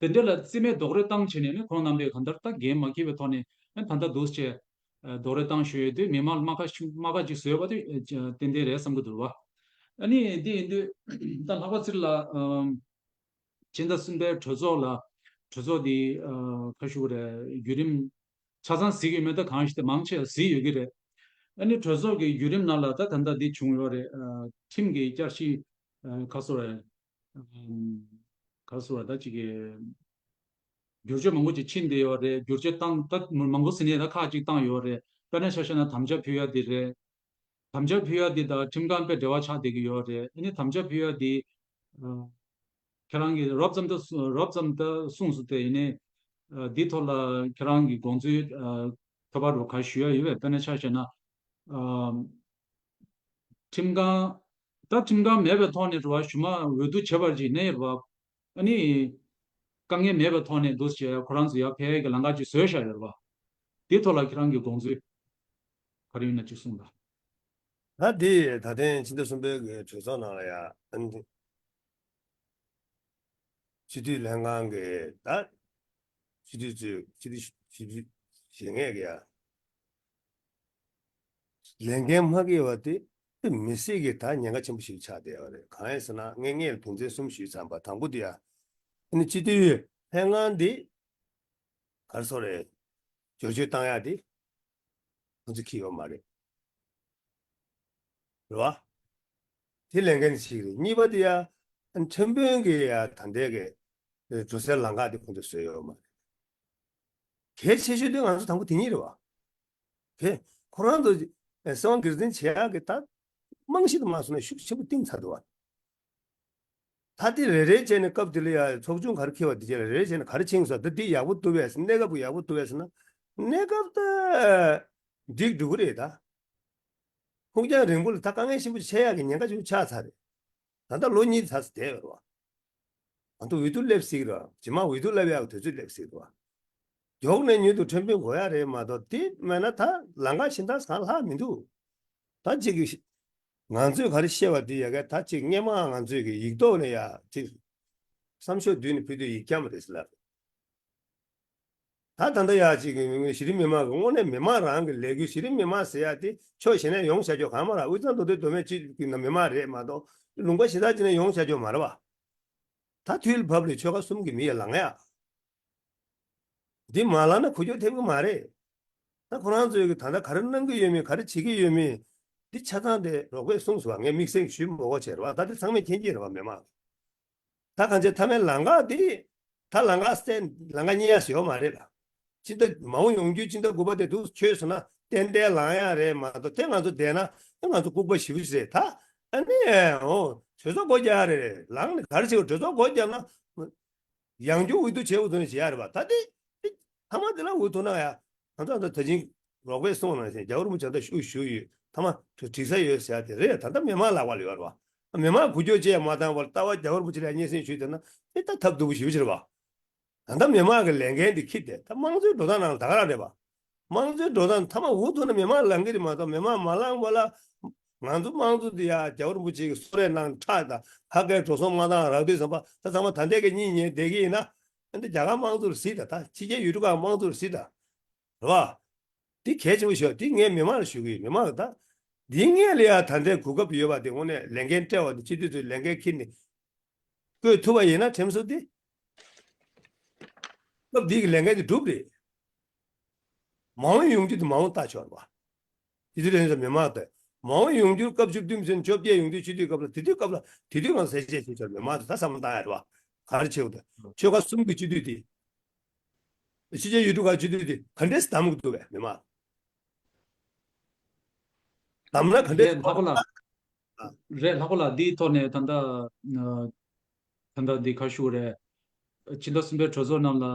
དེ་འདྲ་ལ་རྩིས་མེད་རྡོག་རོལ་བཏང་བྱས་ནས་ཨ་ནི་ཁོང་རྣམ་པས་གང་ལྟར་ད་འགན་མ་འཁྱེར་བའི་ཐོག་ནས་ཨ་ནི་ད་ལྟ་འདུག་སེ་བྱས་རྡོག་རོལ་བཏང་བཞིན་ཡོད་དུས་མི་མང་ལ་རྨ་ཁ་ཤུ་རྨ་ཁ་ཅིག་བཟོས་པ་དེ་ཏན་ཏན་རེད་བསམ་གྱི་འདུག་བ། ཨ་ནི་དེ་ཡིན་དུས་ད་ལྷག་པ་ཚིར་ལ་ཨམ། སྤྱི་ཟླ་གསུམ་པའི་གྲོས་ཚོགས་ལ། གྲོས་ཚོགས་འདི་ཨ་ཁ་ཤུ་རེ་བརྒྱུད་རིམ་ཆ་ཚང་གཟིགས་ཡོད་མེད་ད་གང་ཞིག་དེ་མང་ཆེ་བ་གཟིགས་ཡོད་ཀྱི་རེད། ཨ་ནི་གྲོས་ཚོགས་ཀྱི་བརྒྱུད་རིམ་ནང་ལ་ད་ད་ལྟ་འདི་བྱུང་ཡོད་རེད། ཨ་ཁྲིམས་ཀྱི་བསྐྱར་ཞིབ་ཨ་ཁ་སོ་རེ་ཨམ་ཁ་སོ་རེ་ད་ཅིག་གི་བསྒྱུར་བཅོས་མང་པོ་ཅིག་ཕྱིན་བསྡད་ཡོད་རེད། བསྒྱུར་བཅོས་བཏང་ད་མང་པོ་ཟིན་ནས་ད་ཁག་ཅིག་བཏང་ཡོད་རེད། དཔེར་ན་ཆ་བཞག་ན་དམ་བཅའ་ཕུལ་ཡ་འདི་རེད། དམ་བཅའ་ཕུལ་ཡ་འདི་དང་ཁྲིམས་ཁང་དཔེ་འབྲེལ་བ་ཆགས་བསྡད་ཀྱི་ཡོད་རེད། ཨ་ནི་དམ་བཅའ་ཕུལ་ཡ་འདི་ཨ་ཁྱེད་རང་གིས་རོབ་ཙམ་ད་གསུ་རོབ་ཙམ་ད་གསུངས་སོང་། དེ་ཡིན་ནའི་ཨ་འདི་ཐོག་ལ་ཁྱེད་རང་གི་དགོངས་ཚུལ་ཨ་ཐོག་མར་རོ་ག་ཞུ་ཡ་ཡོད་པས། དཔེར་ན་ཆ་བཞག་ན་ཨ་ཁྲིམས་ཁང་ད་ཁྲིམས་ཁང་མེད་པའི་ཐོག་ནས་རེད་བ། གཞུག་མ་འོས་བསྡུ་བྱེད་པར་གྱི་ནས་རེད་བ། ཨ་ནི། དཀའ་ངལ་མེད་པའི་ཐོག་ནས་འདུག་སེ་ཁོ་རང་ཚོ་ཡར་ཕེབས་ཀྱི་ལམ་ཁ་ཅིག་བཟོས་བཞག་ཡོད་རེད་བ། དེ་ཐོག་ལ་ཁྱེད་རང་གི་དགོངས་ཚུལ་ག་རེ་ཡོད་ན་ཅིག་གསུངས་དང་།། ད་དེ་ད་ཐེངས་ཕྱི་ཟླ་གསུམ་པའི་གི་གྲོས་ཚོགས་ནང་ལ་ཡ་ཨ་ནི། སྤྱི་འཐུས་ལྷན་ཁང་གི་ད་སྤྱི་འཐུས་ཚོས་སྤྱི་འཐུས་སྤྱི་འཐུས་བཞེངས་མཁན་གི་ཡ། ལས་འགན་མ་འཁྱེར་བ་དེ་དེ་མི་སྲིད་ཀྱི་ད་ཉེན་ཁ་ཆེན་པོ་ཞིག་ཆགས་བསྡད་ཡོད་རེད། གང་ཡིན་ཟེར་ན་ངས་ངས་དོན་ཚན་གསུམ་ཞུས་ཚར་བ། དང་པོ་དེ་ཡ། ཨ་ནི་སྤྱི་འཐུས་ལྷན་ཁང་འདི་ག་རེ་ཟེར་དགོས་རེད། བསྒྱུར་བཅོས་བཏང་ཡ་དེ་ང་ཚོས་འཁྱེར་ཡོད་མ་རེད། རེད་བ། དེ་ལས་འགན་ཞིག་རེད། གཉིས་པ་དེ་ཡ། ཨ་ནི་ཁྲིམས་དཔོན་གྱི་ཡ་ད་ལྟའི་གི་འགྲོ་སའི་ལམ་ཁ་དེ་ཁོང་ཚོས་བཟོས་ཡོད་མ་རེད། གལ་ཆེ་ཤོས་དེ་ང་ཚོ་དང་པོ་དེ་གཉིས་རེད་བ། གལ་ཁོ་རང་ཚོ་སྲིད་དབང་སྒེར་འཛིན་བྱེད་ཡག་གི་ད་རྨང་གཞི་དུ་མ་སོང་ན་ཤུགས་ཆེན་པོ་བཏིང་ཚར་འདུག་བ། ད་དེ་རེ་རེ་བྱས་ནས་སྐབས་དེ་ལ་ཡ་ཚོགས་ཆུང་ག་རེ་འཁྱེར་བ་དེ་བྱས་ལ་རེ་རེ་བྱས་ནས་ག་རེ་ཕྱིན་སོང་། ད་དེ་ཡག་པོ་འདུག་བས། གནས་སྐབས་ཀྱི་ཡག་པོ་འདུག་བས་ཟེར་ན། གནས་སྐབས་ད་འགྲིག་འགྲོ་གི་རེད་ད། ཕུགས་རྒྱང་རིང་པོ་ལ་ད་དཀའ་ངལ་ཆེན་པོ་ཆེ་ཡག་གི་ཉེན་ཁ་ཆེན་པོ་ཆགས་ཚར་རེད། ད་ལྟ་ལོ་གཉིས་ཚར་ཟེར་བསྡད་ཡོད་རེད་བ། ང་ཚོ་འོས་བསྡུ་སླེབས་སྲིད་ར། རྗེས་མ་འོས་བསྡུ་སླེབས་ཡག་དུས་ཚོད་སླེབས་སྲིད་ར། མགྱོགས་ནས་མྱུར་དུ་ཁྲིམས་དཔོན་དགོས་ཡ་རེད་མ་གཏོགས། དེ་མེད་ན་ད་ལམ་ཁ་གཞན་དག་གང་ལྷག་མི་འདུག་ད་གཅིག་གི་ང་ཚོས་ག་རེ་བཤད་པ་དེ་ཡ་གི་ད་གཅིག་སྔོན་མ་ང་ཚོས་གི་ཡིག་ཐོག་ནས་ཡ་གཅིག་བསམ་ཤོག་བསྡུས་ནས་ཕུལ་དུས་ཡིག་རྐྱང་མ་རེད་ཟེར་ལབ། ད་ད་ལྟ་ཡ་གཅིག་གི་གཞི་རིམ་མི་མང་གི་དངོས་གནས་མི་མང་རང་གི་ལས་འགུལ། གཞི་རིམ་མི་མང་ཟེར་ཡ་དེ་ཕྱོགས་གཞན་ནས་ཡོང་བྱ་རྒྱུ་གང་མ་ར། དབུས་གཙང་མདོ་སྟོད་མདོ་སྨད་སྤྱི་གི་ནང་མི་མང་རེད་མ་གཏོགས། ལུང་པ་གཞན་དག་ཅིག་ནས་ཡོང་བྱ་རྒྱུ་མ་རེད་བ། ད་དུས་ལ་བབ་རེད། ཆོལ་ཁ་གསུམ་གྱི་མི་ཡ་ལངས་ཡ། འདི་མ་ལངས་ན་འགུལ་སྐྱོད་ཐེབས་ཀྱི་མ་རེད། ད་ཁོ་རང་ཚོས་ཀྱི་ད་ལྟ་ག་རེ་གནང་གི་ཡོད་མེད། ག་རེ་བྱེད་ཀྱི་ཡོད་མེད། འདི་ཆ་ཚང་དེ་རོགས་པས་གསུངས་སོང་བ། ངས་དམིགས་བསལ་ཞུ་མི་དགོས་བྱས་རེད་བ། ད་དེ་ཚང་མས་མཁྱེན་གྱི་རེད་བ། མི་མང་། ད་གང་ཅི་མཐའ་མའི་ལམ་ཁ་དེ། ད་ལམ་ཁ་སྟན་ལམ་ཁ་རྙེད་ཡ་ཞིག་ཡོད་མ་རེད་ལ། སྤྱི་ཟླ་མ་འོངས་ཡོང་རྒྱུའི་སྤྱི་ཟླ་དགུ་པ་དེ་འདུག་ཆོད་སོང་ན་ཏན་ཏན་ལངས་ཡ་རེད་མ་གཏོགས། དེ་ང་ཚོ་བསྡད་ན་ང་ཚོ་ལྐུགས་པ་ཞེ་པོ་ཞིག་རེད་ད། ཨ་ནི་འོ་གྲོས་ཚོགས་སྒོ་རྒྱག་ཡ་རེད། ལངས་ནས་ག་རེ་བྱེད་དགོས། གྲོས་ཚོགས་སྒོ་རྒྱབ་ན་ཡང་བསྐྱར་འོས་བསྡུ་བྱེད་དགོས་ཚོད་ནས་བྱེད་ཡ་རེད་པ། ད་དེ་དེ་མཐའ་མ་དེ་ལ་འོས་ཐོབ་ན་ཡ། ང་ཚོ་ད་ད་གིན་རོགས་པས་གསུངས་ནང་བཞིན་རྒྱལ་བ་རིན་པོ་ཆེ་ད་ཤུགས་ཞུགས་ཡོད། མཐའ་མ་དུ་འགྲིག་ས་ཡོད་ཟེར་ཡ་དེ་རེད། ད་ལྟ་མི་མང་ལག་པ་ལ་ཡོད་རེད་པ། མི་མང་འགུལ་སྐྱོད་བྱས་མ་བཏང་བར་ལྟ་བ་རྒྱལ་བ་རིན་པོ་ཆེ་ལ་སྙན་སེང་ཞུས་བསྡད་ན་དེ་ད་ཐབས་སྡུག་པོ་ཞེ་པོ་ཅིག་རེད་པ། ད་ལྟ་མི་མང་གི་ལས་འགན་དེ་འཁྱེར་ཏེ་ད་དམངས་གཙོའི་འགྲོ་སྟངས་ནང་ད་ག་རང་རེད་པ། དམངས་གཙོའི་འགྲོ་སྟངས་མཐའ་མ་འོས་ཐོབ་ན་མི་མང་ལངས་གི་རེད་མ་གཏོགས། མི་མང་མ་ལངས་པ་ལ་ང་ཚོ་དམངས་གཙོ་འདི་ཡ་རྒྱལ་བ་རིན་པོ་ཆེ་གི་གསོལ་རས་གནང་ཁྲག་དང་ཕ་སྐད་འགྲོ་སོང་མ་བཏང་རག་དུས་ཙམ་པ་ད་ཚང་མ་ད་ལྟའི་གི་གཉིད་ཉལ་བསྡད་ཀྱི་ཡིན་ན། ཨ་འདི་རྒྱ་གར་དམངས་གཙོ་རེད་ཟེར་ད། ད་ཕྱི་རྒྱལ་ཡུལ་གྲུ་ཁག་དམངས་གཙོ་རེད་ཟེར་ད། རེད་པ། འདི་གལ་ཆེན་པོ་ཞིག་འདི་ངས་མི་མང་ལ་ཞུ་གི་ཡོད། མི་མང་ལ་ད་འདི་སྔོན་ལ་ཡ་ད་ལྟའི་གོ་སྐབས་ཡོད་པ་དེ་དངོས་གནས་ལས་འགན་སྤྲད་པ་དེ་སྤྱི་འཐུས་ཚོས་ལས་འགན་འཁྱེར་ནས་བསྐོས་ཐུབ་པ་ཡིན་ན་ཁྲིམས་བཟོ་འདི་སྐབས་འདི་གི་ལས་འགན་དེ་འགྲུབ་རེད། མ་འོངས་ཡོང་རྒྱུ་དེ་མ་འོངས་ལྟ་ཆོག་རེད་པ། སྤྱི་འཐུས་ལྷན་ཚོགས་མི་མང་དེ་མ་འོངས་ཡོང་རྒྱུར་སྐབས་བཅུ་བདུན་ཚུན་བཅོ་བརྒྱད་ཡོང་དུས་སྤྱི་འཐུས་སྐབས་ལ་དེ་དུས་སྐབས་ལ་དེ་དུས་ང་ཟས་བཅད་བྱེད་ཆོག་མི་མང་དེ་ད་བསམ་བློ་བཏང་ཡ་རེད་པ། ག་རེ་བྱེད་དགོས་དེ་ཆོལ་ཁ་གསུམ་གི་སྤྱི་འཐུས་དེ། ཕྱི་རྒྱལ་ཡུལ་གྲུ་ཁག་སྤྱི་འཐུས་དེ་ག་འདྲས་བདམས་ཀྱི་འདུག་གས་མི་མང་། བདམས་ན་ག་འདྲས། རེད་ལྷག་པ་ལ། རེད་ལྷག་པ་ལ་འདིའི་ཐོག་ནས་ད་ལྟ། ད་ལྟ་འདི་ག་ཞུ་རེད། ཕྱི་ཟླ་གསུམ་པའི་གྲོས་ཚོགས་ནང་ལ།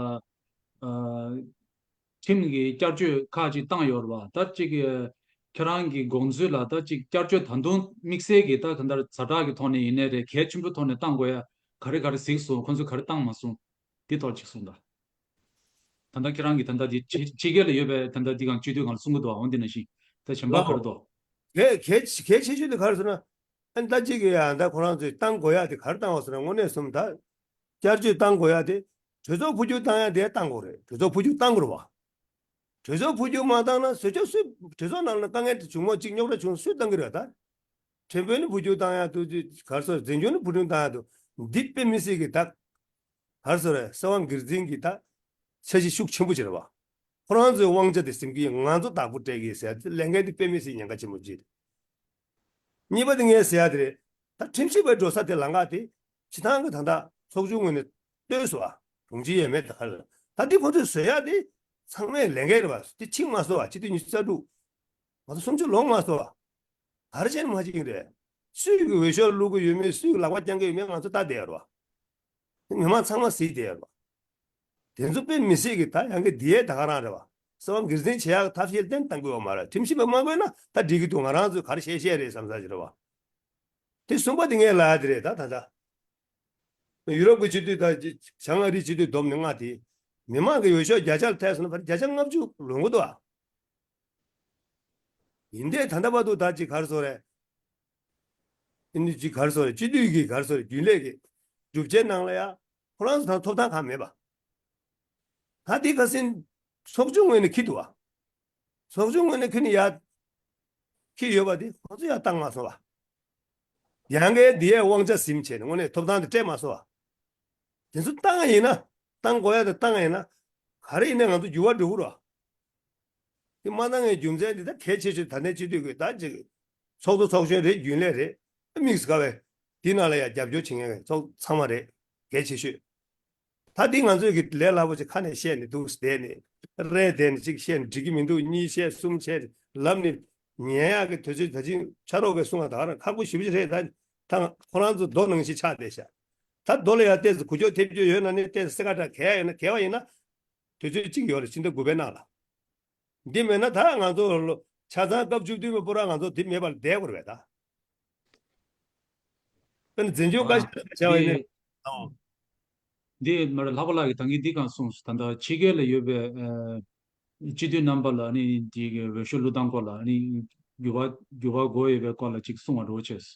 ཁྲིམས་ཀྱི་བསྐྱར་བཅོས་ཁག་ཅིག་བཏང་ཡོད་རེད་པ། ད་ཅིག་ཁྱེད་རང་གི་དགོངས་ཚུལ་ལ་ད་ཅིག་བསྐྱར་བཅོས་ད་དུང་དམིགས་བསལ་གྱི་ད་ག་འདྲ་ཛ་དྲག་གི་ཐོག་ནས་ཡིན་ནའི་རེད། གལ་ཆེན་པོའི་ཐོག་ནས་བཏང་དགོས་ཡ་ག་རེ་ག་རེ་གཟིགས་སོང་། ཁོང་ཚོས་ག་རེ་བཏང་མ་སོང་། འདི་ཐོག་ཅིག་གསུངས་དང་། ད་ལྟ་ཁྱེད་རང་གིས་ད་ལྟ་འདི་ཕྱི་ཕྱི་རྒྱལ་ལ་ཡོད་པའི་ད་ལྟ་འདི་གང་སྤྱི་འཐུས་གང་ལ་གསུང་གི་འདུག་འོ་འདི་ནང་བཞིན་ད་གཞན་པ་ག་རེ་འདུག་གལ་གལ་གལ་ཆེ་ཤོས་དེ་ག་རེ་ཟེར་ན། ཨ་ནི་ད་གཅིག་གིས་ཡང་ད་ཁོ་རང་ཚོས་བཏང་དགོས་ཡ་དེ་ག་རེ་བཏང་བ་ཟེར་ན། དངོས་གནས་སོང་ད་བསྐྱར་བཅོས་བཏང་དགོས་ཡ་དེ་གྲོས་ཚོགས་འཕོ་འགྱུར་བཏང་ཡ་དེ་བཏང་དགོས་རེད། གྲོས་ཚོགས་འཕོ་འགྱུར་བཏང་དགོས་རེད་བ། གྲོས་ཚོགས་འཕོ་འགྱུར་མ་བཏང་ན་བཟོ་ཆོག་སུས་གྲོས་ཚོགས་ནང་ལ་དཀའ་ངལ་དེ་བྱུང་མ་གཅིག་རྙོག་དྲ་བྱུང་སུས་བཏང་གི་རེད་ད། ཁྲིམས་དཔོན་ནི་འཕོ་འགྱུར་བཏང་ཡ་འདུག་དུས་ག་རེ་ཟེར། འཛིན་སྐྱོང་ནི་འཕོ་འགྱུར་བཏང་ཡ་འདུག་འདི་དཔེ་མི་སྲིད་ཀྱི་ད། ག་རེ་ཟེར་རེད། གསང་བ་སྒེར་འཛིན་གྱི་ད་འཆར་གཞི་ཤུགས་ཆེན་པོ་ཅིག་རེད་བ། ཁོ་རང་ཚོའི་དབང་ཆ་དེ་ཟིན་གྱི་ང་ཚོ་བདག་པོ་སྤྲད་ཀྱི་ཟེར་ཡ་དེ་ལས་འགན་དེ་དཔེ་མི་སྲིད་ཉེན་ཁ་ཆེན་པོ་ཅིག་རེད། གཉིས་པ་དེ་ངས་ཟེར་ཡ་དེ་རེད། ད་ཁྲིམས་ཞིབ་པའི་འགྲོ་ས་དེ་ལམ་ཁ་དེ་སྤྱི་བཏང་གི་ད་ལྟ་ཚོགས་ཆུང་ངོས་ནས་བཏོན་སོང་བ། དྲུང་ཆེ་ཡས་མས་ད་ག་རེ་ད་དེ་ཁོ་ཚོས་བཟོ་ཡ་དེ་ཚང་མས་ལས་འགན་རེད་བ། དེ་ཕྱིན་མ་སོང་བ། ཕྱི་དུས་ཉི་ཤུ་རྩ་དྲུག་ང་ཚོ་སུམ་ཅུ་ལོངས་མ་སོང་བ། ག་རེ་བྱས་ནས་མ་བྱེད་ཀྱི་རེད། སུས་ཀྱི་འོས་ཤོག་བླུག་གི་ཡོད་མེད། སུས་ཀྱི་ལག་པ་བརྐྱང་གི་ཡོད་མེད་ང་ཚོ་ལྟ་བསྡད་ཡོད་རེད་བ། མི་མང་ཚང་མ་གཟིགས་བསྡད་ཡོད་རེད་བ། དེ་ཚོ་དཔེ་མི་སྲིད་ཀྱི་ད་ཡང་གི་འདི་ཡས་ད་ག་རང་རེད་བ། གསང་བ་སྒེར་འཛིན་བྱེད་ཡག་ཐབས་ཤེས་གཏན་གཏང་དགོས་བ་མ་རེད། ཁྲིམས་ཞིབ་པ་མ་དགོས་ན་ད་འགྲིག་གི་འདུག་ང་རང་ཚོས་ག་རེ་བཤད་བཤད་རེད་བསམ་ས་ཞིག་རེད་བ། དེ་གསུམ་པ་དེ་ངས་ལབ་ཡ་དེ་རེད། ད་ད་ད་ཡུ་རོབ་ཀྱི་སྤྱི་འཐུས་དང་བྱང་ཨ་རིའི་སྤྱི་འཐུས་བསྡོམས་ནས་ལྔ་དེ་མི་མང་གི་འོས་ཤོག་བརྒྱ་ཆ་ལ་ཐད་སོང་ན་ཕར་བརྒྱ་ཆ་ལྔ་བཅུ་ལོངས་གི་འདུག་ཨ། ཡིན་ཏེ་ད་ལྟ་བར་དུ་ད་ཅིག་ག་རེ་ཟེར་རེད། ཨ་ནི་ཅིག་ག་རེ་ཟེར་རེད། སྤྱི་འཐུས་ཀྱི་ག་རེ་ཟེར་རེད། རྒྱུན་ལས་ཀྱི་གྲུབ་ཆའི་ནང་ལ་ཡ་ཁོ་རང་ཚོ་ད་ཐོབ་ཐང་གང་མེད་པ། ད་དེ་ཁ་སང་ཚོགས་ཆུང་ངོས་ནས་འཁྱེར་འདུག་བ། ཚོགས་ཆུང་ངོས་ནས་འཁྱེར་ནས་ཡ་འཁྱེར་ཡོད་པ་དེ་ཁོང་ཚོ་ཡ་བཏང་མ་སོང་བ། ཡང་གའི་འདི་ཡའི་དབང་ཆ་ཟིན་བྱས་ནས་དངོས་གནས་ཐོབ་ཐང་དེ་སྤྲད་མ་སོང་བ། དེ་ཚོ་བཏང་ཡིན་ན། བཏང་དགོས་ཡ་དེ་བཏང་ཡིན་ན། ག་རེ་ཡིན་ནའི་ང་ཚོ་འགྱུར་བ་འགྲོ་གི་རེད། དེ་མ་བཏང་ཡའི་རྒྱུ་མཚན་འདི་ད་གལ་ཆེ་ཤོས་ད་ནས་སྤྱི་འཐུས་ཀྱི་ད་ཅིག་ཚོགས་གཙོ་ཚོགས་གཞོན་རེད། རྒྱུན་ལས་རེད། དམིགས་སུ་དཀར་བའི་དེ་ནང་ལ་ཡང་རྒྱབ་སྐྱོར་བྱེད་མཁན་ཚོ་ཚང་མ་རེད། གལ་ཆེ་ཤོས། ད་འདི་ང་ཚོས་ཀྱི་ལས་སླ་པོ་ཅིག་ཁ་ནས་བཤད་ནས་འདུག་བསྡད་ནས་རེད། བསྡད་ནས་གཅིག་བཤད་ནས་འགྲིག་གི་མི་འདུག་གཉིས་བཤད་གསུམ་བཤད་ལབ་ནས་ཉན་ཡག་གི་དུས་ཚོད་ད་ཅིག་ཕྱག་རོགས་ཀྱིས་གསུང་བ་ད་ག་རང་ཁག་པོ་ཞེ་པོ་ཅིག་རེད། ད་ད་ཁོ་རང་ཚོ་རྡོ་ནང་བཞིན་ཆགས་བསྡད་ཤག་ད་རྡོ་ལ་ཡང་ཏོག་ཙམ་འགུལ་སྐྱོད་ཐེབས་རྒྱུ་ཡོད་ན་ནི་ཏོག་ཙམ་སེ་ཀ་ཏྲ་གས་ཡོད་ན་གས་པ་ཡིན་ན་དུས་ཚོད་གཅིག་ཡོད་རེད། ཕྱི་ཟླ་དགུ་པའི་ནང་ལ། འདི་མེད་ན་ད་ང་ཚོ་ལོ་ཆ་ཚང་སྐབས་བཅུ་བདུན་པའི་པོ་ར་ང་ཚོ་འདི་མེད་པར་བསྡད་དགོས་རེད་ད། ཨ་ནི་འཛིན་སྐྱོང་བཀའ་ཤག་བྱ་བ་ཡིན་ན། འདི་མར་ལྷག་པ་ལགས་ཀྱིས་ད་གིན་འདི་གང་གསུངས་སོང་། ད་ལྟ་ཕྱི་རྒྱལ་ལ་ཡོད་པའི་ཨ་སྤྱི་འཐུས་རྣམ་པ་ལ་ནི་འདི་གི་འོས་ཤོག་བླུག་སྟངས་སྐོར་ལ་ནི་འགྱུར་བ་འགྱུར་བ་དགོས་ཡོད་པའི་སྐོར་ལ་ཅིག་གསུང་བ་འགྲོ་བྱས། ལགས་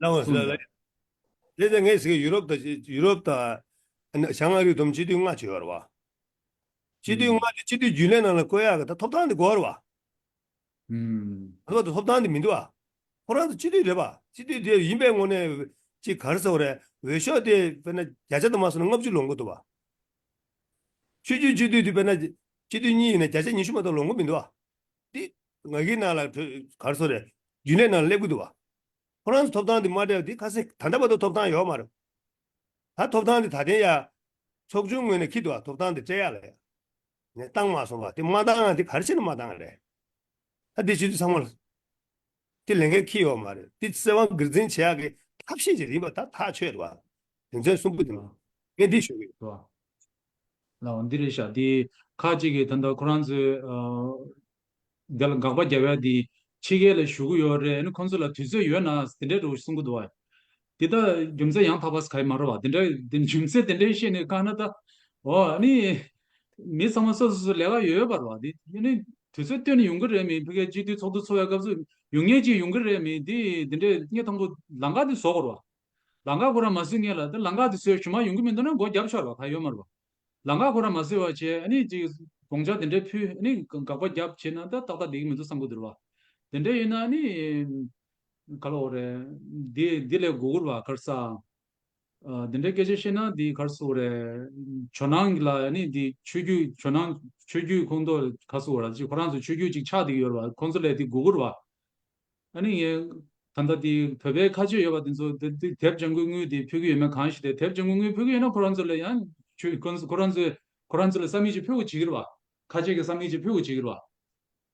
འོང་ཟེར་ལ་ལ། དེ་ཚེ་ངས་ཟེར་གི་ཡུ་རོབ་དང་ཡུ་རོབ་དང་བྱང་ཨ་རིའི་བསྡོམས་སྤྱི་འཐུས་ལྔ་བྱས་ཡོད་རེད་བ། སྤྱི་འཐུས་ལྔ་དེ་སྤྱི་འཐུས་རྒྱུན་ལས་ནང་ལ་བསྐོ་ཡག་གི་ད་ཐོབ་ཐང་དེ་དགོས་རེད་བ། ང་ཚོ་ད་ཐོབ་ཐང་དེ་མི་འདུག་ཨ། ཁོ་རང་ཚོ་སྤྱི་འཐུས་རེད་པ། སྤྱི་འཐུས་དེ་ཡིན་པའི་ངོས་ནས་ཅིག་ག་རེ་ཟེར་དགོས་རེད། འོས་ཤོག་དེ་དཔེར་ན་བརྒྱ་ཆ་དུ་མ་སོང་ན་ལྔ་བཅུ་ལོངས་ཀྱི་འདུག་བ། ཆོས་བརྒྱུད་སྤྱི་འཐུས་དེ་དཔེར་ན་སྤྱི་འཐུས་གཉིས་ཡིན་ན་བརྒྱ་ཆ་ཉི་ཤུ་མ་གཏོགས་ལོངས་ཀྱི་མི་འདུག་བ། འདི་ང་གི་ནང་ལ་ག་རེ་ཟེར་དགོས་རེད། རྒྱུན་ལས་ནང་ལ་སླེབས་ཀྱི་འདུག་བ། ཁོ་རང་ཚོ་ཐོབ་ཐང་དེ་མ་སྤྲད་པ་དེ་ཁ་སང་ད་ལྟ་བར་དུ་ཐོབ་ཐང་ཡོད་མ་རེད། ད་ཐོབ་ཐང་དེ་ད་ལྟའི་ཡ་ཚོགས་ཆུང་ངོས་ནས་ཁྱི་འདུག་བ། ཐོབ་ཐང་དེ་སྤྲད་ཡ་ལ་ཡ་ནས་བཏང་མ་སོང་བ། དེ་མ་བཏང་ཡང་དེ་ག་རེ་བྱས་ནས་མ་བཏང་རེད། ད་དེ་བྱེད་དུས་ཚང་མ་ལ་དེ་ལས་འགན་ཁྱི་ཡོད་མ་རེད། དེ་སྲིད་དབང་སྒེར་འཛིན་བྱེད་ཡག་གི་ཐབས་ཤེས་ཅིག་རེད་པ། ད་ཐག་ཆོད་རེད་བ། དོན་ཚན་གསུམ་པོ་དེ་མ་ངས་འདི་ཞུ་གི་ཡོད། ལའོ་འདི་རེད་ཤག་འདི་ཁ་ཅིག་གིས་ད་ལྟ་ཁོ་རང་ཚོས་ཨ། འདི་ལ་དགག་པ་རྒྱབ་ཡ་འདི་ཕྱི་རྒྱལ་ལ་བཞུགས་ཀྱི་ཡོད་རེད། ཨ་ནི་ཁོང་ཚོ་ལ་དུས་ཚོད་ཡོད་ན་དེ་འདྲའི་འདྲ་བོ་གསུང་གི་འདུག་བ། འདི་ད་རྒྱུ་མཚན་ཡང་དག་པ་ག་ཡི་མ་རེད་བ། དེ་འདྲ་འདི་རྒྱུ་མཚན་དེ་འདྲའི་བཤད་ནས་བཀག་ན་ད། འོ་ཨ་ནི་མི་ཚང་མ་སོ་སོ་སོ་ལས་ཀ་ཡོད་ཡོད་པ་རེད་བ། འདི་ཨ་ནི་དུས་ཚོད་བཏོན་ནས་ཡོང་གི་རེད། མི་ཕ་གིའི་སྤྱི་འཐུས་ཚོགས་འདུ་ཚོགས་པའི་སྐབས་སུ་ཡོང་མཁན་ཅིག་ཡོང་གི་རེད། མི་འདི་འདི་འདྲའི་སྔོན་དང་པོ་ལམ་ཁ་འདི་བཟོ་དགོས་རེད་བ། ལམ་ཁ་ཁོ་རང་མ་བཟོས་སྔོན་ལ་ད་ལམ་ཁ་དེ་བཟོས་ཞུ་མ་ཡོང་གི་མི་འདུག་ན་མགོ་རྒྱབ་ཆོག་ར་ག་ཡོད་མ་རེད་བ། ལམ་ཁ་ཁོ་རང་མ་བཟོས་པ་བྱས་ཨ་ནི་ཅིག་དགོངས་འཆར་དེ་འདྲའི་ཕུལ་ཨ་ནི་དགག་པ་རྒྱབ་བྱས་ན་ད་ཏག་ཏག་བསྡད་ཀྱི་མི་འདུག་བསམ་གྱི་འདུག་ར་བ། དེ་འདྲ་ཡིན་ན་ཨ་ནི་ག་ལ་འོ་རེད། འདི་འདི་ལས་དགོས་ཀྱི་རེད་བ། ག་རེ་ཟ། ཨ་འདི་འདྲའི་སྐད་ཆ་བཤད་ན་འདི་ག་རེ་ཟེར་དགོས་རེད། ཇོ་ནང་གི་ལ་ཨ་ནི་འདི་ཆོས་བརྒྱུད་ཇོ་ནང་ཆོས་བརྒྱུད་ཁོངས་གཏོགས་ག་རེ་ཟེར་དགོས་རེད། ཅིག་ཁོ་རང་ཚོ་ཆོས་བརྒྱུད་ཅིག་ཆགས་བསྡད་ཀྱི་ཡོད་རེད་བ། ཁོང་ཚོ་ལ་འདི་དགོས་ཀྱི་རེད་བ། ཨ་ནི་ངས་ད་ལྟ་དེ་བོད་པའི་ཁ་ཆེ་ཡོད་པ་དེ་ཚོ་དེ་དེ་དེབ་ལྗང་ཁུའི་དངུལ་དེ་ཕུལ་གྱི་ཡོད་མེད་གང་ཤེས། དེ་དེབ་ལྗང་ཁུའི་དངུལ་ཕུལ་གྱི་ཡོད་ན་ཁོ་རང་ཚོ་ལ་ཡང་ཆུ་ཁོ་ཁོ་རང་ཚོས་ཁོ་རང་ཚོ་ལ་ས་མིག་ཅིག་ཕུལ་དགོས་བྱེད་ཀྱི་རེད་བ། ཁ་ཆེ་གི་ས་མིག་ཅིག་ཕུལ་དགོས་བྱེད་ཀྱི་རེད་བ།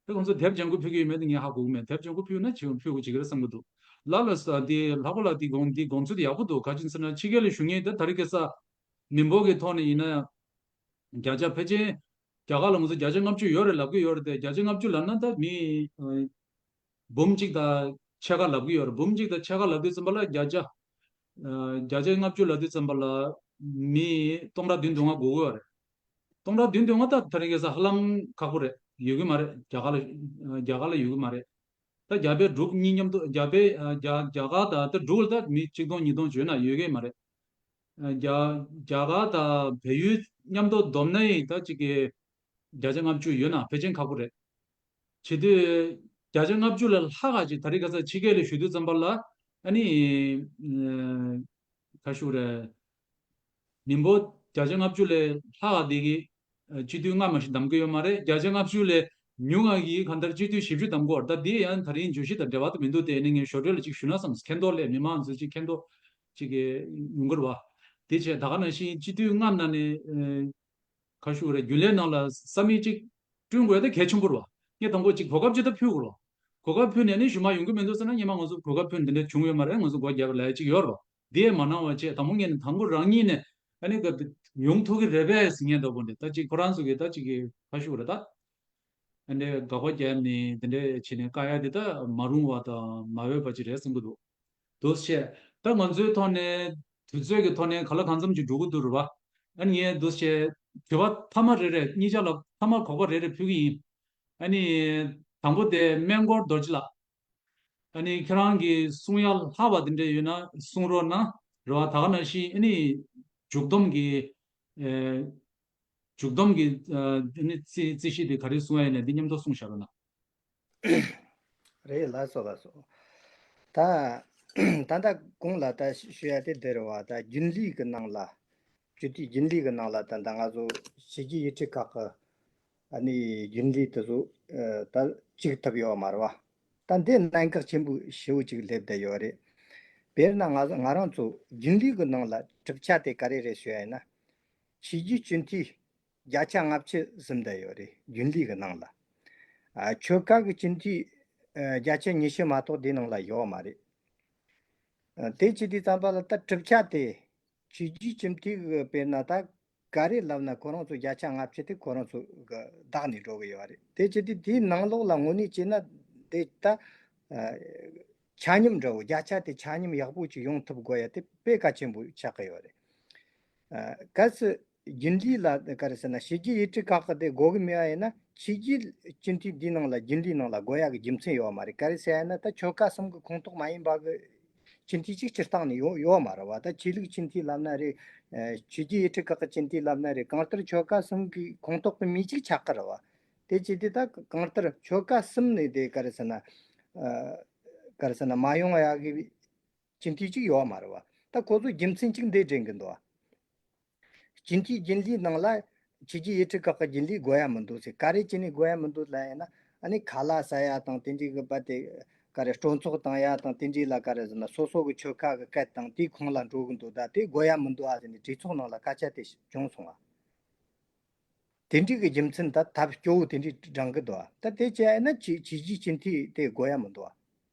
དེ་ཁོང་ཚོ་དེབ་ལྗང་ཁུ་ཕུལ་གྱི་ཡོད་མེད་དེ་ངས་ཧ་གོ་གི་མེད། དེབ་ལྗང་ཁུ་ཕུལ་ན་ཅིག་ཕུལ་དགོས་བྱེད་ཀྱི་རེད་བསམ་གྱི་འདུག་ལ་ལ་ས་དེ་ལྷག་པ་ལ་དེ་དགོངས་དེ་དགོངས་ཚུལ་དེ་ཡག་པོ་འདུག་ག་ཅི་ཟེར་ན་ཕྱི་རྒྱལ་ལ་བཞུགས་མཁན་དེ་ད་རེས་ཁ་སང་མི་འབོར་གྱི་ཐོག་ནས་ཡིན་ན་ཡང་བརྒྱ་ཆ་ཕལ་ཆེར་རྒྱ་གར་ལ་ང་ཚོ་བརྒྱ་ཆ་ལྔ་བཅུ་ཡོད་རེད་ལབ་ཀྱི་ཡོད་རེད་དེ། བརྒྱ་ཆ་ལྔ་བཅུ་ལབ་ན་ད་མི་འབུམ་གཅིག་དང་ཕྱེད་ཀ་ལབ་ཀྱི་ཡོད་རེད། འབུམ་གཅིག་དང་ཕྱེད་ཀ་ལབ་དུས་ཙམ་པ་ལ་བརྒྱ་ཆ་བརྒྱ་ཆ་ལྔ་བཅུ་ལབ་དུས་ཙམ་པ་ལ་མི་སྟོང་ཕྲག་བདུན་བདུན་ལྔ་དགོས་ཀྱི་ཡོད་རེད། སྟོང་ཕྲག་བདུན་བདུན་ལྔ་ད་ད་རིང་ཁ་སང་ཧ་ལམ་ཁག་པོ་རེད། ཡོད་ཀྱི་མ་རེད། རྒྱ་གར་ལ་རྒྱ་གར་ལ་ཡོད་ཀྱི་མ་རེད། ད་རྒྱ་བལ་འབྲུག་གཉིས་མཉམ་དུ་རྒྱ་བལ་རྒྱ་རྒྱ་གར་དང་ད་འབྲུག་ལ་ད་མི་གཅིག་སྟོང་ཉིས་སྟོང་བྱོས་ན་ཡོད་ཀྱི་མ་རེད། རྒྱ་རྒྱ་གར་དང་བལ་ཡུལ་མཉམ་དུ་བསྡོམས་ན་ཡིན་ད་ཅིག་གི་བརྒྱ་ཆ་ལྔ་བཅུ་ཡོད་ན་ཕལ་ཆེར་ཁག་པོ་རེད། བྱེད་དུས་བརྒྱ་ཆ་ལྔ་བཅུ་ལས་ལྷག་ག་ཅིག་ད་རེས་ཁ་སང་ཕྱི་རྒྱལ་ལ་བཞུགས་དུས་ཙམ་པ་ལ་ཨ་ནི་ཁ་ཤུ་རེད། མི་འབོར་བརྒྱ་ཆ་ལྔ་བཅུ་ལས་ལྷག་ག་དེ་གི་སྤྱི་འཐུས་ལྔ་མ་ཞིག་འདེམས་ཀྱི་ཡོད་མ་རེད། བརྒྱ་ཆ་ལྔ་བཅུ་ལས་ཉུང་ང་གི་གང་ལྟར་སྤྱི་འཐུས་བཞི་བཅུ་འདེམས་དགོས་རེད། ད་དེ་ཡང་ད་རིང་བརྗོད་གཞི་དང་འབྲེལ་བ་དུ་མི་འདུག་དེ་ནི་ངས་ཞོར་འཕྲོས་ལ་ཅིག་ཞུ་ན་བསམ། མཁྱེན་རྟོགས་སླེབས་མི་མང་ཚོས་ཅིག་མཁྱེན་རྟོགས་ཅིག་གི་ཡོང་གི་རེད་བ། དེ་བྱས་ད་ག་ནང་བཞིན་སྤྱི་འཐུས་ལྔ་ནང་ནས་ཁ་ཤུ་རེད། རྒྱུན་ལས་ནང་ལ་ས་མིག་ཅིག་བསྐྲུན་དགོས་ཡ་ད་གལ་ཆེན་པོ་རེད་བ། ངས་དང་པོ་ཅིག་གོ་སྐབས་ཅིག་ད་ཕུལ་དགོས་རེད་བ། གོ་སྐབས་ཕུལ་ནས་ནི་ཞུ་མ་ཡོང་གི་མི་འདུག་ཟེར་ན་སྔོན་མ་ང་ཚོ་གོ་སྐབས་ཕུལ་འདི་འདྲ་བྱུང་ཡོད་མ་རེད། ང་ཚོ་སྒོ་རྒྱབ་ལ་ཡ་ཅིག་ཡོད་རེད་བ། འདི་ཡས་མ་གནང་བ་བྱས་དང་པོ་ངས་ནི་དང་པོ་རང་ཉིད་ནས་ཨ་ནི་ག་ཡོང་ཐུབ་ཀྱི་རེད་པས་ཟེར་མཁན་འདྲ་པོ་འདི་ད་ཅིག་ཁོ་རང་ཚོ་གི་ད་ཅིག་གི་ཁ་ཤུ་རེད་ད། ཨ་འདྲའི་དགག་པ་རྒྱབ་ནས་འདི་འདྲ་བྱས་ནས་བཀག་ཡ་འདི་ད་མ་རུང་བ་དང་མ་འོས་པ་ཅིག་རེད་བསམ་གྱི་འདུག་འདུག་བྱས། ད་ང་ཚོའི་ཐོག་ནས་དུས་ཚོད་ཀྱི་ཐོག་ནས་ག་ལ་གང་འཚམ་ཅིག་འགྲོ་གི་འདུག་རེད་བ། ཨ་ནི་ངས་འདུག་བྱས་དྲི་བ་མཐའ་མ་རེ་རེ་གཉིས་ཆ་ལ་མཐའ་མ་དགོངས་པ་རེ་རེ་ཕུལ་གྱི་ཡིན། ཨ་ནི་དང་པོ་དེ་སྨན་སྐོར་རྡོ་རྗེ་ལགས། ཨ་ནི་ཁྱེད་རང་གིས་གསུང་ཡ་ལྷག་པ་དེ་འདྲ་ཡོད་ན་གསུང་རོགས་གནང་རེད་བ། ད་ག་ནང་བཞིན་ཨ་ནི་མཇུག་སྡོམ་གྱི་ཨེ། མཇུག་སྡོམ་གྱི་ཨ་ཨ་ནི་རྩིས་རྩིས་གཞི་དེ་ག་རེ་གསུང་ཡ་ཡིན་ན་འདི་མཉམ་དུ་གསུངས་བཞག་རོགས་གནང་། རེད། ལགས་སོ་ལགས་སོ། ད་ད་ལྟ་གོང་ལ་ད་ཞུ་ཡ་དེ་འདི་རེད་བ། ད་རྒྱུན་ལས་ཀྱི་ནང་ལ་སྤྱི་འཐུས་རྒྱུན་ལས་ཀྱི་ནང་ལ་ད་ད་ང་ཚོ་ཕྱི་རྒྱལ་ཡུལ་གྲུ་ཁག་གི་ཨ་ནི་རྒྱུན་ལས་དེ་ཚོ་ཨ་ད་བཅུག་ཐུབ་ཡོད་མ་རེད་བ། ད་འདི་གནད་འགག་ཆེན་པོ་ཞེ་པོ་ཅིག་སླེབས་བསྡད་ཡོད་རེད། དཔེར་ན་ང་ང་རང་ཚོ་རྒྱུན་ལས་ཀྱི་ནང་ལ་གྲུབ་ཆ་དེ་ག་རེ་རེད་ཞུ་ཡ་ཡིན་ན། ཕྱི་རྒྱལ་སྤྱི་འཐུས་བརྒྱ་ཆ་ལྔ་བཅུ་ཟིན་བསྡད་ཡོད་རེད་རྒྱུན་ལས་ཀྱི་ནང་ལ། ཨ་ཆོལ་ཁ་གི་སྤྱི་འཐུས་ཨ་བརྒྱ་ཆ་ཉི་ཤུ་མ་གཏོགས་དེ་ནང་ལ་ཡོད་མ་རེད། ཨ་དེ་བྱེད་དུས་ཙམ་པ་ལ་ད་གྲུབ་ཆ་དེ་ཕྱི་རྒྱལ་སྤྱི་འཐུས་གི་དཔེར་ན་ད་ག་རེ་ལབ་ན་ཁོ་རང་ཚོ་བརྒྱ་ཆ་ལྔ་བཅུ་དེ་ཁོ་རང་ཚོ་གི་བདག་ནས་འགྲོ་གི་ཡོད་རེད། དེ་བྱེད་དུས་དེའི་ནང་ལོགས་ལ་དངོས་གནས་བྱས་ན་དེ་ད་ཨ་ཆ་སྙོམས་འདྲ་བོ་བརྒྱ་ཆ་དེ་ཆ་སྙོམས་ཡག་པོ་ཅིག་ཡོང་ཐུབ་དགོས་ཡ་དེ་དཔེ་གལ་ཆེན་པོ་ཆགས་ཀྱི་ཡོད་རེད། ཨ་གལ་སྲིད་རྒྱུན་ལས་ལ་ག་རེ་ཟེར་ན་ཕྱི་རྒྱལ་ཡུལ་གྲུ་ཁག་གི་དེ་དགོས་ཀྱི་མེད་པ་ཡིན་ན་ཕྱི་རྒྱལ་སྤྱི་འཐུས་འདིའི་ནང་ལ་རྒྱུན་ལས་ནང་ལ་དགོས་ཡག་གི་རྒྱུ་མཚན་ཡོད་མ་རེད། ག་རེ་ཟེར་ཡ་ན་ད་ཆོལ་ཁ་གསུམ་གི་ཁོངས་གཏོགས་མ་ཡིན་པ་གི་སྤྱི་འཐུས་གཅིག་སྤྱིར་བཏང་ནས་ཡོད་ཡོད་མ་རེད་བ། ད་ཆོས་ལུགས་སྤྱི་འཐུས་ལབ་ན་རེད། ཨ་ཕྱི་རྒྱལ་ཡུལ་གྲུ་ཁག་གི་སྤྱི་འཐུས་ལབ་ན་རེད། གང་ལྟར་ཆོལ་ཁ་གསུམ་གི་ཁོངས་གཏོགས་གི་མི་གཅིག་ཆགས་ཀྱི་རེད་བ། དེ་བྱས་དུས་ད་གང་ལྟར་ཆོལ་ཁ་གསུམ་ནས་དེ་ག་རེ་ཟེར་ན་ཨ་ག་རེ་ཟེར་ན་མ་ཡོང་ཡག་གི་སྤྱི་འཐུས་གཅིག་ཡོད་མ་རེད་བ། ད་ཁོ་ཚོ་རྒྱུ་མཚན་གཅིག་འདི་འདྲེན་གི་འདུག་བ། སྤྱི་འཐུས་རྒྱུན་ལས་ནང་ལ་ཕྱི་རྒྱལ་ཡུལ་གྲུ་ཁག་གི་རྒྱུན་ལས་དགོས་ཡ་མི་འདུག་ཟེར། ག་རེ་བྱས་ནས་དགོས་ཡ་མི་འདུག་ལབ་ཡིན་ན་ཨ་ནི་ཁ་ལག་ཟ་ཡ་དང་དེ་འདྲའི་གི་པ་དེ་ ག་རེ་སྤྲོ་ཚོགས་བཏང་ཡ་དང་དེ་འདྲའི་ལ་ག་རེ་ཟེར་ན་སོ་སོ་གི་ཆོལ་ཁ་གི་སྐད་དང་དེའི་ཁོངས་ལ་འགྲོ་གི་འདུག་ད་དེ་དགོས་ཡ་མི་འདུག་ཨ་ཟེར་ནས་གྲོས་ཚོགས་ནང་ལ་སྐད་ཆ་དེ་བྱུང་སོང་བ། དེ་འདྲའི་གི་རྒྱུ་མཚན་ད་ཐབས་སྐྱོ་བོ་དེ་འདྲའི་བགྲང་གི་འདུག་ཨ། ད་དེ་བྱས་ན་ཆོས་ཆོས་བརྒྱུད་སྤྱི་འཐུས་དེ་དགོས་ཡ་མི་འདུག་ཨ།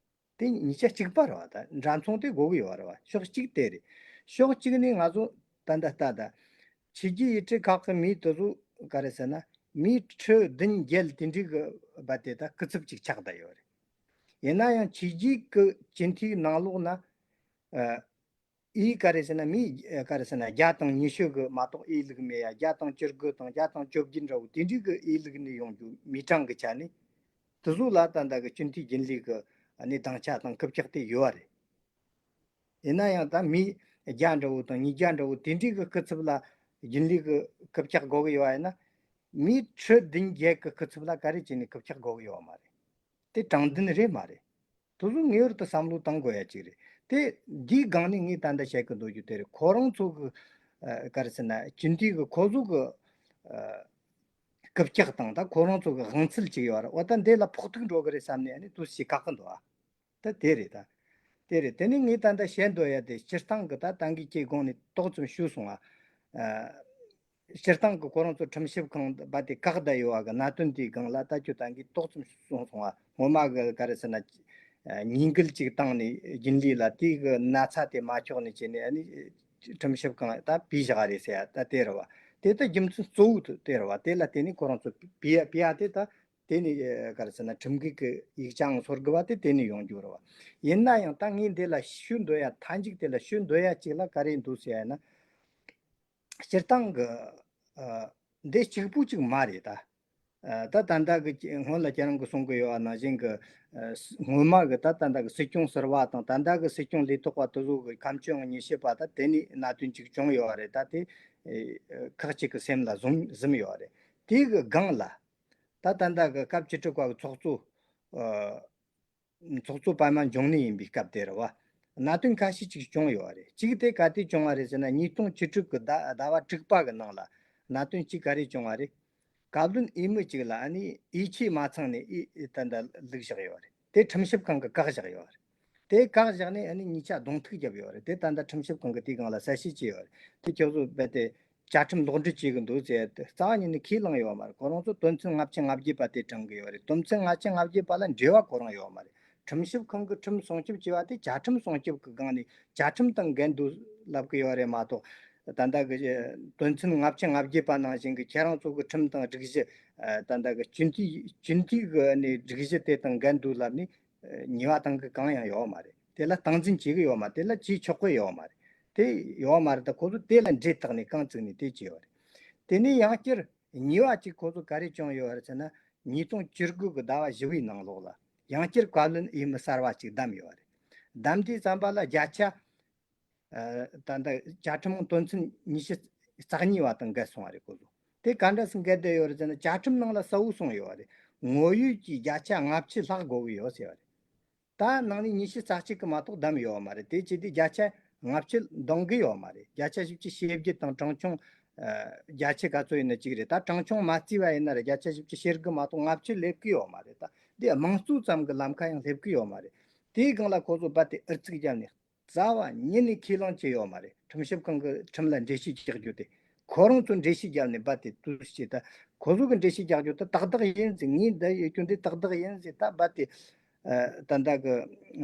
དེ་གཉིས་ཆ་གཅིག་པ་རེད་བ། ད་འདྲ་མཚུངས་དེ་དགོས་གི་ཡོད་རེད་བ། ཕྱོགས་གཅིག་དེ་རེད། ཕྱོགས་གཅིག་ནས་ང་ཚོ་ད་ལྟ་ལྟ་ད་ཆོས་བརྒྱུད་ཡུལ་གྲུ་ཁག་གི་མི་དེ་ཚོ་ག་རེ་ཟེར་ན་མི་ཁྲི་བདུན་བརྒྱད་དེ་འདྲའི་གི་བ་དེ་ད་སྐུ་ཚབ་ཅིག་ཆགས་བསྡད་ཡོད་རེད། ཡིན་ན་ཡང་ཆོས་བརྒྱུད་གི་སྤྱི་འཐུས་ནང་ལོགས་ན་ཨ་ཨི་ག་རེ་ཟེར་ན་མི་ག་རེ་ཟེར་ན་བརྒྱ་དང་ཉི་ཤུ་གི་མ་གཏོགས་ཨི་ལུག་མེད་ཡ། བརྒྱ་དང་བཅུ་དགུ་དང་བརྒྱ་དང་བཅོ་བརྒྱད་འདྲ་བོ་དེ་འདྲའི་གི་ཨི་ལུག་ནས་ཡོང་རྒྱུ་མི་གྲངས་ཀྱི་ཆ་ནས་དེ་ཚོ་ལ་ད་ལྟ་གི་སྤྱི་འཐུས་རྒྱུན་ལས་ཀྱི་ཨ་ནི་དམ་བཅའ་དང་རྐུབ་བཀྱག་དེ་ཡོད་རེད། ཡིན་ན་ཡང་ད་མི་བརྒྱ་འདྲ་བོ་དང་ཉིས་བརྒྱ་འདྲ་བོ་དེ་འདྲའི་གི་སྐུ་ཚབ་ལ་རྒྱུན་ལས་ཀྱི་རྐུབ་བཀྱག་དགོས་གི་ཡོད་པ་ཡིན་ན། མི་ཁྲི་བདུན་བརྒྱད་ཀྱི་སྐུ་ཚབ་ལ་ག་རེ་བྱས་ནས་རྐུབ་བཀྱག་དགོས་གི་ཡོད་མ་རེད། དེ་དྲང་བདེན་རེད་མ་རེད། དེ་ཚོ་ངེས་པར་དུ་བསམ་བློ་བཏང་དགོས་ཡ་ཅིག་རེད། དེ་འདིའི་སྒང་ནས་ངས་ད་ལྟ་བཤད་གི་འདུག་རྒྱུ་དེ་རེད། ཁོ་རང་ཚོ་གི་ཨ་ག་རེ་ཟེར་ན་སྤྱི་འཐུས་གི་ཁོ་ཚོ་གི་ཨ་རྐུབ་བཀྱག་དང་ད་ཁོ་རང་ཚོ་གི་དབང་ཚད་ཅིག་ཡོད་རེད། འོ་ད་འདི་ལ་ཕོག་ཐུག་འགྲོ་གི་རེད་བསམ་ནས་ཨ་ནི་དུ་ཞིག་བཀག་གི་འདུག་ཨ། ད་དེ་རེད་ད། དེ་རེད། དེ་ནས་ངས་ད་ལྟ་བཤད་འདོད་ཡ་དེ་སྤྱིར་བཏང་གི་ད་ད་གི་ཁྱེད་གོང་ནས་ཏོག་ཙམ་ཞུས་སོང་ང་། ཨ། སྤྱིར་བཏང་གི་ཁོ་རང་ཚོ་ཁྲིམས་ཞིབ་ཁང་བ་དེ་བཀག་བསྡད་ཡོད་བ་གི་གནད་དོན་དེའི་སྒང་ལ་ད་ཁྱོད་ད་གིན་ཏོག་ཙམ་གསུངས་སོང་བ། སྔོན་མ་གི་ག་རེ་ཟེར་ན། ཉེས་འགུལ་ཅིག་བཏང་ནས་རྒྱུན་ལས་ལ་དེའི་གི་ན་ཚ་དེ་མ་ཆོག་ནས་བྱས་ནས་ཨ་ནི་ཁྲིམས་ཞིབ་ཁང་ད་ཕུད་བཞག་རེད་ཟེར་ཡ་ད་དེ་རེད་བ། དེ་ད་རྒྱུ་མཚན་གཙོ་བོ་དེ་རེད་བ། དེ་ལ་བརྟེན་ནས་ཁོ་རང་ཚོ་ཕུད་ཡ་ཕུད་ཡ་དེ་ད་དེ་ནས་ག་རེ་ཟེར་ན་ཁྲིམས་འགལ་གི་ཡིག་ཆའང་སོར་དགོས་བ་དེ་དེ་ནས་ཡོང་རྒྱུ་རེད་བ། ཡིན་ན་ཡང་ད་ངས་འདི་ལ་ཞུ་འདོད་ཡ་མཐའ་མཇུག་དེ་ལ་ཞུ་འདོད་ཡ་གཅིག་ལ་ག་རེ་འདུག་ཟེར་ཡ་ན། སྤྱིར་བཏང་གི་ཨ་འདི་གཅིག་པུ་གཅིག་མ་རེད་ད། ཨ་ད་ད་ལྟ་གི་སྔོན་ལ་ཁྱེད་རང་གི་གསུང་གི་ཡོད་པ་ནང་བཞིན་གི་ཨ་སྔོན་མ་གི་ད་ད་ལྟ་གི་སྲིད་སྐྱོང་ཟུར་པ་དང་ད་ལྟ་གི་སྲིད་སྐྱོང་ལས་ཐོག་པ་དེ་ཚོ་གི་ཁ་མཆུ་ཡང་མི་བཤད་པ་ད་དེ་ནས་གནད་དོན་གཅིག་བྱུང་ཡོད་པ་རེད། ད་དེ་ཨེ་ཁག་ཅིག་གི་སེམས་ལ་ཟུམ་ཟིན་ཡོད་པ་རེད། དེ་གི་སྒང་ལ་ད་ད་ལྟ་གི་སྐབས་བཅུ་དྲུག་པ་གི་ཚོགས་གཙོ་ཨ། ཚོགས་གཙོ་པད་མ་འབྱུང་གནས་ཡིན་པའི་སྐབས་དེ་རེད་བ། གནད་དོན་ཁ་ཤས་ཅིག་བྱུང་ཡོད་རེད། གཅིག་དེ་ག་དུས་བྱུང་བ་རེད་ཟེར་ན་ཉིས་སྟོང་བཅུ་དྲུག་གི་ཟླ་ཟླ་བ་དྲུག་པ་གི་ནང་ལ་གནད་དོན་གཅིག་ག་རེ་བྱུང་བ་རེད། བཀའ་བློན་འོས་མི་གཅིག་ལ་ཨ་ནི་ཡིད་ཆེས་མ་ཚང་ནས་ཨི་ཨི་ད་ལྟ་བླུགས་བཞག་ཡོད་རེད། དེ་ཁྲིམས་ཞིབ་ཁང་གིས་བཀག་བཞག་ཡོད་རེད། དེ་བཀག་བཞག་ནས་ཨ་ནི་གཉིས་ཆ་གདོང་ཐུག་བརྒྱབ་ཡོད་རེད། དེ་ད་ལྟ་ཁྲིམས་ཞིབ་ཁང་གིས་དེའི་སྒང་ལ་གསལ་བཤད་བྱས་ཡོད་རེད། དེ་ཁྱོད་ཚོ་རྦད་དེ་བཅའ་ཁྲིམས་ལོག་འགྲེལ་བྱེད་གི་འདུག་ཟེར་ཏེ་རྩ་བ་ཉིད་ནས་ཁས་བླངས་ཡོད་མ་རེད། ཁོ་རང་ཚོ་དོན་ཚན་ལྔ་བཅུ་ང་བརྒྱད་པ་དེ་དྲང་གི་ཡོད་རེད། དོན་ཚན་ལྔ་བཅུ་ང་བརྒྱད་པ་ལ་འབྲེལ་བ་ཁོ་རང་ཡོད་མ་རེད། ཁྲིམས་ཞིབ་ཁང་གིས་ཁྲིམས་སྲུང་སྐྱོབ་བྱས་པ་དེ་བཅའ་ཁྲིམས་སྲུང་སྐྱོབ་ཀྱི་སྒང་ནས་བཅའ་ཁྲིམས་དང་འགལ་འདུག་ལབ་ཀྱི་ཡོད་རེད་མ་གཏོགས། ད་ལྟ་གི་དོན་ཚན་ལྔ་བཅུ་ང་བརྒྱད་པ་ནང་བཞིན་གྱི་ཁྱེད་རང་ཚོ་གི་ཁྲིམས་དང་སྒྲིག་གཞི་ད་ལྟ་གི་སྤྱི་འཐུས་སྤྱི་འཐུས་ཀྱི་ནས་སྒྲིག་གཞི་དེ་དང་འགལ་འདུག་ལབ་ནས་ཉེས་པ་བཏང་གི་གང་ཡང་ཡོད་མ་རེད། དེ་ལ་སྟངས་འཛིན་བྱེད་གི་ཡོད་མ་རེད། དེ་ལ་བྱེད་ཆོག་གི་ཡོད་མ་རེད། དེ་ཡོད་མ་རེད། ད་ཁོ་ཚོ་དེ་ལ་འབྲེལ་བཏགས་ནས་རྐང་བཙུགས་ནས་དེ་བྱས་ཡོད་རེད། དེ་ནས་ཡང་བསྐྱར་ཉེས་པ་གཅིག་ཁོ་ཚོ་ག་རེ་བྱུང་ཡོད་རེད་ཟེར་ན། ཉིས་སྟོང་བཅུ་དགུ་གི་ཟླ་བ་བཞི་པའི་ནང་ལོགས་ལ་ཡང་བསྐྱར་བཀའ་བློན་འོས་མི་གསར་བ་གཅིག་བདམས་ཡོད་རེད། བདམས་དུས་ཙམ་པ་ལ་བརྒྱ་ཆ་ཨ་ད་ལྟ་བཅའ་ཁྲིམས་དོན་ཚན་ཉི་ཤུ་རྩ་གཉིས་པ་དང་འགལ་སོང་བ་རེད། ཁོ་ཚོ་དེ་ག་འདྲ་སེ་འགལ་བསྡད་ཡོད་རེད་ཟེར་ན། བཅའ་ཁྲིམས་ནང་ལ་གསལ་བོ་གསུངས་ཡོད་རེད། ངོ་ཡོད་ཀྱི་བརྒྱ་ཆ་ལྔ་བཅུ་ལྷག་དགོས་ཀྱི་ཡོད་ཟེར་བ་རེད། ད་ནང་ནས་ཉི་ཤུ་རྩ་གཅིག་གི་མ་གཏོགས་བདམས་ཡོད་མ་རེད། དེ་བྱས་དུས་བརྒྱ་ཆ་ལྔ་བཅུ་འདང་གི་ཡོད་མ་རེད། བརྒྱ་ཆ་བཞི་བཅུ་ཞེ་བརྒྱད་དང་གྲངས་ཆུང་ཨ་བརྒྱ་ཆ་ག་ཚོད་ཡིན་ན་གཅིག་རེད། ད་གྲངས་ཆུང་མ་བརྩིས་པ་ཡིན་ན་ར་བརྒྱ་ཆ་བཞི་བཅུ་ཞེ་དགུ་མ་གཏོགས་ལྔ་བཅུ་སླེབས་ཀྱི་ཡོད་མ་རེད། ད་འདི་དམངས་གཙོ་ཙམ་གྱི་ལམ་ཁ་ཡང་སླེབས་ཀྱི་ཡོད་མ་རེད། དེའི་སྒང་ལ་ཁོ་ཚོ་རྦད་དེ་ཨུ་ཚུགས་བརྒྱབ་ནས་རྩ་བ་ཉིད་ནས་ཁས་བླངས་བྱས་ཡོད་མ་རེད། ཁྲིམས་ཞིབ་ཁང་གི་ཁྲིམས་ལ་འགྲེལ་བཤད་རྒྱག་རྒྱུ་དེ། ཁོ་རང་ཚོ་འགྲེལ་བཤད་བརྒྱབ་ནས་རྦད་དེ་དུས་ཕྱིས་ད་ཁོ་ཚོ་གི་འགྲེལ་བཤད་རྒྱག་རྒྱུ་ད་ཏག་ཏག་ཡིན་ཟེར། ངས་འདི་ཡོད་རྒྱུ་འདི་ཏག་ཏག་ཡིན་ཟེར། ད་རྦད་དེ་ཨ་ད་ལྟ་གི་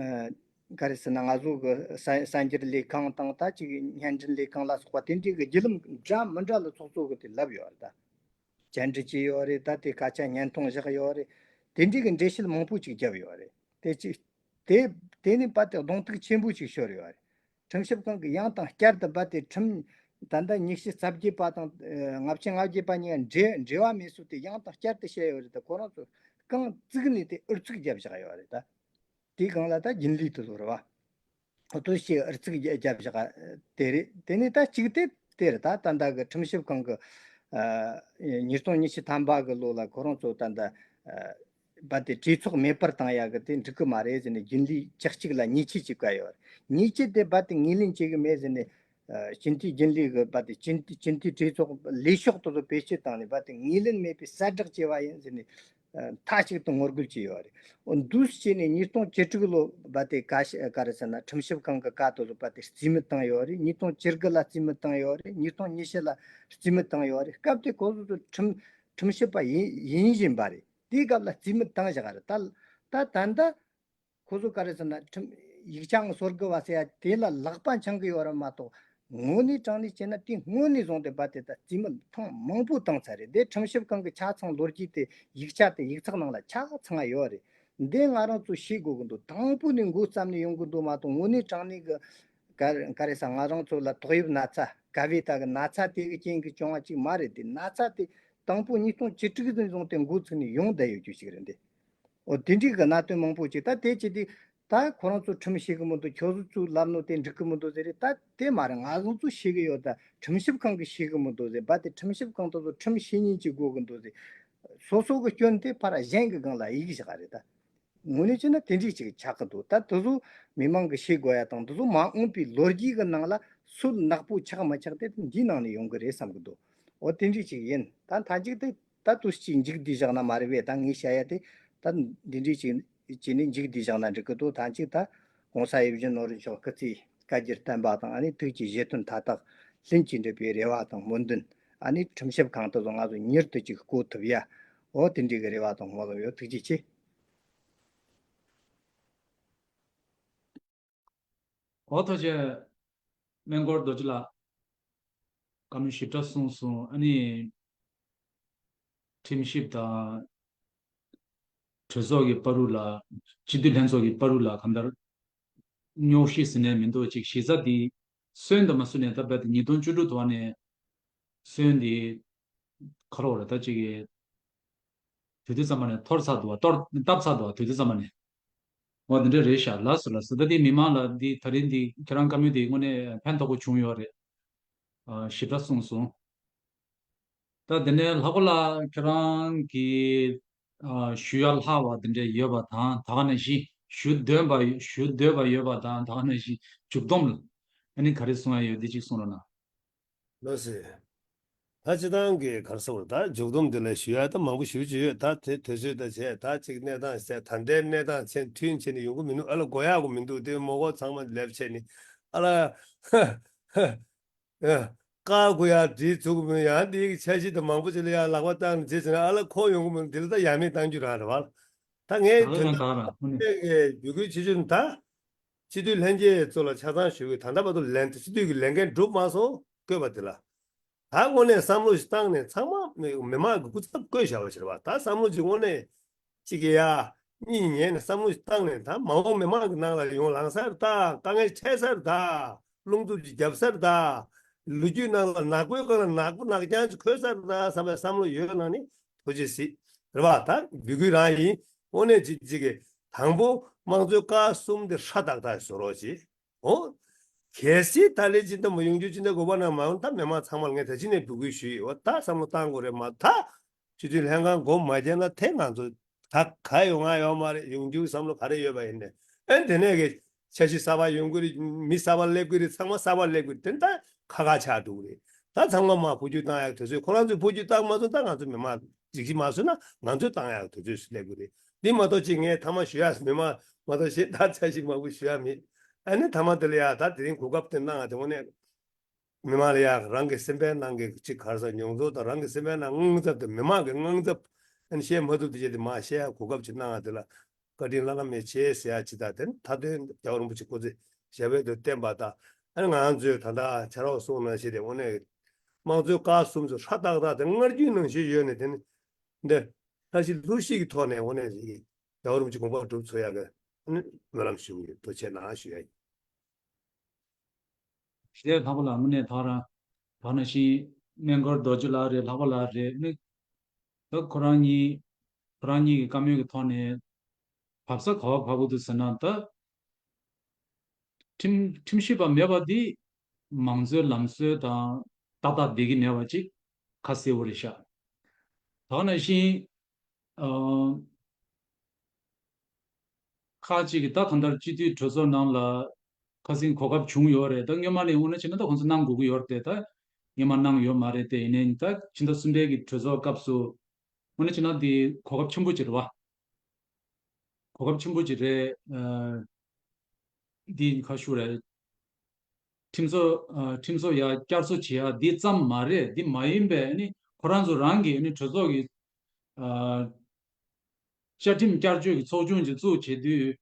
ཨ་ག་རེ་ཟེར་ན། ང་ཚོ་གི་གསར་གསར་འགྱུར་ལས་ཁང་དང་ད་ཅིག་བརྙན་འཕྲིན་ལས་ཁང་ལ་སོགས་པ་དེ་འདྲའི་གི་བརྒྱུད་ལམ་འདྲ་མི་འདྲ་ལ་ཚོགས་གཙོ་གི་དེ་ལབ་ཡོད་རེད། ད་བཅར་འདྲི་བྱས་ཡོད་རེད། ད་དེ་སྐད་ཆ་བརྙན་ཐུང་བཞག་ཡོད་རེད། དེ་འདྲའི་གི་འགྲེལ་བཤད་མང་པོ་ཅིག་བརྒྱབ་ཡོད་རེད། དེ་ཅིག་དེ་དེ་ནས་རྦད་དེ་གདོང་ཐུག་ཆེན་པོ་ཅིག་ཤོར་ཡོད་རེད། ཁྲིམས་ཞིབ་ཁང་གིས་ཡང་དང་བསྐྱར་དུ་རྦད་དེ་ཁྲིམས་ད་ལྟ་ཉི་ཤུ་རྩ་བརྒྱད་པ་དང་ཨ་ལྔ་བཅུ་ང་བརྒྱད་པ་གཉིས་ཀ་འབྲེལ་འབྲེལ་བ་མེད་ཚུལ་དེ་ཡང་དང་བསྐྱར་དུ་བཤད་ཡོད་རེད། ད་ཁོ་རང་ཚོ་རྐང་བཙུགས་ནས་དེ་ཨུ་ཚུགས་བརྒྱབ་བཞག་ཡོད་རེད། ད་དེའི་སྒང་ལ་ད་རྒྱུན་ལས་དེ་ཚོ་རེད་བ། ཨུ་ཚུགས་བྱས་ཨུ་ཚུགས་བརྒྱབ་བཞག་དེ་རེད། དེ་ནས་ད་གཅིག་དེ་དེ་རེད། ད་ད་ལྟ་གི་ཁྲིམས་ཞིབ་ཁང་གི་ཨ་ཉིས་སྟོང་ཉི་ཤུ་ཐམ་པ་གི་ལོ་ལ་ཁོ་རང་ཚོ་ད་ལྟ་ཨ་རྦད་དེ་གྲོས་ཚོགས་མེ་འཕར་བཏང་ཡག་གི་དེ་འགྲིག་གི་མ་རེད་ཟེར་ནས་རྒྱུན་ལས་བཅུ་གཅིག་ལ་ཉེས་ཆད་ཅིག་བཀལ་ཡོད་རེད། ཉེས་ཆད་དེ་རྦད་དེ་ངོས་ལེན་བྱེད་གི་མེད་ཟེར་ནས་ཨ་སྤྱི་འཐུས་རྒྱུན་ལས་གི་རྦད་དེ་སྤྱི་འཐུས་སྤྱི་འཐུས་གྲོས་ཚོགས་ལས་ཤོག་དེ་ཚོ་བེད་སྤྱོད་བཏང་ནས་རྦད་དེ་ངོས་ལེན་མེད་པའི་གསལ་བསྒྲགས་བྱས་པ་ཡིན་ཟེར་ནས་ མཐའ་གཅིག་ཏུ་ངོ་རྒོལ་བྱས་ཡོད་རེད། འོ་འདུག་བྱས་ནས་ཉིས་སྟོང་བཅུ་དྲུག་ལོ་བར་དེ་ག་ཤ་ག་རེ་ཟེར་ན་ཁྲིམས་ཞིབ་ཁང་གི་བཀའ་དེ་ཚོ་བར་དེ་རྩིས་མེད་བཏང་ཡོད་རེད། ཉིས་སྟོང་བཅུ་དགུ་ལ་རྩིས་མེད་བཏང་ཡོད་རེད། ཉིས་སྟོང་ཉི་ཤུ་ལ་རྩིས་མེད་བཏང་ཡོད་རེད། སྐབས་དེ་ཁོ་ཚོ་ཚོ་ཁྲིམས་ཁྲིམས་ཞིབ་པ་ཡིན་ཡིན་བཞིན་པ་རེད། དེའི་སྐབས་ལ་རྩིས་མེད་བཏང་བཞག་རེད། ད་ད་ད་ལྟ་ཁོ་ཚོ་ག་རེ་ཟེར་ན་ཁྲིམས་ཡིག་ཆ་ངོ་སོ་དགུ་བ་ཟེར་ཡ་དེ་ལ་ལག་པ་འཆང་གི་ཡོད་རེད་མ་གཏོགས། དངོས་གནས་དྲང་གནས་བྱས་ན་དེ་སྔོན་ནས་བཟུང་སྟེ་བར་དེ་ད་རྩིས་མེད་ཐེངས་མང་པོ་བཏང་ཚར་རེད། དེ་ཁྲིམས་ཞིབ་ཁང་གི་ཆ་ཚང་ལོ་རྒྱུས་དེ་ཡིག་ཆ་དེ་ཡིག་ཚགས་ནང་ལ་ཆ་ཚང་ཡོད་རེད། འདི་ང་རང་ཚོ་ཤེས་དགོས་ཀྱི་འདུག་དང་པོ་ནས་འགོ་བརྩམས་ནས་ཡོང་གི་འདུག་མ་གཏོགས་དངོས་གནས་དྲང་གནས་ཀྱི་ག་ག་རེ་ཟེར། ང་རང་ཚོ་ལ་ཏོག་དབྱིབས་ན་ཚ་ག་བའི་ད་གི་ན་ཚ་དེ་གི་རྐྱེན་གྱིས་བྱུང་བ་ཅིག་མ་རེད། དེ་ན་ཚ་དེ་དང་པོ་ཉིས་སྟོང་བཅུ་དྲུག་ནས་བཟུང་སྟེ་འགོ་ཚུགས་ནས་ཡོང་བསྡད་ཡོད་རྒྱུ་ཞིག་རེད་འདི། འོ་དེ་འདྲའི་གི་གནད་དོན་མང་པོ་ཅིག་ད་དེ་ཅི་སྟེ་ད་ཁོ་རང་ཚོ་ཁྲིམས་ཤེས་གི་མི་འདུག་ཁྱོད་ཚོ་ཚོས་ལབ་ནོ་དེ་འགྲིག་གི་མི་འདུག་ཟེར་རེད། ད་དེ་མ་རེད། ང་ཚོ་ཚོས་ཤེས་གི་ཡོད། ད་ཁྲིམས་ཞིབ་ཁང་གིས་ཤེས་གི་མི་འདུག་ཟེར། བ་དེ་ཁྲིམས་ཞིབ་ཁང་དེ་ཚོ་ཁྲིམས་ཤེས་མཁན་ཅིག་དགོས་གི་འདུག་ཟེར། སོ་སོ་གི་སྐྱོན་དེ་ཕར་གཞན་གི་སྒང་ལ་གཡུག་བཞག་རེད་ད། དངོས་གནས་བྱས་ན་དེ་འདྲས་ཅིག་ཆགས་གི་འདུག་ད་དེ་ཚོ་མི་མང་གིས་ཤེས་དགོས་ཡ་དང་དེ་ཚོ་མ་འོངས་པའི་ལོ་རྒྱུས་གི་ནང་ལ་སྲོལ་ནག་པོ་ཆགས་མི་ཆགས་དེ་འདིའི་ནང་ནས་ཡོང་གི་རེད་བསམ་གི་འདུག་འོ་དེ་འདྲས་ཅིག་ཡིན། ད་མཐའ་མཇུག་དེ་ད་དུས་ཅིག་མཇུག་བསྡུས་བཞག་ན་མ་རེད་པས། ད་ངས་བཤད་ཡ་དེ་ད་འདི་འདྲས་ཅིག་བྱས་ནས་མཇུག་བསྡུས་བཞག་ན་འགྲིག་གི་འདུག་ཐང་ཅིག་ད་༸གོང་ས་ཡིད་བཞིན་ནོར་བུ་མཆོག་སྐུ་ཚེ་བསྐལ་བརྒྱར་བརྟན་པ་དང་། ཨ་ནི་ཐུགས་ཀྱི་བཞེད་དོན་མཐའ་དག་ལྷུན་གྱིས་འགྲུབ་པའི་རེ་བ་དང་སྨོན་འདུན། ཨ་ནི་ཁྲིམས་ཞིབ་ཁང་དུ་ང་ཚོ་མྱུར་དུ་ཅིག་བསྐོ་ཐུབ་ཡ། འོ་དེ་འདྲའི་གི་རེ་བ་དང་སྨོན་ལམ་ཡོད། ཐུགས་རྗེ་ཆེ། འོ་ཐུགས་རྗེ་ཆེ། སྨན་སྐོར་རྡོ་རྗེ་ལགས། བཀའ་མོལ་ཞིབ་ཕྲ་གསུངས་སོང་། ཨ་ནི་ཁྲིམས་ཞིབ་དང་གྲོས་ཚོགས་ཀྱི་བར་དུ་ལ། སྤྱི་འཐུས་ལྷན་ཚོགས་ཀྱི་བར་དུ་ལ་གང་ལྟར་རྙོག་གཞི་ཟེར་ནས་མི་འདུག་ཅིག་གཞི་རྩ་འདི་སོན་དུ་མ་སོན་ནས་ད་བར་དུ་ཉིས་སྟོང་བཅུ་དྲུག་ཐོག་ནས་སོན་འདི་ཁ་ལོ་རེ་ད་ཅིག་གི་དུས་དུས་ཙམ་པ་ནས་འཐོར་ཚར་འདུག་བ། གཏོར་བཏབ་ཚར་འདུག་བ། དུས་དུས་ཙམ་པ་ནས། འོ་འདི་འདྲ་རེད་ཤག་ལགས་སོ་ལགས་སོ། ད་འདི་མི་མང་ལ་འདི་ད་རིང་འདི་ཁྱེད་རང་བཀའ་མོལ་འདི་དངོས་གནས་ཕན་ཐོགས་པོ་བྱུང་ཡོད་རེད། ཨ། ཞིབ་ཕྲ་གསུངས་སོང་། ད་དེ་ནས་ལྷག་པ་ལ་ཁྱེད་རང་གིས་ཨ་ཞུ་ཡ་ལྷག་པ་དེ་འདྲ་ཡོད་པ་དང་། ད་ག་ནང་བཞིན་ཞུ་འདོད་པ་ཞུ་འདོད་པ་ཡོད་པ་དང་། ད་ག་ནང་བཞིན་མཇུག་སྡོམ་ལ་ཨ་ནི་ག་རེ་གསུང་ཡ་ཡོད་འདི་གཅིག་གསུང་རོགས་གནང་། ལགས་སེ། ད་སྤྱི་བཏང་གི་ག་རེ་ཟེར་དགོས་རེད། ད་མཇུག་སྡོམ་འདི་ལ་ཞུ་ཡ་ད་མང་པོ་ཞེ་པོ་ཅིག་ཡོད། ད་དེ་དུས་ཚོད་ད་བྱས་ད་ཅིག་གནས་སྟངས་བྱས། ད་ལྟའི་གནས་སྟངས་ཆེན་མཐུན་བྱས་ནས་ཡོང་གི་མི་འདུག་ཨ་ལ་གོ་ཡག་གི་མི་འདུག་དེ་མོ་གོ་ཚང་མ་ལེབ་བྱས་ནས་ཨ་ལ། ཨ། བཀའ་དགོས་ཡ་བྲིས་ཚུགས་མི་ཡང་འདི་གི་འཆར་གཞི་དང་མང་པོ་ཅིག་ལ་ཡང་ལག་པ་བཏང་ནས་བྱས་ཟིན་ན་ཨ་ལ་ཁོ་ཡོང་གི་མི་འདི་ལ་ད་ཡ་མེད་བཏང་རྒྱུ་རང་རེད་བ། ད་ངས་དོན་དག་ད་ཁོ་ནས་འབོད་སྐུལ་བྱེད་རྒྱུ་ནི་ད་སྤྱི་འཐུས་ལྷན་རྒྱས་ཚོ་ལ་ཆ་ཚང་ཞུ་གི། ད་ལྟ་བར་དུ་ལན་སྤྱི་འཐུས་ཀྱི་ལས་འགན་འགྲུབ་མ་སོང་བསྐོས་པ་དེ་ལ་ད་དངོས་གནས་བསམ་བློ་ཞིག་བཏང་ནས་ཚང་མ་མི་མང་གི་སྐུ་ཚབ་བསྐོས་བཞག་པ་ཞིག་རེད་བ། ད་བསམ་བློ་ཅིག་དངོས་གནས། གཅིག་གིས་ཡ། གཉིས་ཉན་ནས་བསམ་བློ་ཞིག་བཏང་ནས། ད་མ་འོངས་མི་མང་གི་ནང་ལ་ཡོང་ལངས་ས་རེད་ད། དཀའ་ངལ་འཕྲད་ས་རེད་ད། རླུང་འཚུབ་ཅིག་རྒྱབ་ས་རེད་ད། ལོ་རྒྱུས་ནང་ལ་ནག་པོའི་སྒང་ལ་ནག་པོ་ནག་རྐྱང་ཅིག་འཁོད་ས་རེད་ད་བསམ་པའི་བསམ་བློ་ཡོད་ན་ནི་ཐུགས་རྗེ་གཟིགས་རེད་བ། ད་འབོད་སྐུལ་རང་ཡིན། དངོས་གནས་གཅིག་གཅིག་གིས་དང་པོ་དམངས་གཙོའི་ཀ་གསུམ་དེ་ཧྲ་ཏག་ཏག་བཟོ་རོགས་གྱིས། འོ། གལ་སྲིད་ད་ལན་ཅི་འདྲ་མ་ཡོང་རྒྱུ་ཅི་འདྲ་དགོས་པ་ན་མ་འོང་ད་མི་མང་ཚང་མར་ངས་ད་ཅི་ནས་འབོད་སྐུལ་ཞུས་ཡོད། ད་བསམ་བློ་བཏང་དགོས་རེད་མ་ད། སྤྱི་འཐུས་ལྷན་ཁང་སྒོ་མ་བརྒྱབ་ན་དེ་ང་ཚོ་ད་ག་ཡོང་ང་ཡོད་མ་རེད། ཡོང་རྒྱུའི་བསམ་བློ་ག་རེ་ཡོད་པ་ཡིན་ནས། ཨེ་དེ་ནས་གི་འཆར་གཞི་གསར་པ་ཡོང་གི་རེད། མི་གསར་པ་སླེབས་ཀྱི་རེད། ཚང་མ་གསར་པ་སླེབས་ཀྱི་རེད། དེ་ད་ཁ་ཁ་ཆགས་འགྲོ་གི་རེད། ད་ཚང་མ་མར་འཕོ་འགྱུར་བཏང་ཡག་དུས་ཚོད་ཁོ་རང་ཚོས་འཕོ་འགྱུར་བཏང་མ་སོང་ད་ང་ཚོ་མི་མང་སྒྲིག་གཞི་མ་བཟོས་ན་ང་ཚོས་བཏང་ཡག་དུས་ཚོད་སླེབས་ཀྱི་རེད། འདི་མ་གཏོགས་ཅིག་ངས་ཐ་མ་ཞུ་ཡག་མི་མང་མ་གཏོགས་གཞན་ད་འཆར་གཞི་མང་པོ་ཞུ་ཡག་མེད། ཨ་ནི་ཐ་མ་དེ་ལ་ཡ་ད་དེ་རིང་གོ་སྐབས་དེ་གནང་བ་དེ་དངོས་གནས། མི་མང་ལ་ཡང་རང་གི་སེམས་པའི་ནང་གི་ཅིག་ག་རེ་ཟེར་མྱོང་ཚོར་དང་རང་གི་སེམས་པའི་ནང་དངངས་འཚབ་དང་མི་མང་གི་དངངས་འཚབ་ཨ་ནི་བཤད་མ་ཐུབ་དེ་བྱས་ཏེ་མར་བཤད་ཡག་གོ་སྐབས་ཅིག་གནང་བ་དེ་ལ་བཀའ་དྲིན་བླ་ན་མེད་ཆེ་ཟེར་ཡག་ཅིག་དང་། དེ་ནི་མཐའ་དོན་རྒྱལ་བ་རིན་པོ་ཆེ་སྐུ་ཚེ་ཞབས་པད་དུ་བརྟན་པ་དང་། ཨ་ནི་ང་ཚོས་ད་ལྟ་ཕྱག་རོགས་གསུངས་ནང་བཞིན་རེད། དངོས་གནས་དམངས་གཙོའི་ཀ་གསུམ་ཚོ་ཧྲ་ཏག་ཏག་དེ་སྔར་རྒྱུན་ནང་བཞིན་ཡོད་ནས། དེ་ནི་འདི་ལྷ་གཞི་ལྷུར་བཞེས་ཀྱི་ཐོག་ནས་དངོས་གནས་རྒྱལ་བ་རིན་པོ་ཆེ་དགོངས་པ་སྒྲུབ་ཚུགས་ཡག་གི་ཨ་ནི་སྨོན་ལམ་ཞུ་གི་ཡོད། ཐུགས་རྗེ་གནང་ཞུ་ཡག་ཡིན། ཞེས་ལྷག་པ་ལ་དངོས་གནས་ད་རང་ད་ནང་བཞིན་སྨན་སྐོར་རྡོ་རྗེ་ལགས་རེད། ལྷག་པ་ལགས་རེད། ནི་ད་ཁོ་རང་གཉིས་ཁོ་རང་གཉིས་ཀྱི་བཀའ་མོལ་གྱི་ཐོག་ནས་བབས་ས་ག་བ་བབས་དགོས་འདུག་ཟེར་ན། ད་ཁྲིམས་ཁྲིམས་ཞིབ་པ་མེད་པ་འདི་མང་གཙོའི་ལམ་སྲོལ་དང་ཏག་ཏག་བསྡད་ཀྱི་མེད་པ་ཅིག་ཁ་གསལ་བོ་རེད་ཤག་ད་ག་ནང་བཞིན། ཨ། ཁག་ཅིག་གིས་ད་གང་ལྟར་སྤྱི་འཐུས་གྲོས་ཚོགས་ནང་ལ་ཁ་སང་གོ་སྐབས་བྱུང་ཡོད་རེད། ད་སྔོན་མ་ནས་དངོས་གནས་བྱས་ན་ད་ཁོང་ཚོ་གནང་དགོས་ཀྱི་ཡོད་རེད་དེ། ད་སྔོན་མ་གནང་ཡོད་མ་རེད་དེ། ཡིན་ནའི་ད་ཕྱི་ཟླ་གསུམ་པའི་གི་གྲོས་ཚོགས་སྐབས་སུ་ དངོས་གནས་བྱས་ན་འདི་གོ་སྐབས་ཆེན་པོ་ཅིག་རེད་བ། གོ་སྐབས་ཆེན་པོ་ཅིག་རེད། ཨ། འདི་ཁ་ཤུ་རེད། ཁྲིམས་བཟོ། ཨ། ཁྲིམས་བཟོ་ཡ་བསྐྱར་གསོ་བྱེད་ཡ་འདི་ཙམ་མ་རེད། འདི་མ་ཡིན་པའི་ནི་ཁོ་རང་ཚོ་རང་གི་ནི་གྲོས་ཚོགས་ཀྱི། ཨ། བཅའ་ཁྲིམས་བསྐྱར་བཅོས་ཀྱི་ཚོགས་ཆུང་ཅིག་བཙུགས་བྱེད་དུས།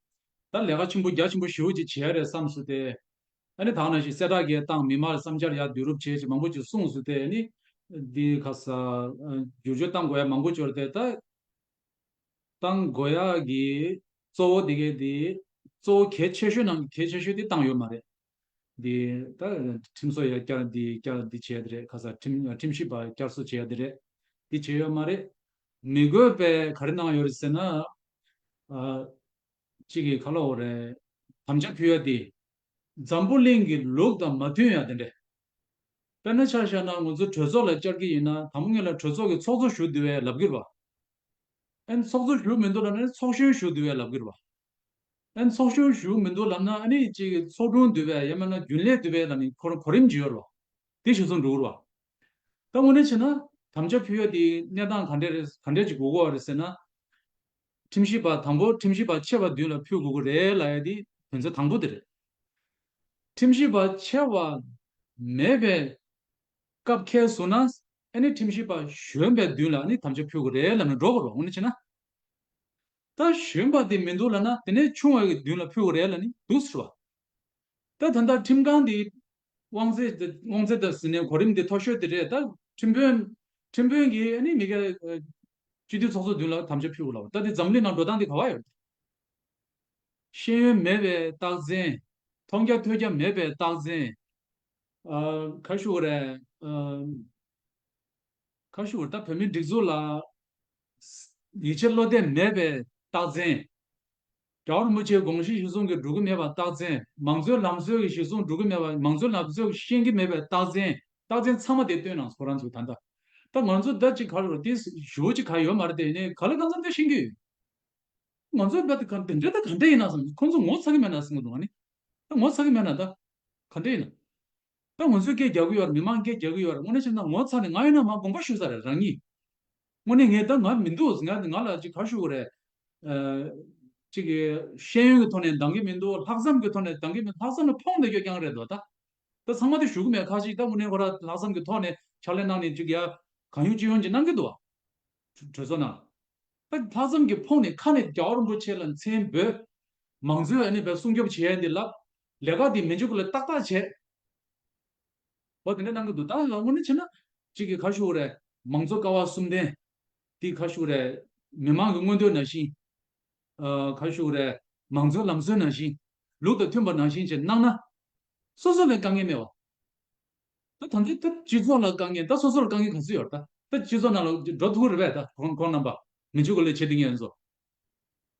ད་ལས་ཀ་ཆེན་པོ་རྒྱ་ཆེན་པོ་ཞེ་པོ་ཅིག་བྱེད་ཡ་རེད་བསམ་སོང་སྟེ། ཨ་ནི་ད་ག་ནང་བཞིན་གསལ་བསྒྲགས་ཀྱི་བཏང་མི་མང་ལ་བསམ་འཆར་ཡར་བསྡུ་རུབ་བྱས་ཅིག་མང་པོ་ཅིག་གསུངས་སོང་སྟེ། ཨ་ནི་འདི་ཁ་ས། ཨ། བསྒྱུར་བཅོས་བཏང་དགོས་ཡ་མང་པོ་ཅིག་ཡོད་རེད་དེ། ད་བཏང་དགོས་ཡ་གི་གཙོ་བོ་དེ་གའི་དེ། གཙོ་བོ་གལ་ཆེ་ཤོས་ནང་གལ་ཆེ་ཤོས་དེ་བཏང་ཡོད་མ་རེད། འདི་ད་ཁྲིམས་བཟོ་ཡ་བསྐྱར་འདི་བསྐྱར་འདི་བྱས་དེ་རེད། ཁ་ས་ཁྲིམས་ཁྲིམས་ཞིབ་པ་བསྐྱར་གསོ་བྱས་དེ་རེད། འདི་བྱས་ཡོད་མ་རེད། མི་དགོས་པའི་ག་རེ་གནང་ཡོད་རེད་ཟེར་ན། ཨ། གཅིག་གིས་ག་ལབ་དགོས་རེད། དམ་བཅའ་ཕུལ་ཡ་དེ། འཛམ་བུ་གླིང་གི་ལུགས་དང་མ་མཐུན་ཡ་དེ་འདྲས། དཔེར་ན་ཆ་བཞག་ན་ང་ཚོ་གྲོས་ཚོགས་ལ་བཅར་གྱི་ཡིན་ན་དང་པོ་ངེད་ལ་གྲོས་ཚོགས་ཀྱི་ཚོགས་གཙོ་ཞུ་བསྡད་པས་ལབ་ཀྱི་རེད་བ། ཨན་ཚོགས་གཙོ་ཞུ་མི་འདུག་ལབ་ན་ཚོགས་གཞོན་ཞུ་བསྡད་པས་ལབ་ཀྱི་རེད་བ། ཨན་ཚོགས་གཞོན་ཞུ་མི་འདུག་ལབ་ན་ཨ་ནི་ཅིག་ཚོགས་དྲུང་བསྡད་པས་ཡང་མིན་ན་རྒྱུན་ལས་བསྡད་པས་ལབ་ནི་གོ་གོ་རིམ་ཅིག་ཡོད་རེད་བ། དེ་གཞིར་བཟུང་འགྲོ་གི་རེད་བ། ད་དངོས་གནས་བྱས་ན་དམ་བཅའ་ཕུལ་ཡ་དེ་གནས་སྟངས་ག་འདྲས་རེད། ག་འདྲས་ཅིག་དགོས་ཀྱི་ཡོད་རེད་ཟེར་ན། ཁྲིམས་ཞིབ་པ་དང་པོ་ཁྲིམས་ཞིབ་པ་ཆེ་བ་མདུན་ལ་ཕུལ་དགོས་ཀྱི་རེད་ལབ་ཡ་དེ་དོན་ཚན་དང་པོ་དེ་རེད། ཁྲིམས་ཞིབ་པ་ཆེ་བ་མེད་པའི་སྐབས་འཁེལ་སོང་ན་ཨ་ནི་ཁྲིམས་ཞིབ་པ་གཞོན་པའི་མདུན་ལ་ཨ་ནི་དམ་བཅའ་ཕུལ་དགོས་རེད་ལབ་ནས་འགྲོ་དགོས་རེད་བ། དངོས་གནས་བྱས་ན། ད་གཞོན་པ་དེ་མི་འདུག་ལབ་ན་དེ་ནས་ཆུང་བ་གི་མདུན་ལ་ཕུལ་དགོས་རེད་ལབ་ནི་འདུག་ཟེར་བ། ད་ད་ལྟ་ཁྲིམས་ཁང་དེ་དབང་ཚད་དེ་དབང་ཚད་དང་ཟིན་ནས་གོ་རིམ་དེ་མཐོ་ཤོས་དེ་རེད། ད་ཁྲིམས་དཔོན་ཁྲིམས་དཔོན་གྱིས་ཨ་ནི་མི་སྒེར་སྤྱི་འཐུས་ཚོགས་གཙོ་མདུན་ལ་དམ་བཅའ་ཕུལ་དགོས་ལབ། ད་དེ་འཛམ་གླིང་ནང་འགྲོ་སྟངས་དེ་ག་བ་ཡོད། ཤེས་ཡོན་མེད་པའི་རྟགས་མཚན། མཐོང་རྒྱ་ཐོས་རྒྱ་མེད་པའི་རྟགས་མཚན། ཨ། ག་ཞུ་དགོས་རེད། ཨ། ག་ཞུ་དགོས་རེད། ད་བོད་མིའི་སྒྲིག་འཛུགས་ལ་ཡིད་ཆེས་བློ་གཏད་མེད་པའི་རྟགས་མཚན། རྒྱལ་བ་རིན་པོ་ཆེའི་དགོངས་གཞི་གཞིར་བཟུང་གིས་འགྲོ་གི་མེད་པའི་རྟགས་མཚན། མང་གཙོའི་ལམ་སྲོལ་གྱི་གཞིར་བཟུང་འགྲོ་གི་མེད་པ། མང་གཙོའི་ལམ་སྲོལ་ཤེས་ཀྱི་མེད་པའི་རྟགས་མཚན། རྟགས་མཚན་ཚང་མ་དེ་བཏོན་གནང་སོང་ཁོ་རང་ཚོས། ད་ལྟ་ད་ང་ཚོ་ད་ཅིག་ག་རེ་རེད། དེ་ཞུ་བ་ཅིག་ག་ཡོད་མ་རེད། དེ་ནས་ག་ལ་གང་འཚམ་དེ་ཤེས་ཀྱི་ཡོད། ང་ཚོས་ད་དེ་ག་དེ་འདྲ་ད་ག་འདྲ་ཡིན་ན་བསམ། ཁོང་ཚོ་ངོ་ཚ་གི་མེད་ན་བསམ་གི་འདུག་ང་ནི། ད་ངོ་ཚ་གི་མེད་ན་ད་ག་འདྲ་ཡིན་ན། ད་ང་ཚོས་སྐད་རྒྱག་གི་ཡོད་རེད། མི་མང་སྐད་རྒྱག་གི་ཡོད་རེད། དངོས་གནས་བྱས་ན་ངོ་ཚ་ནས་ང་ཡིན་ན་མ་དགོངས་པ་ཞུ་ས་རེད་རང་ཉིད། དངོས་གནས་ངས་ད་ང་མི་འདུག་ང་ང་ལ་ཅིག་ག་ཞུ་དགོས་རེད། ཨ། ཅིག་གི་ཤེས་ཡོན་གྱི་ཐོག་ནས་འདང་གི་མི་འདུག་ལྷག་བསམ་གྱི་ཐོག་ནས་འདང་གི་མི། ལྷག་བསམ་ལ་ཕོངས་བསྡད་རྒྱུ་རྐྱང་རེད་དོ་ད། ད་ཚང་མ་དེ་ཞུ་གི་མེད། ཁ་ཅིག་ད་དངོས་གནས་ཁོ་ར་ལྷག་བསམ་གྱི་ཐོག་ནས་ཕྱག་ལས་གནང་ནས་ཅིག་ཡ་གང་ཡོང་ཅི་ཡོང་ཅིག་གནང་གི་འདུག་བ། གྲོས་ཚོགས་ནང་། ད་ལྷག་བསམ་གྱི་ཕོངས་ནས་ཁ་ནས་རྒྱལ་བ་རིན་པོ་ཆེ་ལ་མཚན་འབོད། མང་གཙོའི་ཨ་ནི་བའི་སྲུང་སྐྱོབ་བྱེད་ཡ་འདི་ལབ། ལས་ཀ་འདི་མི་འཇུག་ལ་ཏག་ཏག་བྱེད། འོ་དེ་འདྲ་གནང་གི་འདུག་ད་ལ་དངོས་གནས་བྱས་ན་གཅིག་གིས་ག་ཞུ་དགོས་རེད། མང་གཙོ་ཀ་བ་གསུམ་ལྡན། དེ་ག་ཞུ་དགོས་རེད། མི་མང་གི་མངོན་འདོད་ནང་བཞིན། ཨ། ག་ཞུ་དགོས་རེད། མང་གཙོའི་ལམ་སྲོལ་ནང་བཞིན། ལུགས་དང་མཐུན་པ་ནང་བཞིན་བྱས་གནང་ན། སོ་སོ་ལ་དཀའ་ངལ་མེད་བ། ད་ད་འདི་ད་སྤྱི་ཚོགས་ལ་དཀའ་ངལ། ད་སོ་སོ་ལ་དཀའ་ངལ་ག་ཚོད་ཡོད་རེད། ད་ད་སྤྱི་ཚོགས་ནང་ལ་འགྲོ་ཐུབ་ཀྱི་རེད་པས། ད་ཁོང་ཁོང་རྣམ་པ་མི་འཇུག་ག་ལས་བྱེད་དེ་ངས་ཚོ་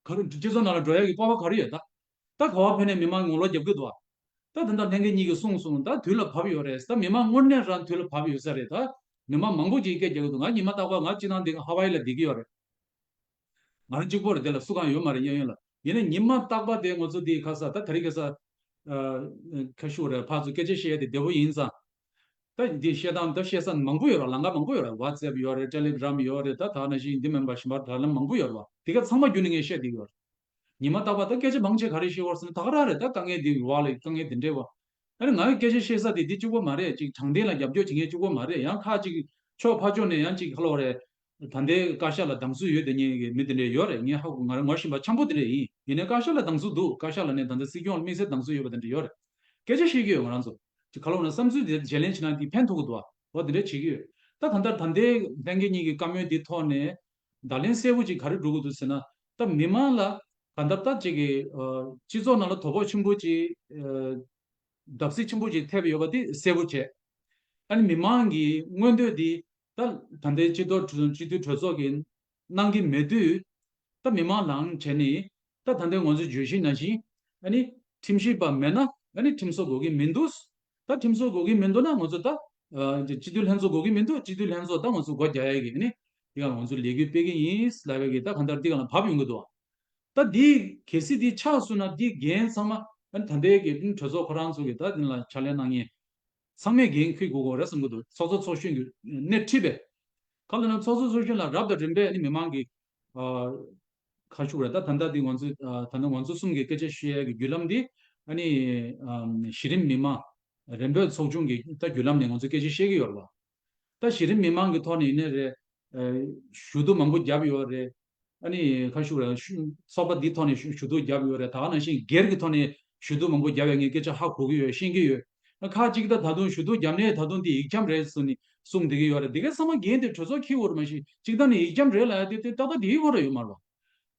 ག་རེ་སྤྱི་ཚོགས་ནང་ལ་འགྲོ་ཡག་གི་སྤོབས་པ་ག་རེ་ཡོད་ད། ད་ག་བ་ཕེབས་ནས་མི་མང་ངོ་ལོག་རྒྱབ་ཀྱི་འདུག་བ། ད་ད་ལྟ་ལྷན་རྒྱས་གཉིས་ཀྱིས་གསུངས་སོང་། ད་དུས་ལ་བབ་ཡོད་རེད། ད་མི་མང་དངོས་གནས་རང་དུས་ལ་བབ་ཡོད་ས་རེད། ད་མི་མང་མང་པོ་ཅིག་སྐད་རྒྱག་གི་འདུག་ང་ཉི་མ་རྟག་པར་ང་སྤྱི་བཏང་འདི་ཧ་ཝའི་ལ་བསྡད་ཀྱི་ཡོད་རེད། ང་རང་གཅིག་པོ་རེད། དེ་ལ་སུ་གང་ཡོད་མ་རེད། གཡས་གཡོན་ལ། ཡིན་ན་ཉི་མ་རྟག་པར་དེ་ང་ཚོ་འདི་ཁ་ས་ད་དེ་རིང་ཁ་ས། ཨ། ཁ་ཤུ་རེད། ཕར་ཚུར་སྐད་ཆ་བཤད་ཡ་དེ་བདེ་པོ་ཡིན་ཙང་། ད་འདི་བཤད་སྟངས་ད་བཤད་ས་མང་པོ་ཡོད་རེད། ལམ་ཁ་མང་པོ་ཡོད་རེད། ཝ་ཙེབ་ཡོད་རེད། ཊེ་ལི་གྷི་རམ་ཡོད་རེད། ད་ད་ནང་བཞིན་འདི་མིན་པ་གཞན་པ་དྲ་ལམ་མང་པོ་ཡོད་རེད་བ། དེ་ག་ཚང་མ་བརྒྱུད་ནས་ངས་བཤད་བསྡད་ཀྱི་ཡོད་རེད། ཉི་མ་རྟག་པར་ད་སྐད་ཆ་མང་ཆེ་ག་རེ་བཤད་ཡོད་རེད་ཟེར་ན་ད་ག་རང་རེད། ད་དཀའ་ངལ་འདི་ཝ་ལ་དཀའ་ངལ་འདི་འདྲ་བ། ཨ་ནི་ང་ཡི་སྐད་ཆ་བཤད་ས་དེ་འདི་གཅིག་པོ་མ་རེད། ཅིག་དྲང་བདེན་ལ་རྒྱབ་སྐྱོར་བྱེད་མཁན་གཅིག་པོ་མ་རེད། ཡང་ཁག་ཅིག་ཕྱོགས་ཕར་ཕྱོགས་ནས་ཡང་ཅིག་ཧ་ལོ་རེད། ད་ལྟའི་བཀའ་ཤག་ལ་སྡང་ཟུག་ཡོད་དེ་ཉན་གི་མི་དེ་འདྲ་ཡོད་རེད། ངས་ཧ་གོ་ང་རང་ངོ་ཤེས་པ་འཆམ་པོ་དེ་འདྲ་ཡིན། ཡིན་ནའི་བཀའ་ཤག་ལ་སྡང་ཟུག་འདུག་བཀའ་ཤག་ལ་ནས་ད་ལྟ་སྲིད་སྐྱོང་ལ་དམིགས་བསལ་སྡང་ཟུག་ཡོད་པ་དེ་འདྲ་ཡོད་རེད། སྐད་ཆ་བཤད་ཀྱི་ཡོད། ང་རང་ཚོ་ཅིག་ཁ་ལོ་ན་བསམ་ཚུལ་དེ་བརྗེ་ལེན་བྱེད་ན་དེ་ཕན་ཐོགས་ཀྱི་འདུག་བ། འོ་དེ་འདྲ་བྱེད་ཀྱི་ཡོད། ད་ད་ལྟ་ད་ལྟའི་ལྷན་རྒྱས་གཉིས་ཀྱི་བཀའ་མོལ་འདི་ཐོག་ནས་བརྡ་ལན་གསལ་པོ་ཅིག་ག་རེ་འགྲོ་གི་འདུག་ཟེར་ན། ད་མི་མང་ལ་གང་ལྟར་ད་ཅིག་གི་སྤྱི་ཚོགས་ནང་ལ་དོ་ཕོག་ཆེན་པོ་ཅིག་བརྡབ་གསིག་ཆེན་པོ་ཅིག་ཐེབས་ཡོད་པ་དེ་གསལ་པོ་བྱས། ཨ་ནི་མི་མང་གི་མངོན་འདོད་དེ་ད་ད་ལྟའི་སྤྱི་ཚོགས་སྤྱི་འཐུས་གྲོས་ཚོགས་ཀྱིས་གནང་གི་མེད་དུས། ད་མི་མང་ལངས་བྱས་ནས་ད་ད་ལྟའི་ང་ཚོའི་བརྗོད་གཞི་ནང་བཞིན། ཨ་ནི་ཁྲིམས་ཞིབ་པ་མེད་ན་ཨ་ནི་ཁྲིམས་བཟོ་དགོས་ཀྱི་མི་འདུག་ད་ཁྲིམས་བཟོ་དགོས་ཀྱི་མི་འདུག་ན་ང་ཚོ་ད་སྤྱི་འཐུས་ལྷན་ཚོགས་དགོས་ཀྱི་མི་འདུག་སྤྱི་འཐུས་ལྷན་ཚོགས་ད་ང་ཚོ་སྒོ་རྒྱག་ཡ་གི་ཨ་ནི་དེ་ག་ང་ཚོ་ལས་འགུལ་སྤེལ་གྱི་ཡིན་ལབ་ཡ་གི་ད་གང་ལྟར་འདི་ག་ལ་བབ་ཡོང་གི་འདུག་ད་འདི་གལ་སྲིད་འདི་ཆགས་སོང་ན་འདི་འགན་ཚང་མ་ཨ་ནི་ད་ལྟའི་གི་གྲོས་ཚོགས་ཁོ་རང་ཚོ་གི་ད་འདི་ལ་ཕྱག་ལས་གནང་མཁན་ཚང་མས་འགན་འཁུར་དགོས་ཀྱི་རེད་བསམ་གྱི་འདུག་ཚོགས་གཙོ་ཚོགས་གཞོན་གྱི་སྣེ་ཁྲིད་པས། ག་ལ་ན་ཚོགས་གཙོ་ཚོགས་གཞོན་ལ་རབ་དང་རིམ་པས་ནི་མི་མང་གི་ཨ་ཁ་ཤུགས་རེད། ད་ད་ལྟ་འདི་ང་ཚོ་ཨ་ད་ལྟ་ང་ཚོ་གསུམ་གྱི་སྐད་ཆ་བཤད་ཡ་གི་བརྒྱུད་ལམ་འདི་ཨ་ནི་ཨམ་གཞི་རིམ་མི་མང་རིམ་པས་ཚོགས་ཆུང་གི་ད་བརྒྱུད་ལམ་ནས་ང་ཚོ་སྐད་ཆ་བཤད་ཀྱི་ཡོད་རེད་བ། ད་གཞི་རིམ་མི་མང་གི་ཐོག་ནས་ཡིན་ནའི་རེད། ཨ་ཞུ་གཏུག་མང་པོ་བརྒྱབ་ཡོད་རེད། ཨ་ནི་ཁ་ཤུགས་རེད། ཤུ་ཚོགས་པ་འདིའི་ཐོག་ནས་ཞུ་ཞུ་གཏུག་བརྒྱབ་ཡོད་རེད། ད་ག་ནང་བཞིན་སྒེར་གྱི་ཐོག་ནས་ཞུ་གཏུག་མང་པོ་བརྒྱབ་ཡོད། ངས་སྐད་ཆ་ཧ་གོ་གི་ཡོད། ཤེས་ཀྱི་ཡོད། ཁ་ཅིག་ད་ད་དུང་ཞུ་གཏུག་བརྒྱབ་ནས་ད་དུང་དེ་ཡིག་འཁྱམ་རེད་ཟེར་ནས་གསུངས་བསྡད་ཀྱི་ཡོད་རེད། འདི་གའི་ཚང་མ་འགན་དེ་གྲོས་ཚོགས་འཁྱེར་དགོས་རེད། མ་གཞི་གཅིག་ད་ནས་ཡིག་འཁྱམ་རེད་ལབ་ཡ་དེ་དེ་ཏག་ཏག་དེའི་སྐོར་ར་ཡོད་མ་རེད་བ།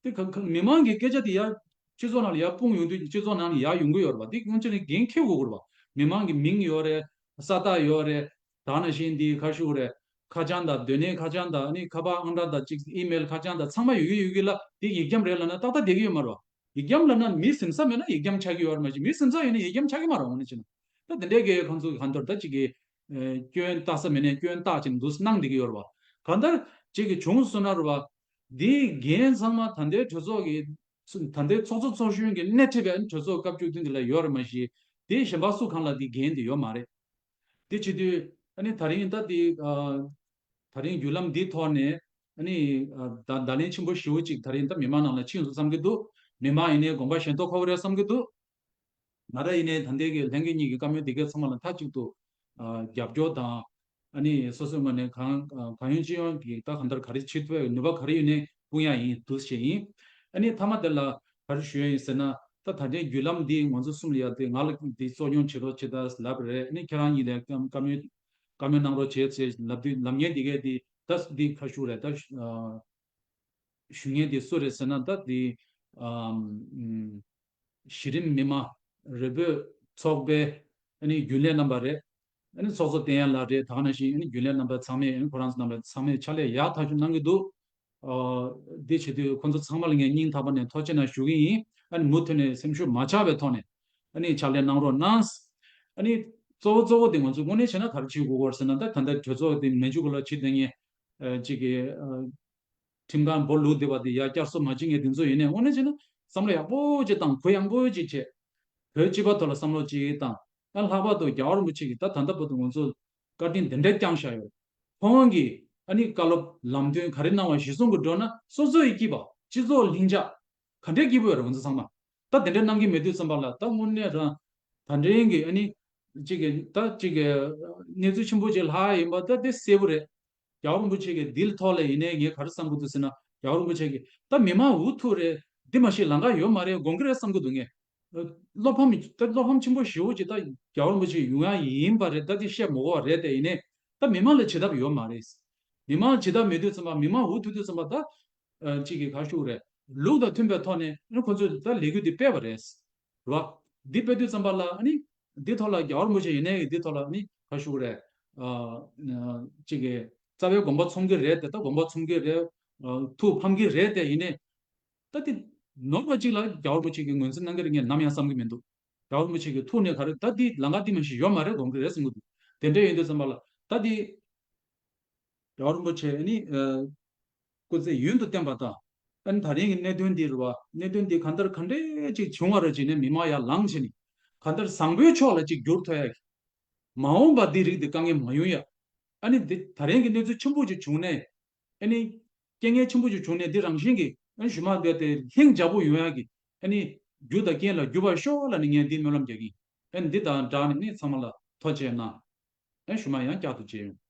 དེ་ག་ག་མི་མང་གི་སྐད་ཆ་དེ་ཡར་སྤྱི་ཚོགས་ནང་ལ་ཡར་སྤུངས་ཡོང་དུས་སྤྱི་ཚོགས་ནང་ལ་ཡར་ཡོང་གི་ཡོད་རེད་བ། དེ་སྔོན་ཆད་ནས་འགན་འཁྱེར་དགོས་ཀྱི་རེད་བ། མི་མང་གི་མིང་ཡོད་རེད། ས་རྟགས་ཡོད་རེད། ད་ནང་བཞིན་འདི་ཁ་ཤུགས་རེད། ཁ་བྱང་དང་སྡོད་གནས་ཁ་བྱང་དང་ཨ་ནི་ཁ་པར་ཨང་གྲངས་དང་གཅིག་ཨི་མེལ་ཁ་བྱང་དང་ཚང་མ་ཡོད་ཀྱི་ཡོད་ཀྱི་ལ་དེ་ཡིག་འཁྱམ་རེད་ལབ་ན་ཏག་ཏག་བསྡད་ཀྱི་ཡོད་མ་རེད་བ། ཡིག་འཁྱམ་ལབ་ན་མི་ཟིན་ས་མེད་ན་ཡིག་འཁྱམ་ཆགས་ཀྱི་ཡོད་རེད། མ་གཞི་མི་ཟིན་ས་ཡོད་ན་ཡིག་འཁྱམ་ཆགས་ཀྱི་མ་རེད། འོ་ན་ཅི་ན་ད་དེ་འདྲའི་གི་ཁོང་ཚོ་གི་གང་ལྟར་ད་ཅིག་གི་ཨ་སྐྱོན་བཏགས་ས་མེད་ན་སྐྱོན་བཏགས་ཅིག་འདུག་གནང་བསྡད་ཀྱི་ཡོད་རེད་བ། གང་ལྟར་ཅིག་གི་བྱུང་སོང་ན་རེད་བ། འདིའི་འགན་ཚང་མ་ད་ལྟའི་གྲོས་ཚོགས་ཀྱི་ཚོ་ད་ལྟའི་ཚོགས་གཙོ་ཚོགས་གཞོན་གྱི་སྣེ་ཁྲིད་པའི་གྲོས་ཚོགས་སྐབས་བཅུ་བདུན་འདི་ལ་ཡོད་རེད། མ་གཞི་དེ་གཞན་པ་སུ་གང་ལ་དེ་འགན་དེ་ཡོད་མ་རེད། དེ་བྱེད་དུས་ཨ་ནི་ད་རིང་ད་དེ་ཨ་ད་རིང་བརྒྱུད་ལམ་འདིའི་ཐོག་ནས་ཨ་ནི་ཨ་ད་བརྡ་ལན་ཆེན་པོ་ཞེ་པོ་ཅིག་ད་རིང་ད་མི་མང་ནང་ལ་ཕྱིན་སོང་བསམ་གྱི་འདུག་མི་མང་ཡིན་ནའི་དགོངས་པ་ཞེན་ཐོག་ཁ་བོ་རེད་བསམ་གྱི་འདུག་ང་རང་ཡིན་ནའི་ད་ལྟའི་གི་ལྷན་རྒྱས་གཉིས་ཀྱི་བཀའ་མོལ་འདི་གའི་ཚང་མ་ལ་མཐའ་གཅིག་ཏུ་ཨ་རྒྱབ་སྐྱོར་དང་། ཨ་ནི་སོ་སོའི་ངོས་ནས་གང་ཨ་གང་ཡོང་ཅི་ཡོང་གི་ད་གང་ལྟར་ག་རེ་བྱེད་ཐུབ་པའི་ནུས་པ་ག་རེ་ཡོད་ནའི་སྤུངས་ཡ་ཡིན་འདུག་ཞེས་ཡིན། ཨ་ནི་མཐའ་མ་དེ་ལ་ག་རེ་ཞུ་ཡ་ཡིན་ཟེར་ན། ད་ད་ལྟའི་བརྒྱུད་ལམ་འདི་ང་ཚོ་གསུམ་ལ་ཡ་དེ་ང་ལ་འདི་གཙོ་སྐྱོང་བྱེད་རོགས་བྱེད་ད་ལབ་རེད། ཨ་ནི་ཁྱེད་རང་གཉིས་ལ་བཀའ་མོལ་བཀའ་མོལ་གནང་རོགས་བྱེད་ཅེས་ལབ་དུས་ལབ་མཁན་འདི་གས་འདི་ད་འདི་ཁ་ཤུགས་རེད། ད་ཨ་ཞུ་མཁན་དེ་སུ་རེད་ཟེར་ན། ད་དེ་ཨམ་གཞི་རིམ་མི་མང་རེ་འབོད་ཚོགས་པའི་ཨ་ནི་རྒྱུན་ལས་རྣམ་པ་རེད། ཨ་ནི་ཚོགས་གཙོ་བསྟན་ཡར་ལགས་རེད། ད་ག་ནང་བཞིན་ཨ་ནི་རྒྱུན་ལས་རྣམ་པ་ཚང་མས་ཨ་ནི་ཁོ་རང་ཚོ་རྣམ་པ་ཚང་མས་ཕྱག་ལས་ཡག་ཐག་ཆོད་གནང་གི་འདུག་ཨ་དེ་བྱེད་དུས་ཁོ་ཚོ་ཚང་མ་ལ་ངས་སྙིང་ཐག་པ་ནས་ཐུགས་རྗེ་གནང་ཞུ་གི་ཡིན། ཨ་ནི་མུ་མཐུད་ནས་སེམས་ཤུགས་མ་ཆག་པའི་ཐོག་ནས་ཨ་ནི་ཕྱག་ལས་གནང་རོགས་གནང་། ཨ་ནི་གཙོ་བོ་གཙོ་བོ་དེ་ང་ཚོ་དངོས་གནས་བྱས་ན་ག་རེ་བྱེད་དགོས་ཀྱི་ཡོད་ཟེར་ན། ད་ད་ལྟ་གྲོས་ཚོགས་དེ་མན་ཇུ་གུ་ལ་བྱེད་དེ་ངས་ཨ་ཅིག་གི་ཨ་ཁྲིམས་ཁང་སྦོ་ལུག་བསྡད་པ་དེ་ཡར་བསྐྱར་གསོ་མ་བྱེད་མཁན་དེ་ཚོ་ཡིན་ནའི་དངོས་གནས་བྱས་ན་བསམ་བློ་ཡག་པོ་ཅིག་བཏང་། གུ་ཡངས་པོ་ཅིག་བྱས། བོད་སྤྱི་པ་ཐོག་ལ་བསམ་བློ་ཅིག་བཏང་། ཨ་ལྷག་པར་དུ་རྒྱལ་བ་རིན་པོ་ཆེ་གིས་ད་ད་ལྟ་བར་དུ་ང་ཚོ་བཀའ་དྲིན་དེ་འདྲའི་བསྐྱངས་བཞག་ཡོད། ཁོང་གིས་ཨ་ནི་བཀའ་སློབ་ལམ་སྟོན་ག་རེ་གནང་བ་གཞིར་བཟུང་གི་འགྲོ་ན་སོ་སོ་ཡི་སྐྱིད་པ། སྤྱི་ཚོགས་ལྷིང་འཇགས་ག་འདྲའི་སྐྱིད་པོ་ཡོད་རེད། ང་ཚོ་ཚང་མ་ད་དེ་འདྲའི་གནང་གི་མེད་དུས་ཙམ་པ་ལ། ད་དངོས་གནས་རང་ད་འདྲའི་གི་ཨ་ནི་གཅིག་གི་ད་གཅིག་གི་གནས་ཚུལ་ཆེན་པོ་ཅིག་ལྷག་ཡིན་པ་ད་དེ་གསལ་པོ་རེད། རྒྱལ་བ་རིན་པོ་ཆེ་གི་འདི་ལ་ཐོག་ལ་ཡིན་ནའི་ངས་ག་རེ་བསམ་གི་འདུག་ཟེར་ན། རྒྱལ་བ་རིན་པོ་ཆེ་གིས་ད་མི་མང་འུ་ཐུག་རེད། འདི་མ་གཞི་ལམ་ཁ་ཡོད་མ་རེད་དགོངས་ཀྱི་རེད་བསམ་གི་འདུག་ངས། བློ་ཕམ་ད་བློ་ཕམ་ཆེན་པོ་ཞེ་པོ་ཅིག་ད་རྒྱལ་བ་རིན་པོ་ཆེ་ཡོང་ཡ་ཡིན་པ་རེད། ད་འདི་བཤད་མ་དགོས་པ་རེད། དེ་ཡིན་ནའི་ད་མི་མང་ལ་བྱེད་ཐབས་ཡོད་མ་རེད། མི་མང་ལ་བྱེད་ཐབས་མེད་དུས་ཙམ་པ། མི་མང་འུ་ཐུག་དུས་ཙམ་པ་ད་ཨ་གཅིག་གི་ག་ཞུ་རེད། ལུགས་དང་མཐུན་པའི་ཐོག་ནས་ཨ་ནི་ཁོ་ཚོས་ད་ལས་འགུལ་འདི་སྤེལ་བ་རེད། རེད་བ། འདི་སྤེལ་དུས་ཙམ་པ་ལ་ཨ་ནི་འདི་ཐོག་ལ་རྒྱལ་བ་རིན་པོ་ཆེ་ཡིན་ནའི་འདི་ཐོག་ལ་ཨ་ནི་ག་ཞུ་རེད། ཨ་ཨ་གཅིག་གི་རྩ་བའི་དགོངས་པ་ཚོམ་གི་རེད་དེ། ད་དགོངས་པ་ཚོམ་གི་རེད། ཨ་ཐུགས་ཕམ་གི་རེད་དེ། ཡིན་ནའི་ད་དེ་ནོར་བ་གཅིག་ལ་རྒྱལ་བ་རིན་པོ་ཆེ་གིས་ངོས་འཛིན་གནང་གི་རེད་ངས་ནམ་ཡང་བསམ་གི་མི་འདུག་རྒྱལ་བ་རིན་པོ་ཆེ་གི་ཐུགས་ནས་ག་རེ་ད་འདི་ལམ་ཁ་འདི་མ་གཞི་ཡོད་མ་རེད་དགོངས་གི་རེད་བསམ་གི་འདུག་དེ་འདྲ་ཡིན་དུས་ཙམ་པ་ལ་ད་འདི་རྒྱལ་བ་རིན་པོ་ཆེ་ནི་ཨ་སྐུ་ཚེ་ཡུན་དུ་བརྟན་པ་དང་། ཨ་ནི་ད་རིང་གི་གནད་དོན་འདི་རེད་བ། གནད་དོན་འདི་གང་ལྟར་ག་འདྲས་ཅིག་བྱུང་བ་རེད་ཅེས་ནས་མི་མང་ཡར་ལངས་བྱས་ནས་གང་ལྟར་བཟང་པོའི་ཕྱོགས་ལ་ཅིག་བསྒྱུར་ཐུབ་ཡ་གི། མ་འོངས་པ་འདི་རིགས་འདི་དཀའ་ངལ་མ་ཡོང་ཡ། ཨ་ནི་འདི་ད་རིང་གི་གནས་ཚུལ་ཆེན་པོ་ཅིག་བྱུང་ནས། ཨ་ནི་རྐྱེན་ངན་ཆེན་པོ་ཅིག་བྱུང་ནས་འདི་རང་བཞིན་གྱིས་ཨ་ནི་གཞུག་མ་རྦད་དེ་ལྷིང་འཇགས་པོ་ཡོང་ཡ་གི། ཨ་ནི་རྒྱུ་དང་རྐྱེན་ལ་འགྱུར་བ་ཤོག་ལབ་ནས་ངས་འདི་སྨོན་ལམ་རྒྱག་གི་ཡིན། ཨ་ནི་འདི་དང་སྦྲགས་ནས་ནི་ཚང་མ་ལ་ཐུགས་རྗེ་གནང་། ཨ་ནི་གཞུག་མ་ཡང་བསྐྱར་དུ་མཇལ་ཡོང་།